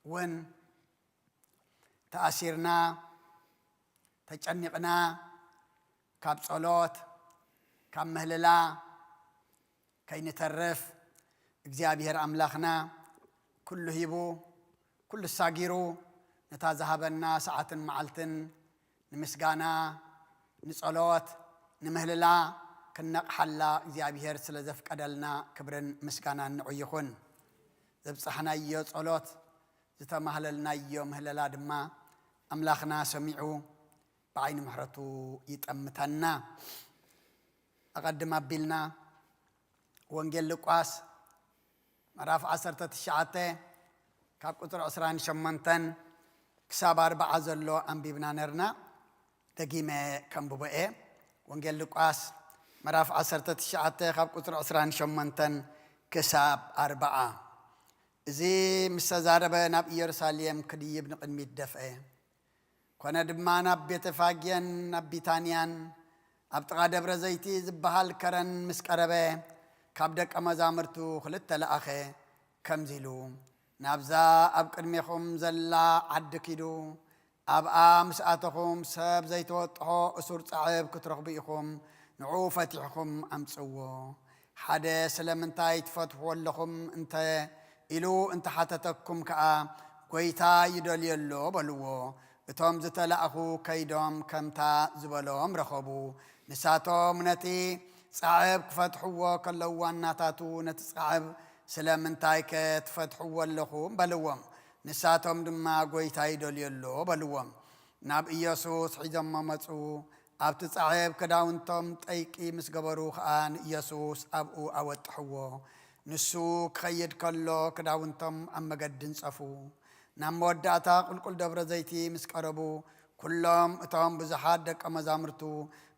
እውን ተኣሲርና፣ ተጨኒቕና፣ ካብ ጸሎት፣ ካብ ምህልላ ከይንተርፍ፣ እግዚኣብሔር ኣምላኽና ኩሉ ሂቡ፣ ኩሉ ሳጊሩ፣ ነታ ዝሃበና ሰዓትን መዓልትን ንምስጋና፣ ንጸሎት፣ ንምህልላ ክነቕሓላ እግዚኣብሔር ስለ ዘፍቀደልና ክብርን ምስጋናን ንዑ ይኹን። ዘብጻሕናዮ ጸሎት፣ ዝተማህለልናዮ ምህለላ ድማ ኣምላኽና ሰሚዑ ብዓይኒ ምሕረቱ ይጠምተና። ኣቐድም ኣቢልና ወንጌል ሉቃስ ምዕራፍ ዓሰርተ ትሽዓተ ካብ ቁጽሪ ዕስራን ሸሞንተን ክሳብ ኣርብዓ ዘሎ ኣንቢብና ነርና። ደጊመ ከንብቦ እየ። ወንጌል ሉቃስ ምዕራፍ ዓሰርተ ትሽዓተ ካብ ቁጽሪ ዕስራን ሸሞንተን ክሳብ ኣርብዓ። እዚ ምስ ተዛረበ ናብ ኢየሩሳሌም ክድይብ ንቕድሚት ደፍአ። ኮነ ድማ ናብ ቤተፋግየን ናብ ቢታንያን ኣብ ጥቓ ደብረ ዘይቲ ዝበሃል ከረን ምስ ቀረበ፣ ካብ ደቀ መዛሙርቱ ክልተ ለኣኸ፣ ከምዚ ኢሉ፣ ናብዛ ኣብ ቅድሜኹም ዘላ ዓዲ ኪዱ፣ ኣብኣ ምስ ኣተኹም ሰብ ዘይተወጥሖ እሱር ጻዕብ ክትረኽቡ ኢኹም፣ ንዑ ፈቲሕኹም ኣምጽዎ። ሓደ ስለምንታይ ትፈትሕዎ ኣለኹም እንተ ኢሉ እንተሓተተኩም ከኣ፣ ጐይታ ይደልዮ ኣሎ በልዎ። እቶም ዝተላእኹ ከይዶም ከምታ ዝበሎም ረኸቡ። ንሳቶም ነቲ ጻዕብ ክፈትሕዎ ከለዉ ዋናታቱ ነቲ ጻዕብ ስለምንታይከ ትፈትሕዎ ኣለኹም በልዎም። ንሳቶም ድማ ጐይታ ይደልዮ ኣሎ በልዎም። ናብ ኢየሱስ ሒዞሞ መጹ። ኣብቲ ጻዕብ ክዳውንቶም ጠይቂ ምስ ገበሩ ኸኣ ንኢየሱስ ኣብኡ ኣወጥሕዎ። ንሱ ክኸይድ ከሎ ክዳውንቶም ኣብ መገዲ እንጸፉ። ናብ መወዳእታ ቁልቁል ደብረ ዘይቲ ምስ ቀረቡ፣ ኩሎም እቶም ብዙሓት ደቀ መዛሙርቱ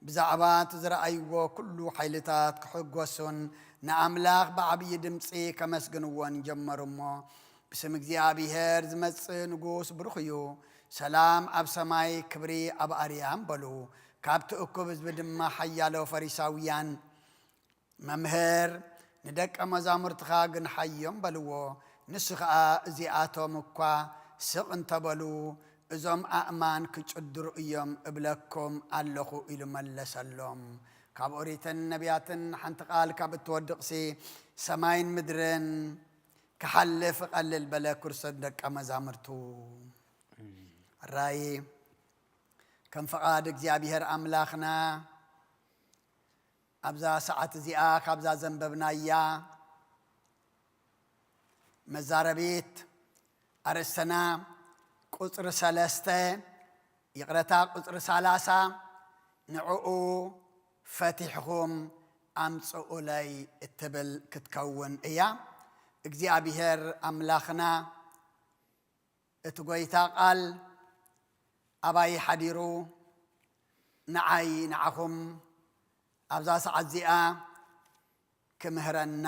ብዛዕባ እቲ ዝረኣይዎ ኩሉ ሓይልታት ክሕጎሱን ንኣምላኽ ብዓብዪ ድምጺ ከመስግንዎን ጀመሩ እሞ፣ ብስም እግዚኣብሔር ዝመጽእ ንጉስ ብሩኽ እዩ፣ ሰላም ኣብ ሰማይ ክብሪ ኣብ ኣርያም በሉ። ካብቲ እኩብ ህዝቢ ድማ ሓያሎ ፈሪሳውያን፣ መምህር፣ ንደቀ መዛሙርትኻ ግንሓዮም በልዎ። ንሱ ኸኣ እዚኣቶም እኳ ስቕ እንተበሉ፣ እዞም ኣእማን ክጭድሩ እዮም እብለኩም ኣለኹ ኢሉ መለሰሎም። ካብ ኦሪትን ነቢያትን ሓንቲ ቃል ካብ እትወድቕሲ ሰማይን ምድርን ክሓልፍ እቐልል በለ። ክርስቶስ ደቀ መዛሙርቱ ራእይ ከም ፍቓድ እግዚኣብሔር ኣምላኽና ኣብዛ ሰዓት እዚኣ ካብዛ ዘንበብናያ መዛረቢት ኣርእስትና ቁጽሪ ሰለስተ፣ ይቕረታ፣ ቁጽሪ ሰላሳ፣ ንዕኡ ፈቲሕኹም ኣምጽኡለይ እትብል ክትከውን እያ። እግዚኣብሔር ኣምላኽና እቲ ጐይታ ቃል ኣባይ ሓዲሩ ንዓይ ንዓኹም ኣብዛ ሰዓት እዚኣ ክምህረና፣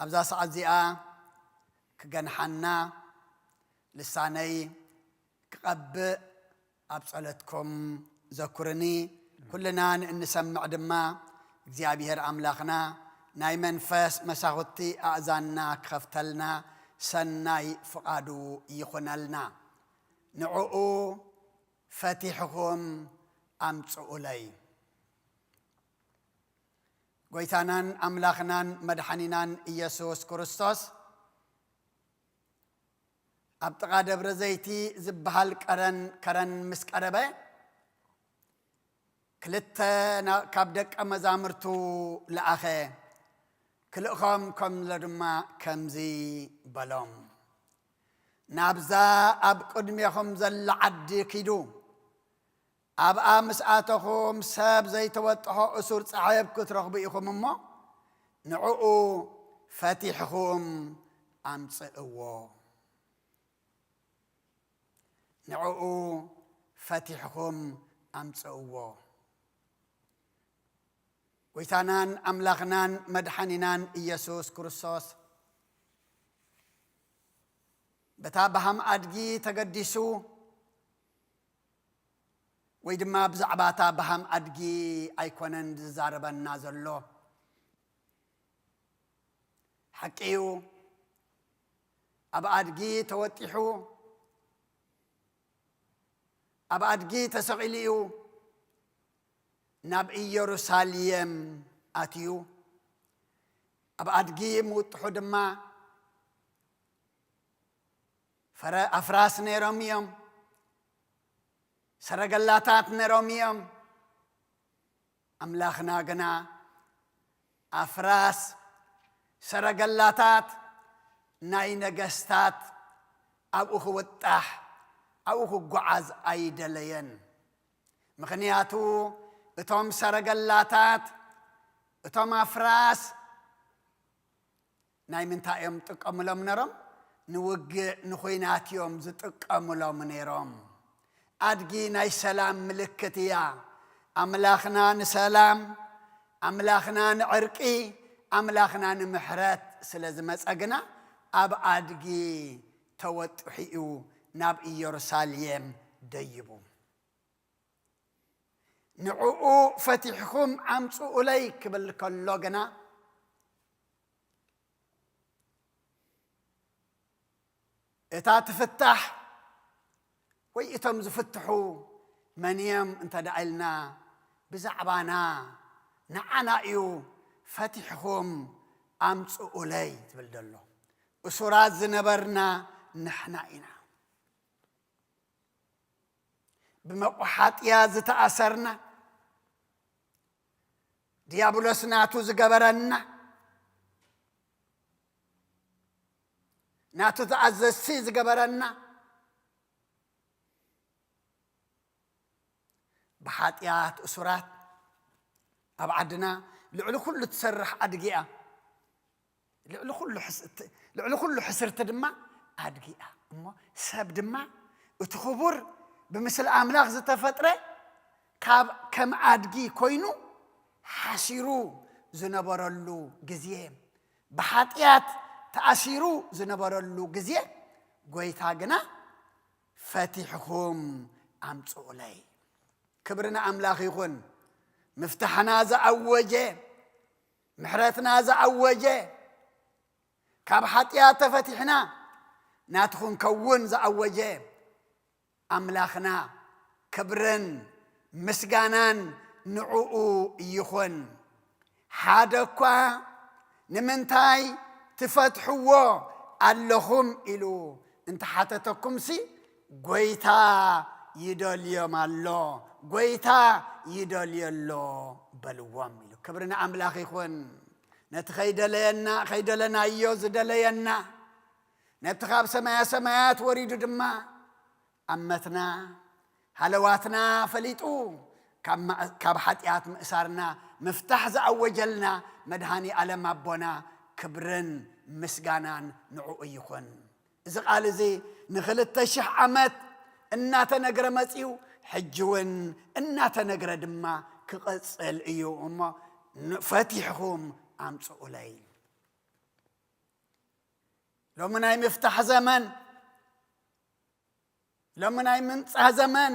ኣብዛ ሰዓት እዚኣ ክገንሓና፣ ልሳነይ ክቐብእ ኣብ ጸሎትኩም ዘኩርኒ። ኩልና ንእንሰምዕ ድማ እግዚኣብሔር ኣምላኽና ናይ መንፈስ መሳኹቲ ኣእዛንና ክኸፍተልና ሰናይ ፍቓዱ ይኹነልና። ንዕኡ ፈቲሕኹም ኣምጽኡለይ። ጐይታናን ኣምላኽናን መድሓኒናን ኢየሱስ ክርስቶስ ኣብ ጥቓ ደብረ ዘይቲ ዝበሃል ቀረን፣ ከረን ምስ ቀረበ፣ ክልተ ና-፣ ካብ ደቀ መዛሙርቱ ለኣኸ። ክልእኾም ከምሎ ድማ ከምዚ በሎም፣ ናብዛ ኣብ ቅድሜኹም ዘላ ዓዲ ኪዱ፣ ኣብኣ ምስ ኣተኹም ሰብ ዘይተወጥሖ እሱር ጻዕብ ክትረኽቡ ኢኹም እሞ፣ ንዕኡ ፈቲሕኹም ኣምጽእዎ። ንዕኡ ፈቲሕኹም ኣምጽእዎ። ጐይታናን ኣምላኽናን መድሓኒናን ኢየሱስ ክርስቶስ፣ በታ በሃም ኣድጊ ተገዲሱ፣ ወይ ድማ ብዛዕባ እታ በሃም ኣድጊ ኣይኮነን ዝዛረበና ዘሎ። ሓቂ እዩ፣ ኣብ ኣድጊ ተወጢሑ፣ ኣብ ኣድጊ ተሰቒሉ እዩ ናብ ኢየሩሳሌም ኣትዩ። ኣብ ኣድጊ ምውጥሑ ድማ ፈረ-፣ ኣፍራስ ነይሮም እዮም፣ ሰረገላታት ነይሮም እዮም። ኣምላኽና ግና ኣፍራስ፣ ሰረገላታት ናይ ነገስታት ኣብኡ ክውጣሕ፣ ኣብኡ ክጓዓዝ ኣይደለየን። ምኽንያቱ እቶም ሰረገላታት፣ እቶም ኣፍራስ ናይ ምንታይ እዮም ዝጥቀሙሎም ነይሮም? ንውግእ፣ ንኹናት እዮም ዝጥቀሙሎም ነይሮም። ኣድጊ ናይ ሰላም ምልክት እያ። ኣምላኽና ንሰላም፣ ኣምላኽና ንዕርቂ፣ ኣምላኽና ንምሕረት ስለ ዝመጸ ግና ኣብ ኣድጊ ተወጢሑ እዩ ናብ ኢየሩሳሌም ደይቡ። ንዕኡ ፈቲሕኹም ኣምጽኡለይ ክብል ከሎ ግና፣ እታ ትፍታሕ ወይ እቶም ዝፍትሑ መን እዮም እንተ ደኣ ኢልና፣ ብዛዕባና፣ ንዓና እዩ ፈቲሕኹም ኣምጽኡለይ ዝብል ዘሎ። እሱራት ዝነበርና ንሕና ኢና። ብመቑሓጥያ ዝተኣሰርና፣ ዲያብሎስ ናቱ ዝገበረና፣ ናቱ ተኣዘዝቲ ዝገበረና፣ ብሓጢኣት እሱራት ኣብ ዓድና ልዕሊ ኩሉ ትሰርሕ ኣድጊ እያ። ልዕሊ ኩሉ ሕስ-፣ ልዕሊ ኩሉ ሕስርቲ ድማ ኣድጊ እያ። እሞ ሰብ ድማ እቲ ክቡር ብምስሊ ኣምላኽ ዝተፈጥረ ካብ ከም ኣድጊ ኮይኑ ሓሲሩ ዝነበረሉ ግዜ፣ ብሓጢኣት ተኣሲሩ ዝነበረሉ ግዜ፣ ጎይታ ግና ፈቲሕኹም ኣምጽኡለይ። ክብሪ ንኣምላኽ ይኹን። ምፍታሕና ዝኣወጀ፣ ምሕረትና ዝኣወጀ፣ ካብ ሓጢኣት ተፈቲሕና ናቱ ክንከውን ዝኣወጀ ኣምላኽና፣ ክብርን ምስጋናን ንዕኡ ይኹን። ሓደ እኳ ንምንታይ ትፈትሕዎ ኣለኹም ኢሉ እንተሓተተኩምሲ፣ ጎይታ ይደልዮም ኣሎ፣ ጎይታ ይደልዮ ኣሎ በልዎም ኢሉ። ክብሪ ንኣምላኽ ይኹን። ነቲ ከይደለየና፣ ከይደለናዮ ዝደለየና፣ ነቲ ካብ ሰማያ ሰማያት ወሪዱ ድማ ኣመትና፣ ሃለዋትና ፈሊጡ ካብ ማ-፣ ካብ ሓጢኣት ምእሳርና ምፍታሕ ዝኣወጀልና መድሃኒ ኣለም ኣቦና ክብርን ምስጋናን ንዕኡ ይኹን። እዚ ቃል እዚ ንኽልተ ሽሕ ዓመት እናተነግረ መጺኡ፣ ሕጂ እውን እናተነግረ ድማ ክቕጽል እዩ። እሞ ን-፣ ፈቲሕኹም ኣምጽኡለይ። ሎሚ ናይ ምፍታሕ ዘመን፣ ሎሚ ናይ ምንጻህ ዘመን፣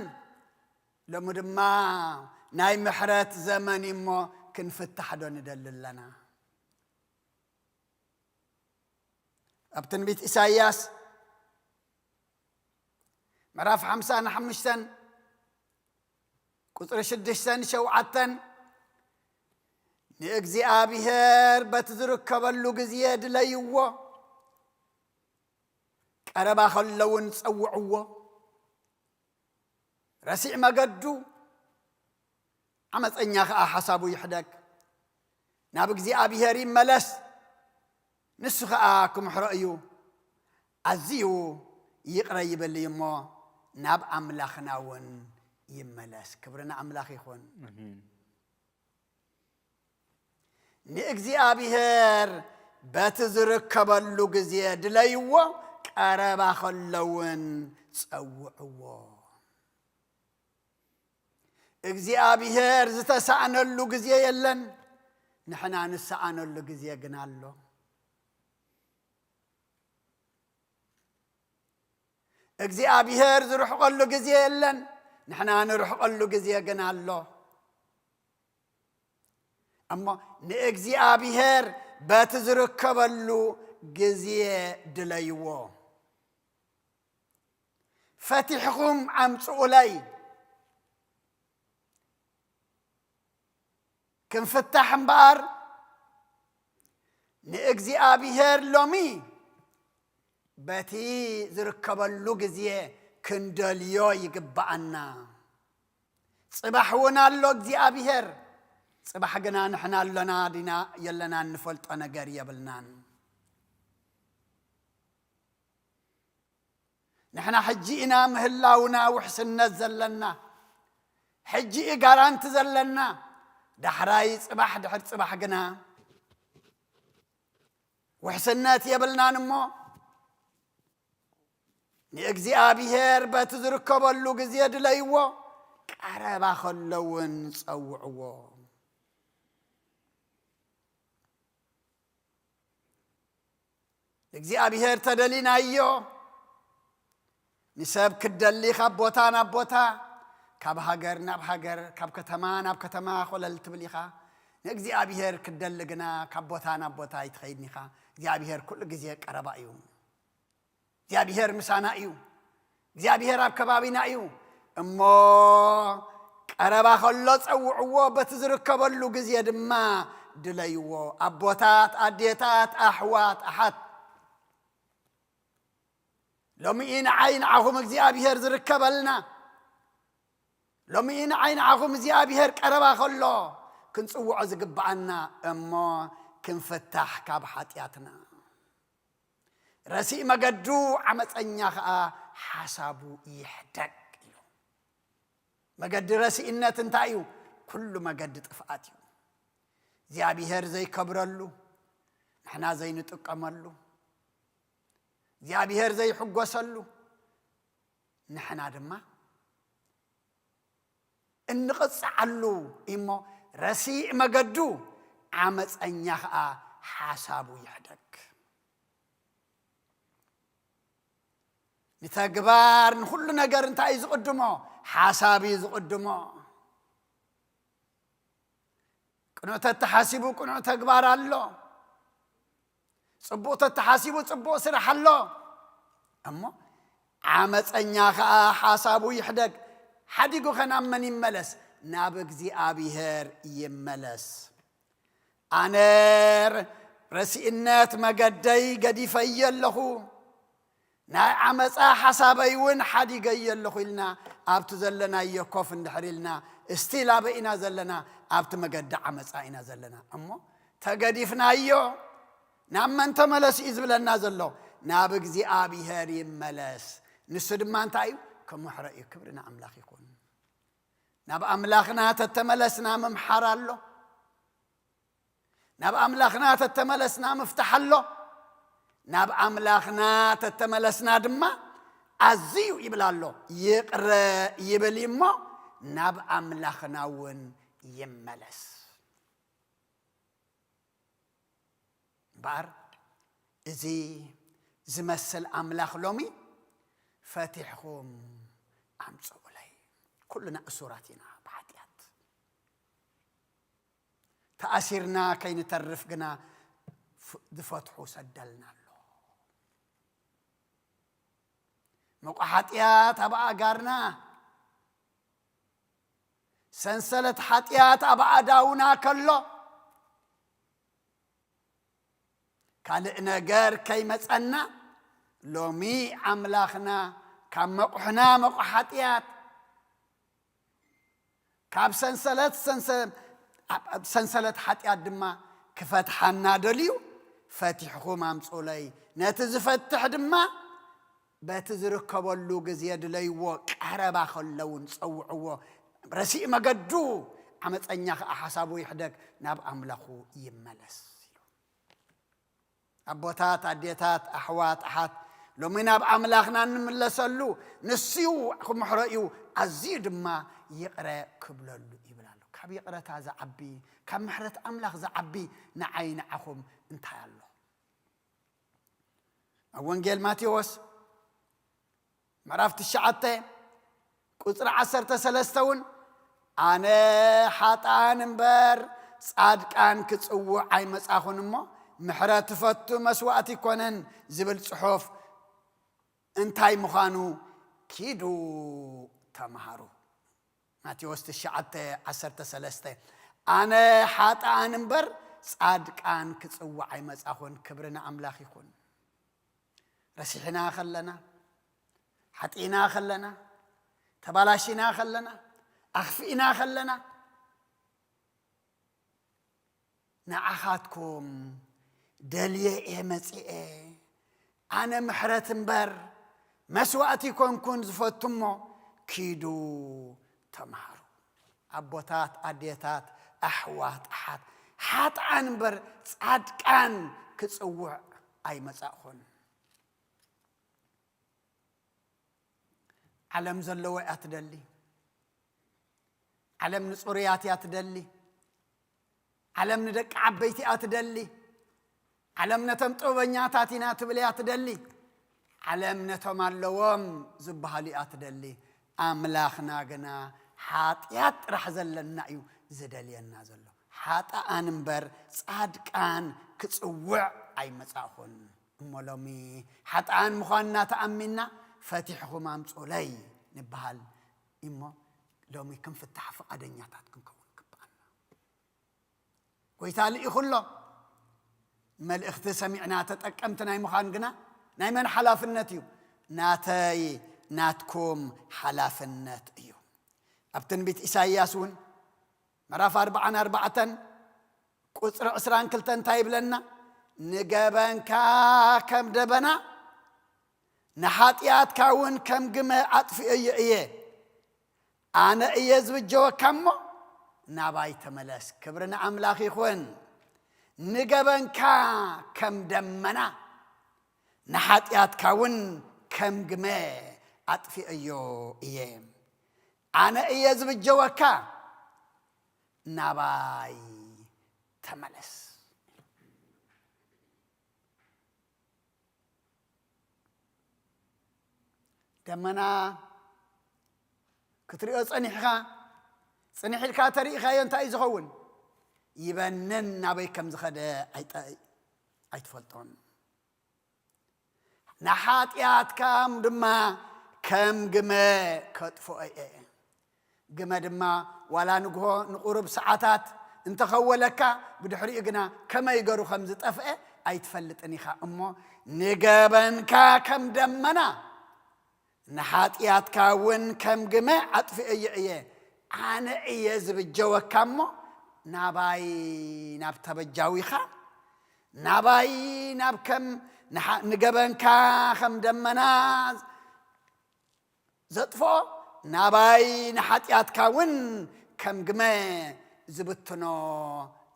ሎሚ ድማ ናይ ምሕረት ዘመን እዩ። እሞ ክንፍታሕ ዶ ንደሊ ኣለና? ኣብ ትንቢት ኢሳይያስ ምዕራፍ ሓምሳን ሓሙሽተን ቁጽሪ ሽዱሽተን ሸውዓተን፣ "ንእግዚኣብሔር በቲ ዝርከበሉ ግዜ ድለይዎ፣ ቀረባ ከሎ እውን ጸውዕዎ። ረሲዕ መገዱ፣ ዓመፀኛ ኸዓ ሓሳቡ ይሕደግ። ናብ እግዚኣብሔር ይመለስ፣ ንሱ ኸዓ ክምሕሮ እዩ። ኣዝዩ ይቕረ ይብል እዩ እሞ፣ ናብ ኣምላኽና እውን ይመለስ።" ክብሪ ንኣምላኽ ይኹን። ኣሜን። ንእግዚኣብሔር በቲ ዝርከበሉ ግዜ ድለይዎ፣ ቀረባ ኸሎ እውን ጸውዕዎ። እግዚኣብሔር ዝተሳእነሉ ግዜ የለን፣ ንሕና ንሰኣነሉ ግዜ ግን ኣሎ። እግዚኣብሔር ዝርሕቐሉ ግዜ የለን፣ ንሕና ንርሕቐሉ ግዜ ግን ኣሎ። እሞ ንእግዚኣብሔር በቲ ዝርከበሉ ግዜ ድለይዎ። ፈቲሕኹም ኣምጽኡለይ። ክንፍታሕ እምበኣር ንእግዚኣብሔር ሎሚ በቲ ዝርከበሉ ግዜ ክንደልዮ ይግብኣና። ጽባሕ እውን ኣሎ እግዚኣብሔር። ጽባሕ ግና ንሕና ኣሎና ዲና የለና እንፈልጦ ነገር የብልናን። ንሕና ሕጂ ኢና ምህላውና ውሕስነት ዘለና። ሕጂ እዩ ጋራንቲ ዘለና። ዳሕራይ ጽባሕ፣ ድሕሪ ጽባሕ ግና ውሕስነት የብልናን። እሞ ንእግዚኣብሔር በቲ ዝርከበሉ ግዜ ድለይዎ፣ ቀረባ ከሎ እውን ጸውዕዎ። ንእግዚኣብሔር ተደሊናዮ። ንሰብ ክትደሊ ካብ ቦታ ናብ ቦታ፣ ካብ ሃገር ናብ ሃገር፣ ካብ ከተማ ናብ ከተማ ኮለል ትብል ኢኻ። ንእግዚኣብሔር ክትደሊ ግና ካብ ቦታ ናብ ቦታ ኣይትኸይድን ኢኻ። እግዚኣብሔር ኩሉ ግዜ ቀረባ እዩ። እግዚኣብሔር ምሳና እዩ። እግዚኣብሔር ኣብ ከባቢና እዩ። እሞ ቀረባ ከሎ ጸውዕዎ፣ በቲ ዝርከበሉ ግዜ ድማ ድለይዎ። ኣቦታት፣ ኣዴታት፣ ኣሕዋት፣ ኣሓት፣ ሎሚ እዩ ንዓይ ንዓኹም እግዚኣብሔር ዝርከበልና። ሎሚ እዩ ንዓይ ንዓኹም እግዚኣብሔር ቀረባ ከሎ ክንጽውዖ ዝግብኣና፣ እሞ ክንፍታሕ ካብ ሓጢኣትና። ረሲእ መገዱ ዓመፀኛ ኸዓ ሓሳቡ ይሕደግ ኢሉ። መገዲ ረሲእነት እንታይ እዩ? ኩሉ መገዲ ጥፍኣት እዩ። እግዚኣብሔር ዘይከብረሉ፣ ንሕና ዘይንጥቀመሉ፣ እግዚኣብሔር ዘይሕጎሰሉ፣ ንሕና ድማ እንቕጽዓሉ እሞ፣ ረሲእ መገዱ ዓመፀኛ ኸዓ ሓሳቡ ይሕደግ። ንተግባር ንኹሉ ነገር እንታይ እዩ ዝቕድሞ? ሓሳብ እዩ ዝቕድሞ። ቅኑዕ ተተሓሲቡ ቅኑዕ ተግባር ኣሎ። ጽቡቕ ተተሓሲቡ ጽቡቕ ስራሕ ኣሎ። እሞ ዓመፀኛ ኸዓ ሓሳቡ ይሕደግ። ሓዲጉ ኸ ናብ መን ይመለስ? ናብ እግዚኣብሔር ይመለስ። ኣነ ረሲእነት መገደይ ገዲፈየ ኣለኹ፣ ናይ ዓመፃ ሓሳበይ እውን ሓዲገየ ኣለኹ ኢልና ኣብቲ ዘለናዮ ኮፍ እንድሕር ኢልና፣ እስቲል ኣበይ ኢና ዘለና? ኣብቲ መገዲ ዓመፃ ኢና ዘለና። እሞ ተገዲፍናዮ። ናብ መን ተመለሱ እዩ ዝብለና ዘሎ? ናብ እግዚኣብሔር ይመለስ። ንሱ ድማ እንታይ እዩ? ክምሕሮ እዩ። ክብሪ ንኣምላኽ ይኹን። ናብ ኣምላኽና ተተመለስና ምምሓር ኣሎ። ናብ ኣምላኽና ተተመለስና ምፍታሕ ኣሎ። ናብ ኣምላኽና ተተመለስና ድማ ኣዝዩ ይብል ኣሎ። ይቕረ ይብል እሞ ናብ ኣምላኽና እውን ይመለስ። እምበኣር እዚ ዝመስል ኣምላኽ ሎሚ ፈቲሕኹም ኣምጽኡለይ። ኩልና እሱራት ኢና ብሓጢኣት። ተኣሲርና ከይንተርፍ ግና ፍ-፣ ዝፈትሑ ሰደልና ኣሎ። መቑ ሓጢኣት ኣብ ኣእጋርና፣ ሰንሰለት ሓጢኣት ኣብ ኣእዳውና ከሎ፣ ካልእ ነገር ከይመጸና፣ ሎሚ ኣምላኽና ካብ መቑሕና መቑ ሓጢኣት፣ ካብ ሰንሰለት ሰንሰ-፣ ኣብ፣ ኣብ ሰንሰለት ሓጢኣት ድማ ክፈትሓና ደልዩ፣ "ፈቲሕኹም ኣምጹለይ፣ ነቲ ዝፈትሕ ድማ በቲ ዝርከበሉ ግዜ ድለይዎ፣ ቀረባ ከሎ እውን ጸውዕዎ፣ ረሲእ መገዱ፣ ዓመጸኛ ኸኣ ሓሳቡ ይሕደግ፣ ናብ ኣምላኹ ይመለስ" ኢሉ። ኣቦታት፣ ኣዴታት፣ ኣሕዋት፣ ኣሓት፣ ሎሚ ናብ ኣምላኽና እንምለሰሉ፣ ንሱ እዩ ክምሕሮ እዩ፣ ኣዝዩ ድማ ይቕረ ክብለሉ ይብል ኣሎ። ካብ ይቕረታ ዝዓቢ፣ ካብ ምሕረት ኣምላኽ ዝዓቢ ንዓይ ንዓኹም እንታይ ኣሎ? ኣብ ወንጌል ማቴዎስ ምዕራፍ ትሽዓተ ቁፅሪ ዓሰርተ ሰለስተ እውን ኣነ ሓጥኣን እምበር ፃድቃን ክፅውዕ ኣይመፃኹን እሞ ምሕረት ትፈቱ መስዋእቲ ይኮነን ዝብል ፅሑፍ እንታይ ምዃኑ ኪዱ ተምሃሩ። ማቴዎስ ትሽዓተ ዓሰርተ ሰለስተ ኣነ ሓጥኣን እምበር ፃድቃን ክፅውዕ ኣይመፃኹን። ክብሪ ንኣምላኽ ይኹን። ረሲሕና ከለና፣ ሓጢእና ከለና፣ ተባላሽና ከለና፣ ኣኽፊእና ከለና ንዓኻትኩም ደልየ እየ መጺኤ። ኣነ ምሕረት እምበር መስዋእቲ ኮንኩን ዝፈቱ እሞ ኪዱ ተምሃሩ። ኣቦታት ኣዴታት ኣሕዋት ኣሓት ሓጥኣን እምበር ጻድቃን ክጽውዕ ኣይመጻእኹን። ዓለም ዘለዎ እያ ትደሊ። ዓለም ንጽሩያት እያ ትደሊ። ዓለም ንደቂ ዓበይቲ እያ ትደሊ። ዓለም ነቶም ጥበበኛታት ኢና ትብል እያ ትደሊ። ዓለም ነቶም ኣለዎም ዝበሃሉ እያ ትደሊ። ኣምላኽና ግና ሓጢኣት ጥራሕ ዘለና እዩ ዝደልየና ዘሎ። ሓጥኣን እምበር ጻድቃን ክጽውዕ ኣይመጻእኹን። እሞ ሎሚ ሓጥኣን ምዃንና ተኣሚንና ፈቲሕኹም ኣምጹለይ ንበሃል እሞ ሎሚ ክንፍታሕ ፍቓደኛታት ክንከውን ይግብኣና። ጎይታ ልኢኹ ኣሎ። መልእኽቲ ሰሚዕና ተጠቀምቲ ናይ ምዃን ግና ናይ መን ሓላፍነት እዩ? ናተይ ናትኩም ሓላፍነት እዩ። ኣብ ትንቢት ኢሳይያስ እውን ምዕራፍ ኣርባዓን ኣርባዕተን ቁጽሪ ዕስራን ክልተን እንታይ ይብለና? ንገበንካ ከም ደበና ንሓጢኣትካ እውን ከም ግመ ኣጥፍኤዮ እየ። ኣነ እየ ዝብጀወካ እሞ ናባይ ተመለስ። ክብሪ ንኣምላኽ ይኹን። ንገበንካ ከም ደመና ንሓጢኣትካ እውን ከም ግመ ኣጥፍኤዮ እየ። ኣነ እየ ዝብጀወካ ናባይ ተመለስ። ደመና ክትሪኦ ጸኒሕኻ፣ ጽንሕ ኢልካ ተሪኢኻዮ እንታይ እዩ ዝኸውን? ይበንን ናበይ ከም ዝኸደ ኣይጠ-፣ ኣይትፈልጦን። ንሓጢኣትካ ድማ ከም ግመ ከጥፍኦ እየ። ግመ ድማ ዋላ ንግሆ ንቁሩብ ሰዓታት እንተኸወለካ፣ ብድሕሪኡ ግና ከመይ ገሩ ከም ዝጠፍአ ኣይትፈልጥን ኢኻ። እሞ ንገበንካ ከም ደመና፣ ንሓጢኣትካ እውን ከም ግመ ኣጥፍኤዮ እየ። ኣነ እየ ዝብጀወካ እሞ ናባይ ናብ ተበጃዊኻ፣ ናባይ ናብ ከም ንሓ-፣ ንገበንካ ከም ደመና ዘጥፍኦ፣ ናባይ ንሓጢኣትካ እውን ከም ግመ ዝብትኖ፣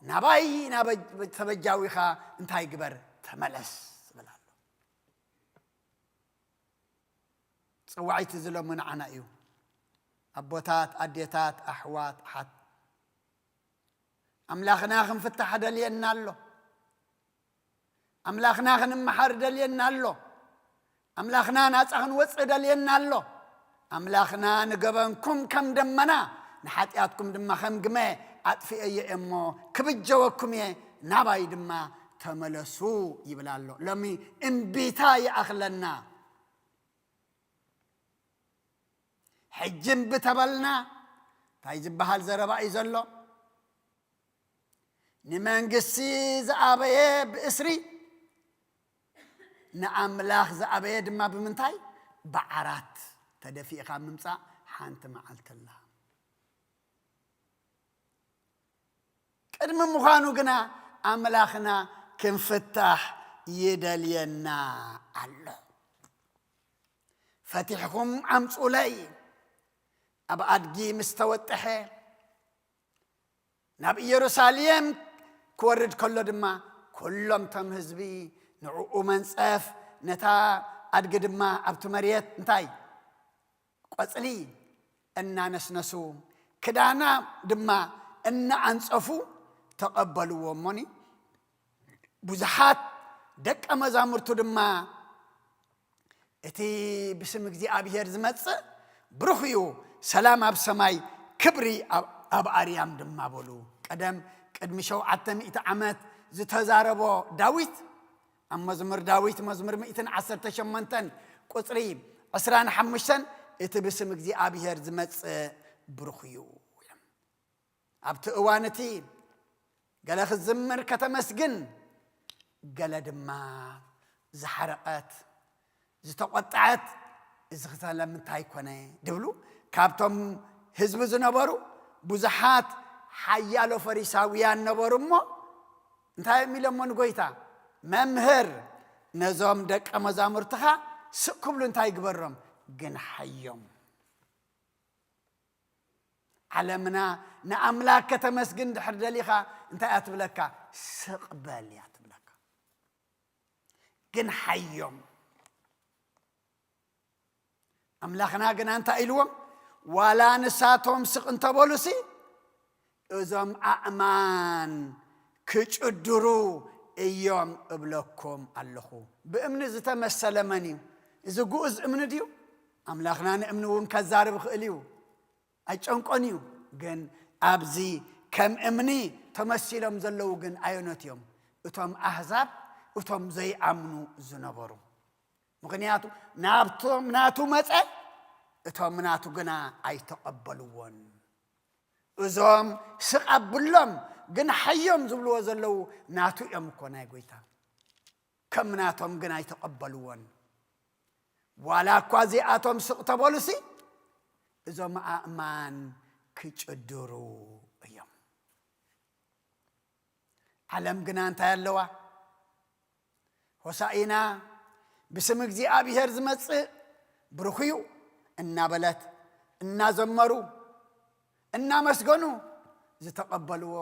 ናባይ ናብ ተበጃዊኻ እንታይ ግበር? ተመለስ ዝብል ኣሎ። ጸዋዒት እዚ ሎሚ ንዓና እዩ። ኣቦታት፣ ኣዴታት፣ ኣሕዋት፣ ኣሓት፣ ኣምላኽና ክንፍታሕ ደልየና ኣሎ። ኣምላኽና ክንመሓር ደልየና ኣሎ። ኣምላኽና ናጻ ክንወጽእ ደልየና ኣሎ። ኣምላኽና ንገበንኩም ከም ደመና ንሓጢኣትኩም ድማ ከም ግመ ኣጥፍኤዮ እየ እሞ ክብጀወኩም እየ፣ ናባይ ድማ ተመለሱ ይብል ኣሎ። ሎሚ እምቢታ ይኣኽለና። ሕጂ እምቢ ተበልና እንታይ ዝበሃል ዘረባ እዩ ዘሎ? ንመንግስቲ ዝኣበየ ብእስሪ፣ ንኣምላኽ ዝኣበየ ድማ ብምንታይ? ብዓራት ተደፊእኻ ምምጻእ ሓንቲ መዓልቲ ኣላ። ቅድሚ ምዃኑ ግና ኣምላኽና ክንፍታሕ ይደልየና ኣሎ። ፈቲሕኩም ኣምጹለይ። ኣብ ኣድጊ ምስ ተወጠሐ ናብ ኢየሩሳሌም ክወርድ ከሎ ድማ፣ ኩሎም እቶም ህዝቢ ንዕኡ መንጸፍ፣ ነታ ኣድጊ ድማ ኣብቲ መሬት እንታይ? ቆጽሊ እናነስነሱ፣ ክዳና ድማ እናኣንጸፉ ተቐበልዎ። እሞኒ ብዙሓት ደቀ መዛሙርቱ ድማ፣ "እቲ ብስም እግዚኣብሔር ዝመጽእ ብሩኽ እዩ፣ ሰላም ኣብ ሰማይ፣ ክብሪ ኣብ ኣብ ኣርያም ድማ በሉ። ቀደም ቅድሚ ሸውዓተ ሚእቲ ዓመት ዝተዛረቦ ዳዊት ኣብ መዝሙር ዳዊት መዝሙር ሚእትን ዓሰርተ ሸሞንተን ቁጽሪ ዕስራን ሓሙሽተን፣ እቲ ብስም እግዚኣብሔር ዝመጽእ ብሩኽ እዩ። ኣብቲ እዋን እቲ ገለ ክትዝምር ከተመስግን፣ ገለ ድማ ዝሓረቐት ዝተቖጥዐት፣ እዚ ኸ ስለምንታይ ኮነ? ድብሉ ካብቶም ህዝቢ ዝነበሩ ብዙሓት ሓያሎ ፈሪሳውያን ነበሩ እሞ፣ እንታይ እዮም ኢሎሞ ንጎይታ? መምህር፣ ነዞም ደቀ መዛሙርትኻ ስቕ ክብሉ እንታይ ግበሮም? ግንሓዮም። ዓለምና ንኣምላክ ከተመስግን ድሕር ደሊኻ እንታይ እያ ትብለካ? ስቕ በል እያ ትብለካ። ግንሓዮም። ኣምላኽና ግና እንታይ ኢልዎም? ዋላ ንሳቶም ስቕ እንተበሉሲ፣ እዞም ኣእማን ክጭድሩ እዮም እብለኩም ኣለኹ። ብእምኒ ዝተመሰለ መን እዩ? እዚ ግኡዝ እምኒ ድዩ? ኣምላኽና ንእምኒ እውን ከዛርብ ይኽእል እዩ። ኣይጨንቆን እዩ። ግን ኣብዚ ከም እምኒ ተመሲሎም ዘለዉ ግን ኣየኖት እዮም? እቶም ኣህዛብ፣ እቶም ዘይኣምኑ ዝነበሩ። ምኽንያቱ ናብቶም ናቱ መጸ፣ እቶም ናቱ ግና ኣይተቐበልዎን። እዞም ስቕ ኣብሎም ግን ሓዮም ዝብልዎ ዘለዉ ናቱ እዮም እኮ ናይ ጎይታ። ከም ናቶም ግን ኣይተቐበልዎን። ዋላ እኳ እዚኣቶም ስቕ ተበሉሲ፣ እዞም ኣእማን ክጭድሩ እዮም። ዓለም ግና እንታይ ኣለዋ? ሆሳኢና፣ ብስም እግዚኣብሔር ዝመጽእ ብሩኽ እዩ እናበለት፣ እናዘመሩ፣ እናመስገኑ ዝተቐበልዎ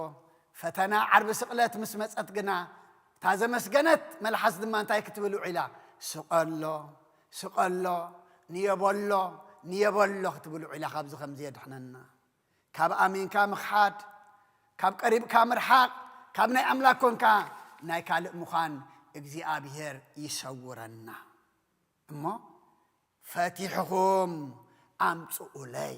ፈተና ዓርቢ ስቕለት ምስ መጸት ግና፣ እታ ዘመስገነት መልሓስ ድማ እንታይ ክትብል ውዒላ? ስቐሎ፣ ስቐሎ፣ ንየበሎ፣ ንየበሎ ክትብል ውዒላ። ካብዚ ከምዚ የድሕነና። ካብ ኣሚንካ ምኽሓድ፣ ካብ ቀሪብካ ምርሓቕ፣ ካብ ናይ ኣምላክ ኮንካ ናይ ካልእ ምዃን እግዚኣብሔር ይሰውረና። እሞ ፈቲሕኹም ኣምጽኡለይ።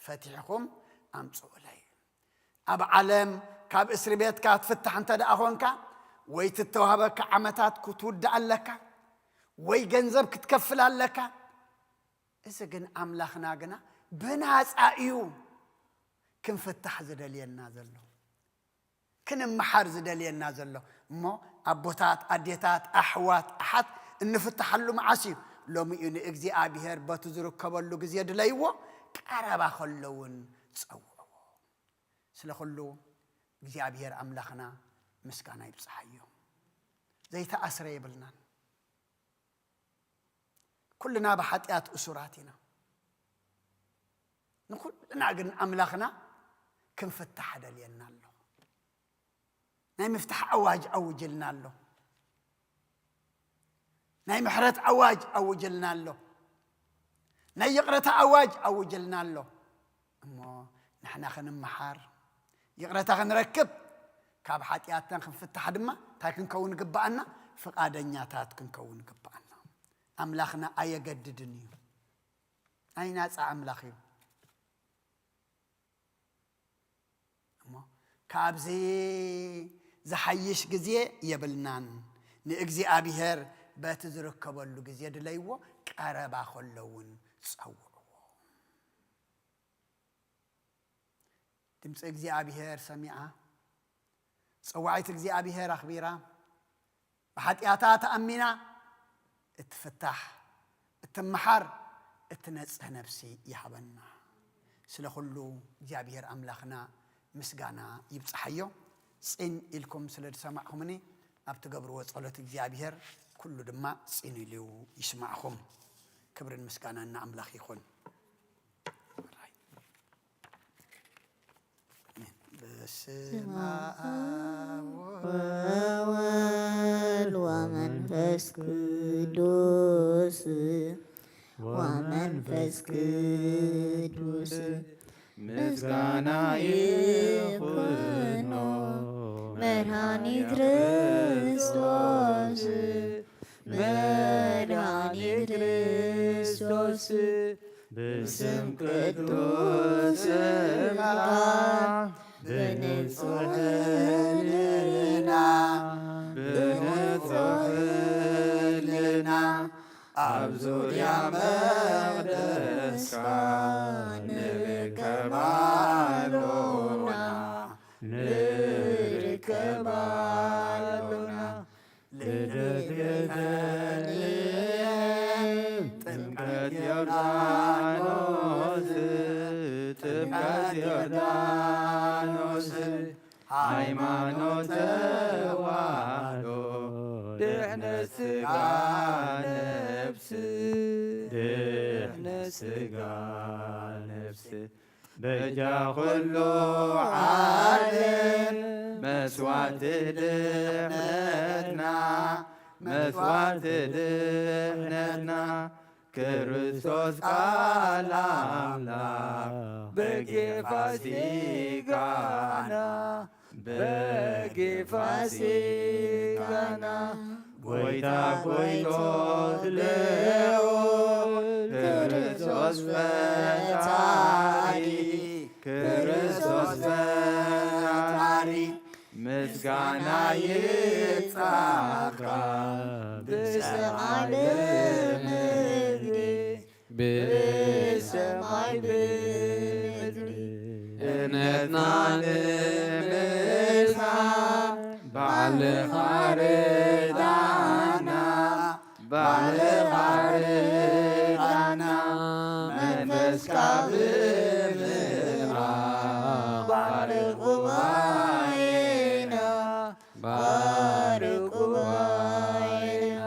ፈቲሕኹም ኣምጽኡለይ። ኣብ ዓለም ካብ እስሪ ቤትካ ትፍታሕ እንተ ደኣ ኾንካ፣ ወይ ትተዋህበካ ዓመታት ክትውድእ ኣለካ፣ ወይ ገንዘብ ክትከፍል ኣለካ። እዚ ግን ኣምላኽና ግና ብናጻ እዩ ክንፍታሕ ዝደልየና ዘሎ። ክንመሓር ዝደልየና ዘሎ። እሞ ኣቦታት፣ ኣዴታት፣ ኣሕዋት፣ ኣሓት እንፍትሓሉ መዓስ እዩ? ሎሚ እዩ። ንእግዚኣብሔር በቲ ዝርከበሉ ግዜ ድለይዎ፣ ቀረባ ከሎ እውን ጸውዕዎ። ስለ ኩሉ እግዚኣብሔር ኣምላኽና ምስጋና ይብጽሓዮ። ዘይተኣስረ የብልናን። ኩልና ብሓጢኣት እሱራት ኢና። ንኹልና ግን ኣምላኽና ክንፍታሕ ደልየና ኣሎ። ናይ ምፍታሕ ኣዋጅ ኣውጅልና ኣሎ። ናይ ምሕረት ኣዋጅ ኣውጅልና ኣሎ። ናይ ይቕረታ ኣዋጅ ኣውጅልና ኣሎ። እሞ ንሕና ክንመሓር፣ ይቕረታ ክንረክብ፣ ካብ ሓጢኣትና ክንፍታሕ ድማ እንታይ ክንከውን ግብኣና? ፍቓደኛታት ክንከውን ግብኣና። ኣምላኽና ኣየገድድን እዩ። ናይ ናጻ ኣምላኽ እዩ። እሞ ካብዚ ዝሓይሽ ግዜ የብልናን። ንእግዚኣብሔር በቲ ዝርከበሉ ግዜ ድለይዎ፣ ቀረባ ከሎ እውን ጸውዕዎ። ድምፂ እግዚኣብሔር ሰሚዓ፣ ጸዋዒት እግዚኣብሔር ኣኽቢራ፣ ብሓጢኣታ ተኣሚና እትፍታሕ፣ እትመሓር፣ እትነጽህ ነፍሲ ይሃበና። ስለ ኩሉ እግዚኣብሔር ኣምላኽና ምስጋና ይብጽሓዮ። ጽን ኢልኩም ስለ ዝሰማዕኩምኒ፣ ኣብ ትገብርዎ ጸሎት እግዚኣብሔር ኩሉ ድማ ጽን ኢሉ ይስማዕኹም። ክብርን ምስጋናን ንኣምላኽ ይኹን። በስመ አብ ወወልድ ወመንፈስ ቅዱስ ወመንፈስ ቅዱስ ምስጋና ይኹኖ መድኃኒት ክርስቶስ። መድኃኒት ክርስቶስ፣ ብስም ቅዱስ ስምካ ብንጹሕ ሕልና፣ ብንጹሕ ሕልና ኣብ ዙርያ መቕደስካ ንርከብ ኣሎና፣ ንርከብ ኣሎና። ልደት ቤተልሔም፣ ጥምቀት ዮርዳኖስ፣ ጥምቀት ዮርዳኖስ፣ ሃይማኖት ተዋህዶ፣ ድሕነት ሥጋ ነፍስ፣ ድሕነት ሥጋ ነፍስ። በጃ ኩሉ ዓለም መስዋዕቲ ድሕነትና፣ መስዋዕቲ ድሕነትና፣ ክርስቶስ ቃል ኣምላኽ በጌ ፋሲካና፣ በጌ ፋሲካና። ጎይታ ጎይቶት ልዑል ክርስቶስ ፈጣሪ፣ ክርስቶስ ፈጣሪ፣ ምስጋና ይብጻሕካ ብሰማይ ብምድሪ፣ ብሰማይ ብምድሪ። እምነትና ንምስካር ባዕልኻ ርዳና፣ ባዕልኻ ርዳና፣ መንፈስካ ብምልኣኽ ባርኽ ጉባኤና፣ ባርኽ ጉባኤና።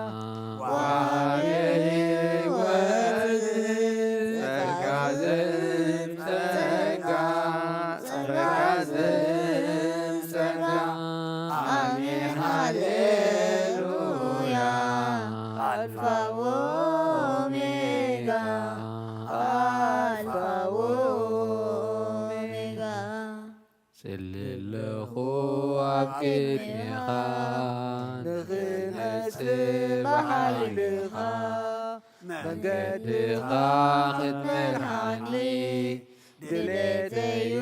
ወሃቤ ሕይወት ጸጋ ዘእም ጸጋ፣ ጸጋ ዘእም ጸጋ። ኣሜን ሃሌሉያ። ኣልፋ ወኦሜጋ፣ ኣልፋ ወኦሜጋ። ጽልለኹ ኣብ ቅድሜኻ፣ ንኽነጽ ብሓይልኻ፣ መንገድኻ ክትመርሓኒ፣ ድሌተዩ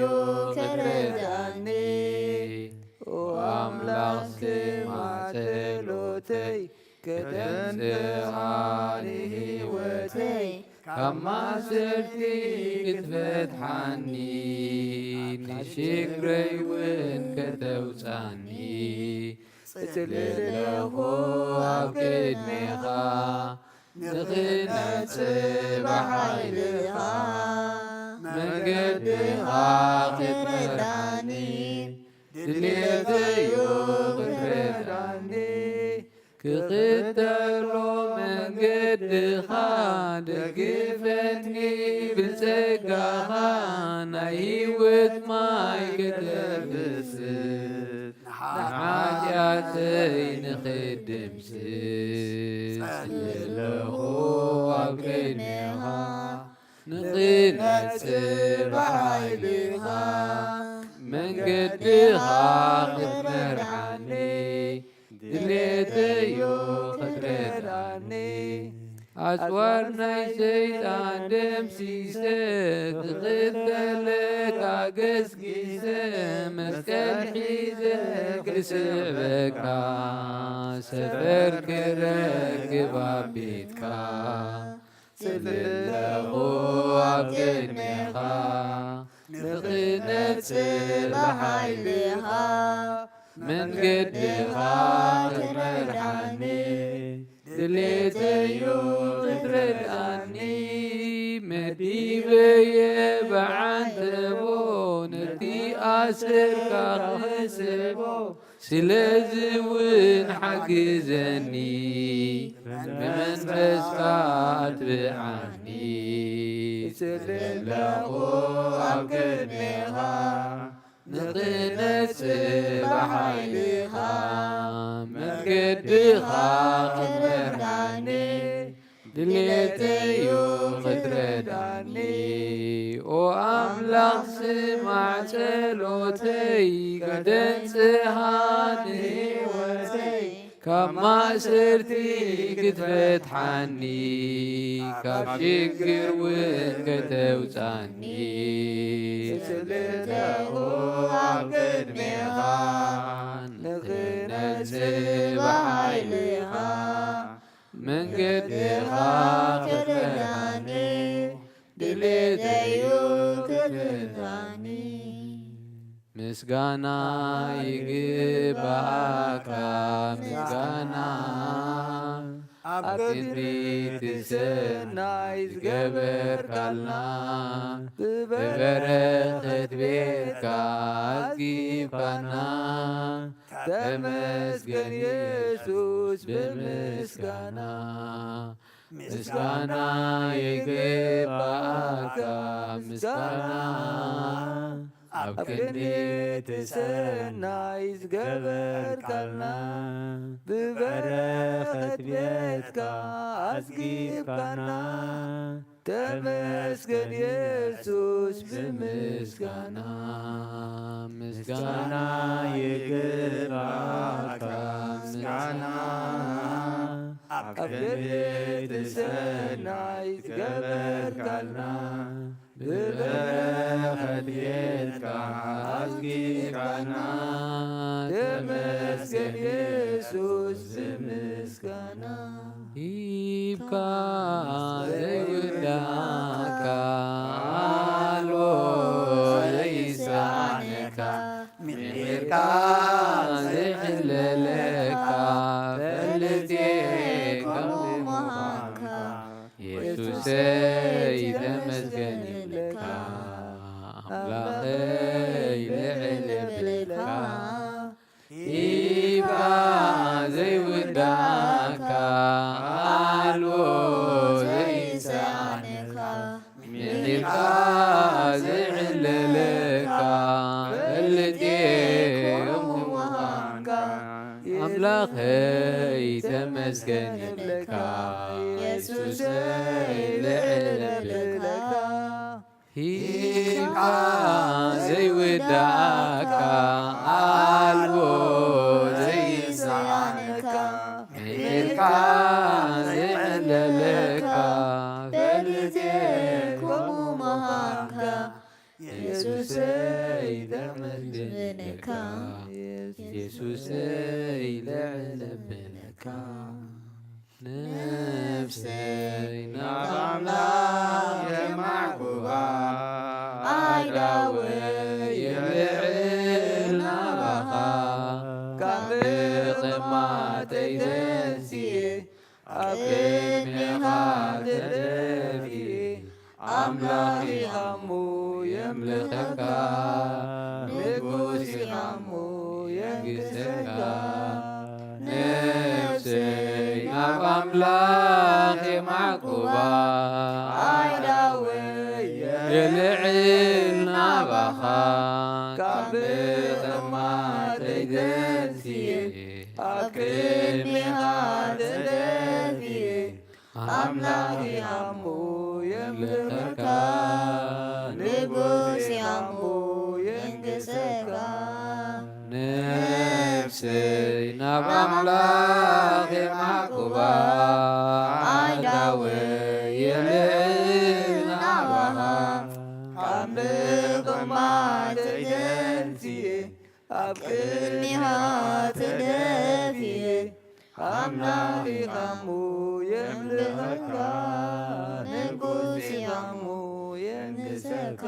ክትረዳኒ። ኦ ኣምላኽ ስማዕ ጸሎተይ፣ ከተንጽሃኒ ህይወተይ፣ ካብ ማእሰርቲ ክትፈትሓኒ፣ ንሽግረይ እውን ከተውጻኒ። ጽልለኹ ኣብ ቅድሜኻ፣ ንኽነጽ ብሓይልኻ፣ መንገድኻ ክትመርሓኒ፣ ድሌተዩ ክትረዳኒ። ክኽተሎ መንገድኻ፣ ደግፈኒ ብጸጋኻ፣ ናይ ህይወት ማይ ከተፍስስ፣ ንሓጢኣተይ ንኽድምስስ። ጸልለኹ ኣብ ቅድሜኻ፣ ንኽነጽ ብሓይልኻ፣ መንገድኻ ክትመርሓኒ፣ ድሌተዩ ክትረዳኒ። ኣጽዋር ናይ ሰይጣን ደምሲሰ፣ ክኽተለካ ገስጊሰ፣ መስቀል ሒዘ ክስዕበካ፣ ሰፈር ክረክብ ኣብ ቤትካ። ጽልለኹ ኣብ ቅድሜኻ፣ ንኽነጽ ብሓይልኻ፣ መንገድኻ ክትመርሓኒ፣ ድሌተዩ ክትረድኣኒ። መዲበየ ብዓንተቦ፣ ነቲ ኣሰርካ ክስዕቦ፣ ስለዚ እውን ሓግዘኒ፣ ብመንፈስካ ኣትብዓኒ። ዘለኹ ኣብ ቅድሜኻ፣ ንኽነጽእ ብሓይልኻ፣ መንገድኻ ክትመርሓኒ፣ ድሌተዩ ክትረዳኒ። ኦ ኣምላኽ ስማዕ ጸሎተይ፣ ከተንጽሃኒ ህይወተይ፣ ካብ ማእሰርቲ ክትፈትሓኒ፣ ካብ ሽግር እውን ከተውጻኒ። ስልተኡ ኣብ ቅድሜኻ ንኽነጽ ብሓይልኻ፣ መንገድኻ ክትመርሓኒ፣ ድሌተዩ ክትህብኒ። ምስጋና ይግባእካ፣ ምስጋና ኣብ ክንዲ እቲ ሰናይ ዝገበርካልና፣ ብበረኸት ቤትካ ኣዝጊብካና። ተመስገን የሱስ ብምስጋና፣ ምስጋና ይግባእካ፣ ምስጋና ኣብ ክንዲ እቲ ሰናይ ዝገበርካልና፣ ብበረኸት ቤትካ ኣዝጊብካና። ተመስገን የሱስ ብምስጋና፣ ምስጋና ይግባእካ፣ ምስጋና ኣብ ክንዲ እቲ ሰናይ ዝገበርካልና፣ ብበረኸት ቤትካ ኣዝጊብካና። ተመስገን የሱስ ብምስጋና፣ ሂብካ ዘይውዳእካ፣ ኣልቦ ዘይሰኣነካ፣ ምሒርካ ዘይሕለለካ፣ ፈልጥ እየ ከምኡ ምዃንካ። የሱሰይ ተመስገን እብለካ፣ ኣምላኸይ ልዕል እብለካ። ሂብካ ዘይውዳእካ፣ ኣልቦ ዘይሰኣነካ፣ ምሒርካ ዘይዕለለካ፣ ፈልጥ እየ ከምኡ ምዃንካ። ኣምላኸይ ተመስገን እብለካ፣ የሱሰይ ልዕል እብለካ። ሂብካ ዘይውዳእካ፣ ኣልቦ ዘይሰኣነካ፣ ምሒርካ ዘይዕለለካ፣ ፈልጥ እየ ከምኡ ምዃንካ። የሱሰይ ተመስገን እብለካ፣ የሱሰይ ልዕል እብለካ። ነፍሰይ ናብ ኣምላኽ የማዕቁባ፣ ኣእዳወይ የልዕል ናባኻ። ካብ ምቕማጠይ ተንሲኤ፣ ኣብ ቅድሜኻ ተደፊኤ፣ ኣምላኽ ይሃሙ የምልኸካ፣ ንጉስ ይሃሙ የንግሰካ። ነፍሰይ ናብ ኣምላኽ የማዕቁባ፣ ኣእዳወይ የልዕል ናባኻ። ካብ ምቕማጠይ ተንሲኤ፣ ኣብ ቅድሜኻ ተደፊኤ፣ ኣምላኽ ይሃሙ የምልኸካ፣ ንጉስ ይሃሙ የንግሰካ። ነፍሰይ ናብ ኣምላኽ የማዕቁባ፣ ኣእዳወይ የልዕል ናባኻ። ካብ ምቕማጠይ ተንሲኤ፣ ኣብ ቅድሜኻ ተደፊኤ፣ ኣምላኽ ይሃሙ የምልኸካ፣ ንጉስ ይሃሙ የንግሰካ።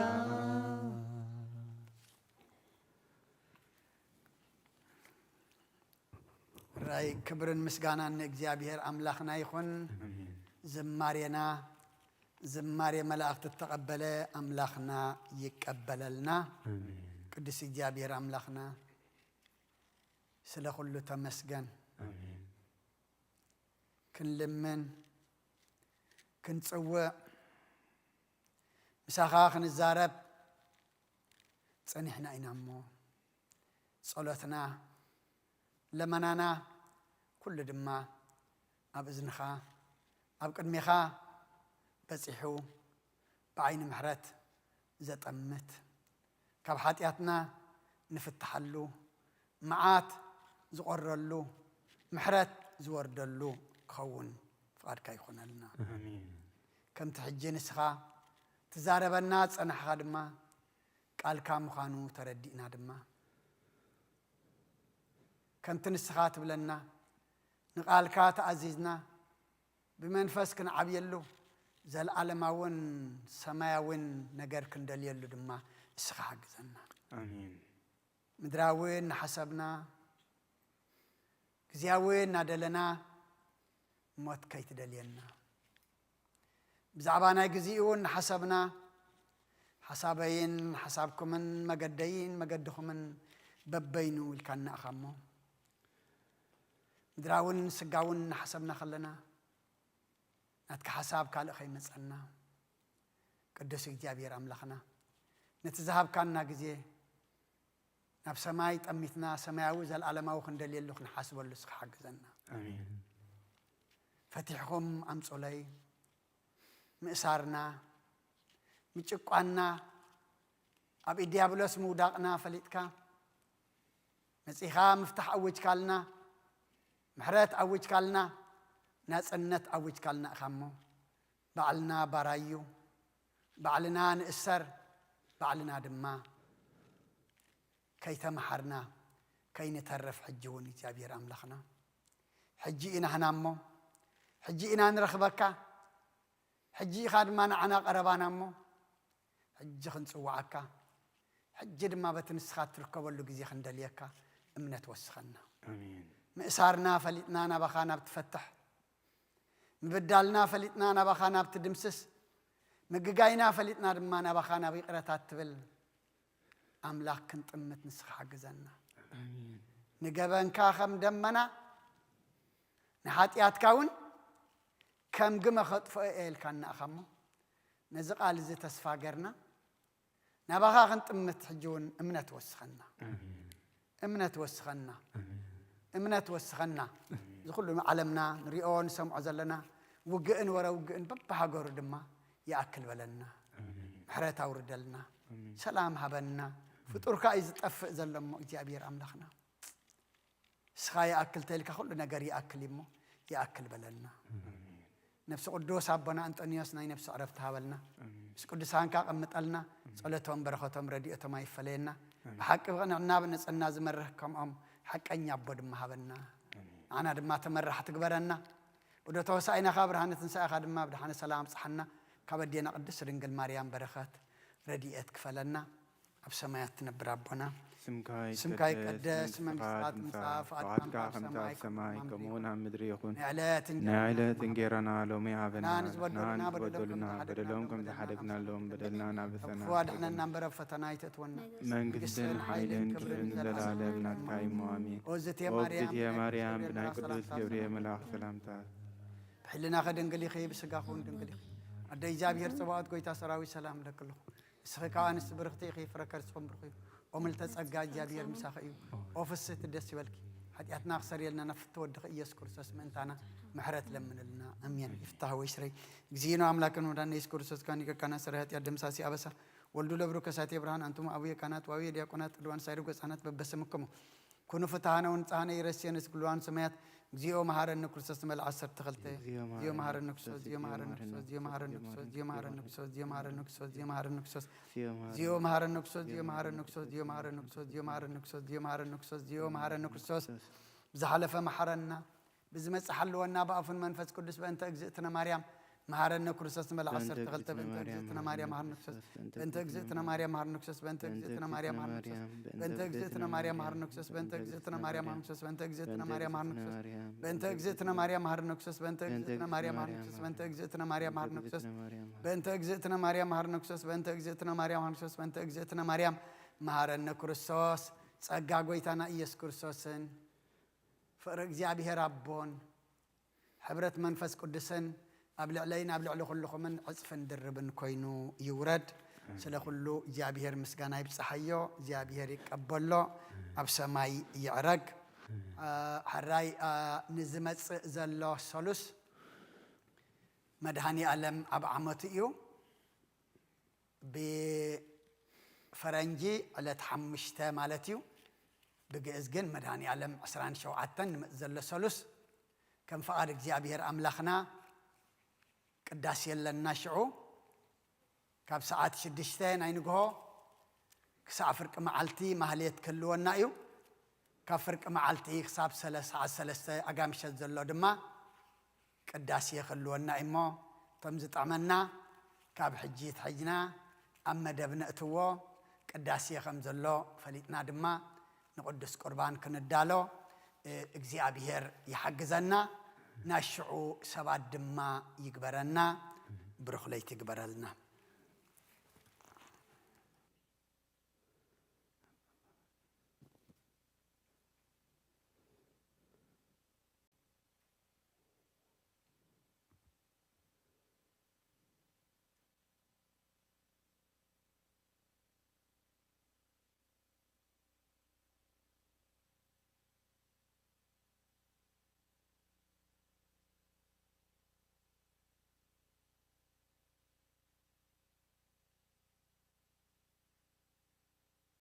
ራይ ክብርን ምስጋናን ንእግዚኣብሔር ኣምላኽና ይኹን። ኣሜን። ዝማሬና ዝማሬ መላእኽቲ እተቐበለ ኣምላኽና ይቀበለልና። ኣሜን። ቅዱስ እግዚኣብሔር ኣምላኽና ስለ ኩሉ ተመስገን። ኣሜን። ክንልምን ክንጽውዕ ምሳኻ ክንዛረብ ጸኒሕና ኢና እሞ፣ ጸሎትና፣ ለመናና፣ ኩሉ ድማ ኣብ እዝንኻ፣ ኣብ ቅድሜኻ በጺሑ፣ ብዓይኒ ምሕረት ዘጠምት፣ ካብ ሓጢኣትና ንፍትሓሉ፣ መዓት ዝቖረሉ፣ ምሕረት ዝወርደሉ ክኸውን ፍቓድካ ይኾነልና። ኣሜን። ከምቲ ሕጂ ንስኻ ትዛረበና ዝጸናሕኻ ድማ ቃልካ ምዃኑ ተረዲእና ድማ ከምቲ ንስኻ ትብለና ንቓልካ ተኣዚዝና ብመንፈስ ክንዓብየሉ ዘለዓለማውን ሰማያውን ነገር ክንደልየሉ ድማ ንስኻ ሓግዘና። ኣሜን። ምድራዊ እናሓሰብና ግዜያዊ እናደለና ሞት ከይትደልየና። ብዛዕባ ናይ ግዜኡ እናሓሰብና ሓሳበይን ሓሳብኩምን መገደይን መገድኹምን በበይኑ ኢልካ እናእኻ እሞ ምድራውን ስጋውን እናሓሰብና ከለና ናትካ ሓሳብ ካልእ ከይመጸና ቅዱስ እግዚኣብሔር ኣምላኽና ነቲ ዝሃብካና ግዜ ናብ ሰማይ ጠሚትና ሰማያዊ ዘለዓለማዊ ክንደልየሉ ክንሓስበሉ እስኻ ሓግዘና። ኣሜን። ፈቲሕኹም ኣምጹለይ ምእሳርና ምጭቋንና ኣብ ኢድ ዲያብሎስ ምውዳቕና ፈሊጥካ መጺኻ ምፍታሕ ኣውጅካልና ምሕረት ኣውጅካልና ናጽነት ኣውጅካልና ኢኻ እሞ ባዕልና ባራዩ ባዕልና ንእሰር ባዕልና ድማ ከይተመሓርና ከይንተርፍ ሕጂ እውን እግዚኣብሔር ኣምላኽና ሕጂ ኢና ህና እሞ ሕጂ ኢና ንረኽበካ ሕጂ ኢኻ ድማ ንዓና ቀረባና እሞ ሕጂ ክንጽውዓካ ሕጂ ድማ በቲ ንስኻ እትርከበሉ ግዜ ክንደልየካ እምነት ወስኸና። ኣሜን። ምእሳርና ፈሊጥና ናባኻ ናብ ትፈትሕ ምብዳልና ፈሊጥና ናባኻ ናብ ትድምስስ ምግጋይና ፈሊጥና ድማ ናባኻ ናብ ይቕረታት ትብል ኣምላኽ ክንጥምት ንስኻ ሓግዘና። ኣሜን። ንገበንካ ከም ደመና ንሓጢኣትካ እውን ከም ግመ ከጥፍኦ እየ ኢልካና ኢኻ እሞ ነዚ ቃል እዚ ተስፋ ገርና ናባኻ ክንጥምት ሕጂ እውን እምነት ወስኸና። ኣሜን። እምነት ወስኸና። ኣሜን። እምነት ወስኸና። ኣሜን። እዚ ኩሉ ዓለምና ንሪኦ ንሰምዖ ዘለና ውግእን ወረ ውግእን በብሃገሩ ድማ ይኣክል በለና። ኣሜን። ምሕረት ኣውርደልና። ኣሜን። ሰላም ሃበና። ፍጡርካ እዩ ዝጠፍእ ዘሎ እሞ እግዚኣብሔር ኣምላኽና እስኻ ይኣክል ተልካ ኩሉ ነገር ይኣክል እሞ ይኣክል በለልና። ነብሲ ቅዱስ ኣቦና እንጠንዮስ ናይ ነብሲ ዕረፍቲ ሃበልና። ምስ ቅዱሳንካ ቀምጠልና። ጸሎቶም በረኸቶም ረድኤቶም ኣይፈለየና። ብሓቂ ብቕንዕና ብንጽህና ዝመርህ ከምኦም ሓቀኛ ኣቦ ድማ ሃበና። ንዓና ድማ ተመራሕ ትግበረና። ወደ ተወሳኢናኻ ብርሃነ ትንሳኤኻ ድማ ብድሓነ ሰላም ኣብጽሓና። ካብ ኣዴና ቅድስት ድንግል ማርያም በረኸት ረድኤት ክፈለና። ኣብ ሰማያት ትነብር ኣቦና ስምካ ስምካ ይቀደስ፣ ይቀደስ፣ መንግስትኻ መንግስትኻ ትምጻእ፣ ትምጻእ፣ ፍቓድካ ፍቓድካ ከም ከምታ ትሰማይ ኣብ ሰማይ ከምኡ ከምኡ እውን ኣብ ምድሪ ይኹን። ናይ ዕለት ናይ እንጀራና ዕለት እንጌራና ሎሚ ሃበና። ንሕና ንዝበደሉና ንሕና በደሎም ንዝበደሉና ከም በደሎም ከም ዝሓደግና ዝሓደግናሎም በደልና ናብሰና። ክፉ ኣድሕነና እምበር ኣብ ፈተና ኣይተእትወና። መንግስትን መንግስትን ሓይልን ሓይልን ክብርን ክብርን ዘለዓለም ዘለዓለም ናትካ እዩ እሞ ኣሜን። ኦ ዝቴ ኦ ማርያም፣ ዝቴ ማርያም፣ ብናይ ብናይ ቅዱስ ቅዱስ ገብርኤል ገብርኤል መልኣኽ ሰላምታ። ብሕልናኸ ድንግል ኢኺ፣ ብስጋኹ እውን ድንግል ኢኺ። ኣደ እግዚኣብሔር ጽባኦት ጎይታ ሰራዊት ሰላም እለኪ ኣለኹ። ንስኺ ካብ ኣንስቲ ብርኽቲ ኢኺ፣ ፍረ ከርስኹም ብሩኽ እዩ። ኦ ምልተ ጸጋ እግዚኣብሔር ምሳኺ እዩ። ኦ ፍስህቲ ደስ ይበልኪ። ሓጢኣትና ክሰርየልና ናብ ፍትወ ወድኺ ኢየሱስ ክርስቶስ ምእንታና ምሕረት ለምንልና። ኣሜን። ይፍታህ ወይ ስረይ። እግዚእነ ኣምላክን ወዳነ ኢየሱስ ክርስቶስ ካን ይከካና ሰረ ኃጢአት ደምሳሲ ኣበሳ ወልዱ ለብሩ ከሳቴ ብርሃን ኣንቱም ኣቡየ ካህናት ዋውየ ዲያቆናት ቅዱዋን ሳይሩ ገጻናት በበስምክሙ ኩኑ ፍትሃነ ወንጽሃነ ይረስየነ ስግሉዋን ሰማያት እግዚኦ መሐረነ ክርስቶስ ንበል ዓሰርተ ክልተ። እግዚኦ መሐረነ ክርስቶስ፣ እግዚኦ መሐረነ ክርስቶስ፣ እግዚኦ መሐረነ ክርስቶስ፣ እግዚኦ መሐረነ ክርስቶስ፣ እግዚኦ መሐረነ ክርስቶስ፣ እግዚኦ መሐረነ ክርስቶስ፣ እግዚኦ መሐረነ ክርስቶስ፣ እግዚኦ መሐረነ ክርስቶስ፣ እግዚኦ መሐረነ ክርስቶስ፣ እግዚኦ መሐረነ ክርስቶስ፣ እግዚኦ መሐረነ ክርስቶስ፣ እግዚኦ መሐረነ ክርስቶስ። ብዝሓለፈ መሐረና፣ ብዝመጽእ ሓልወና፣ ብኣፉን መንፈስ ቅዱስ በእንተ እግዝእትነ ማርያም መሐረነ ክርስቶስ ንበል በእንተ ዓሰርተ ክልተ። እግዝእትነ በእንተ ማርያም እግዝእትነ ማርያም መሐረነ መሐረነ ክርስቶስ፣ ክርስቶስ፣ በእንተ በእንተ እግዝእትነ እግዝእትነ ማርያም መሐረነ ክርስቶስ፣ በእንተ በእንተ እግዝእትነ እግዝእትነ ማርያም መሐረነ ክርስቶስ፣ ማርያም፣ በእንተ በእንተ እግዝእትነ እግዝእትነ ማርያም ማርያም መሐረነ ክርስቶስ፣ በእንተ እግዝእትነ ማርያም መሐረነ ክርስቶስ፣ በእንተ እግዝእትነ ማርያም መሐረነ ክርስቶስ፣ በእንተ እግዝእትነ ማርያም መሐረነ ክርስቶስ፣ በእንተ እግዝእትነ ማርያም መሐረነ ክርስቶስ፣ በእንተ እግዝእትነ ማርያም መሐረነ ክርስቶስ፣ በእንተ እግዝእትነ ማርያም መሐረነ ክርስቶስ፣ በእንተ እግዝእትነ ማርያም መሐረነ ክርስቶስ። ጸጋ ጎይታና ኢየሱስ ክርስቶስን ፍቕሪ እግዚኣብሔር ኣቦን ሕብረት መንፈስ ቅዱስን ኣብ ልዕለይን ኣብ ልዕሊ ኩልኹምን ዕጽፍን ድርብን ኮይኑ ይውረድ። ስለ ኩሉ እግዚኣብሔር ምስጋና ይብጽሓዮ፣ እግዚኣብሔር ይቀበሎ፣ ኣብ ሰማይ ይዕረግ። አ፣ ሕራይ፣ አ፣ ንዝመጽእ ዘሎ ሰሉስ መድኃኔ ዓለም ኣብ ዓመቱ እዩ። ብፈረንጂ ዕለት ሓሙሽተ ማለት እዩ። ብግእዝ ግን መድኃኔ ዓለም ዕስራን ሸውዓተን ንመጽእ ዘሎ ሰሉስ ከም ፍቓድ እግዚኣብሔር ኣምላኽና ቅዳሴ ኣለና። ሽዑ ካብ ሰዓት ሽዱሽተ ናይ ንግሆ ክሳዕ ፍርቂ መዓልቲ ማህሌት ክህልወና እዩ። ካብ ፍርቂ መዓልቲ ክሳብ ሰለ-፣ ሰዓት ሰለስተ ኣጋምሸት ዘሎ ድማ ቅዳሴ ክህልወና እዩ እሞ፣ እቶም ዝጠዕመና ካብ ሕጂ ትሕጅና ኣብ መደብ ነእትዎ። ቅዳሴ ከም ዘሎ ፈሊጥና ድማ ንቅዱስ ቁርባን ክንዳሎ፣ እ፣ እግዚኣብሔር ይሓግዘና፣ ናይ ሽዑ ሰባት ድማ ይግበረና። ብሩኽ ለይቲ ይግበረልና።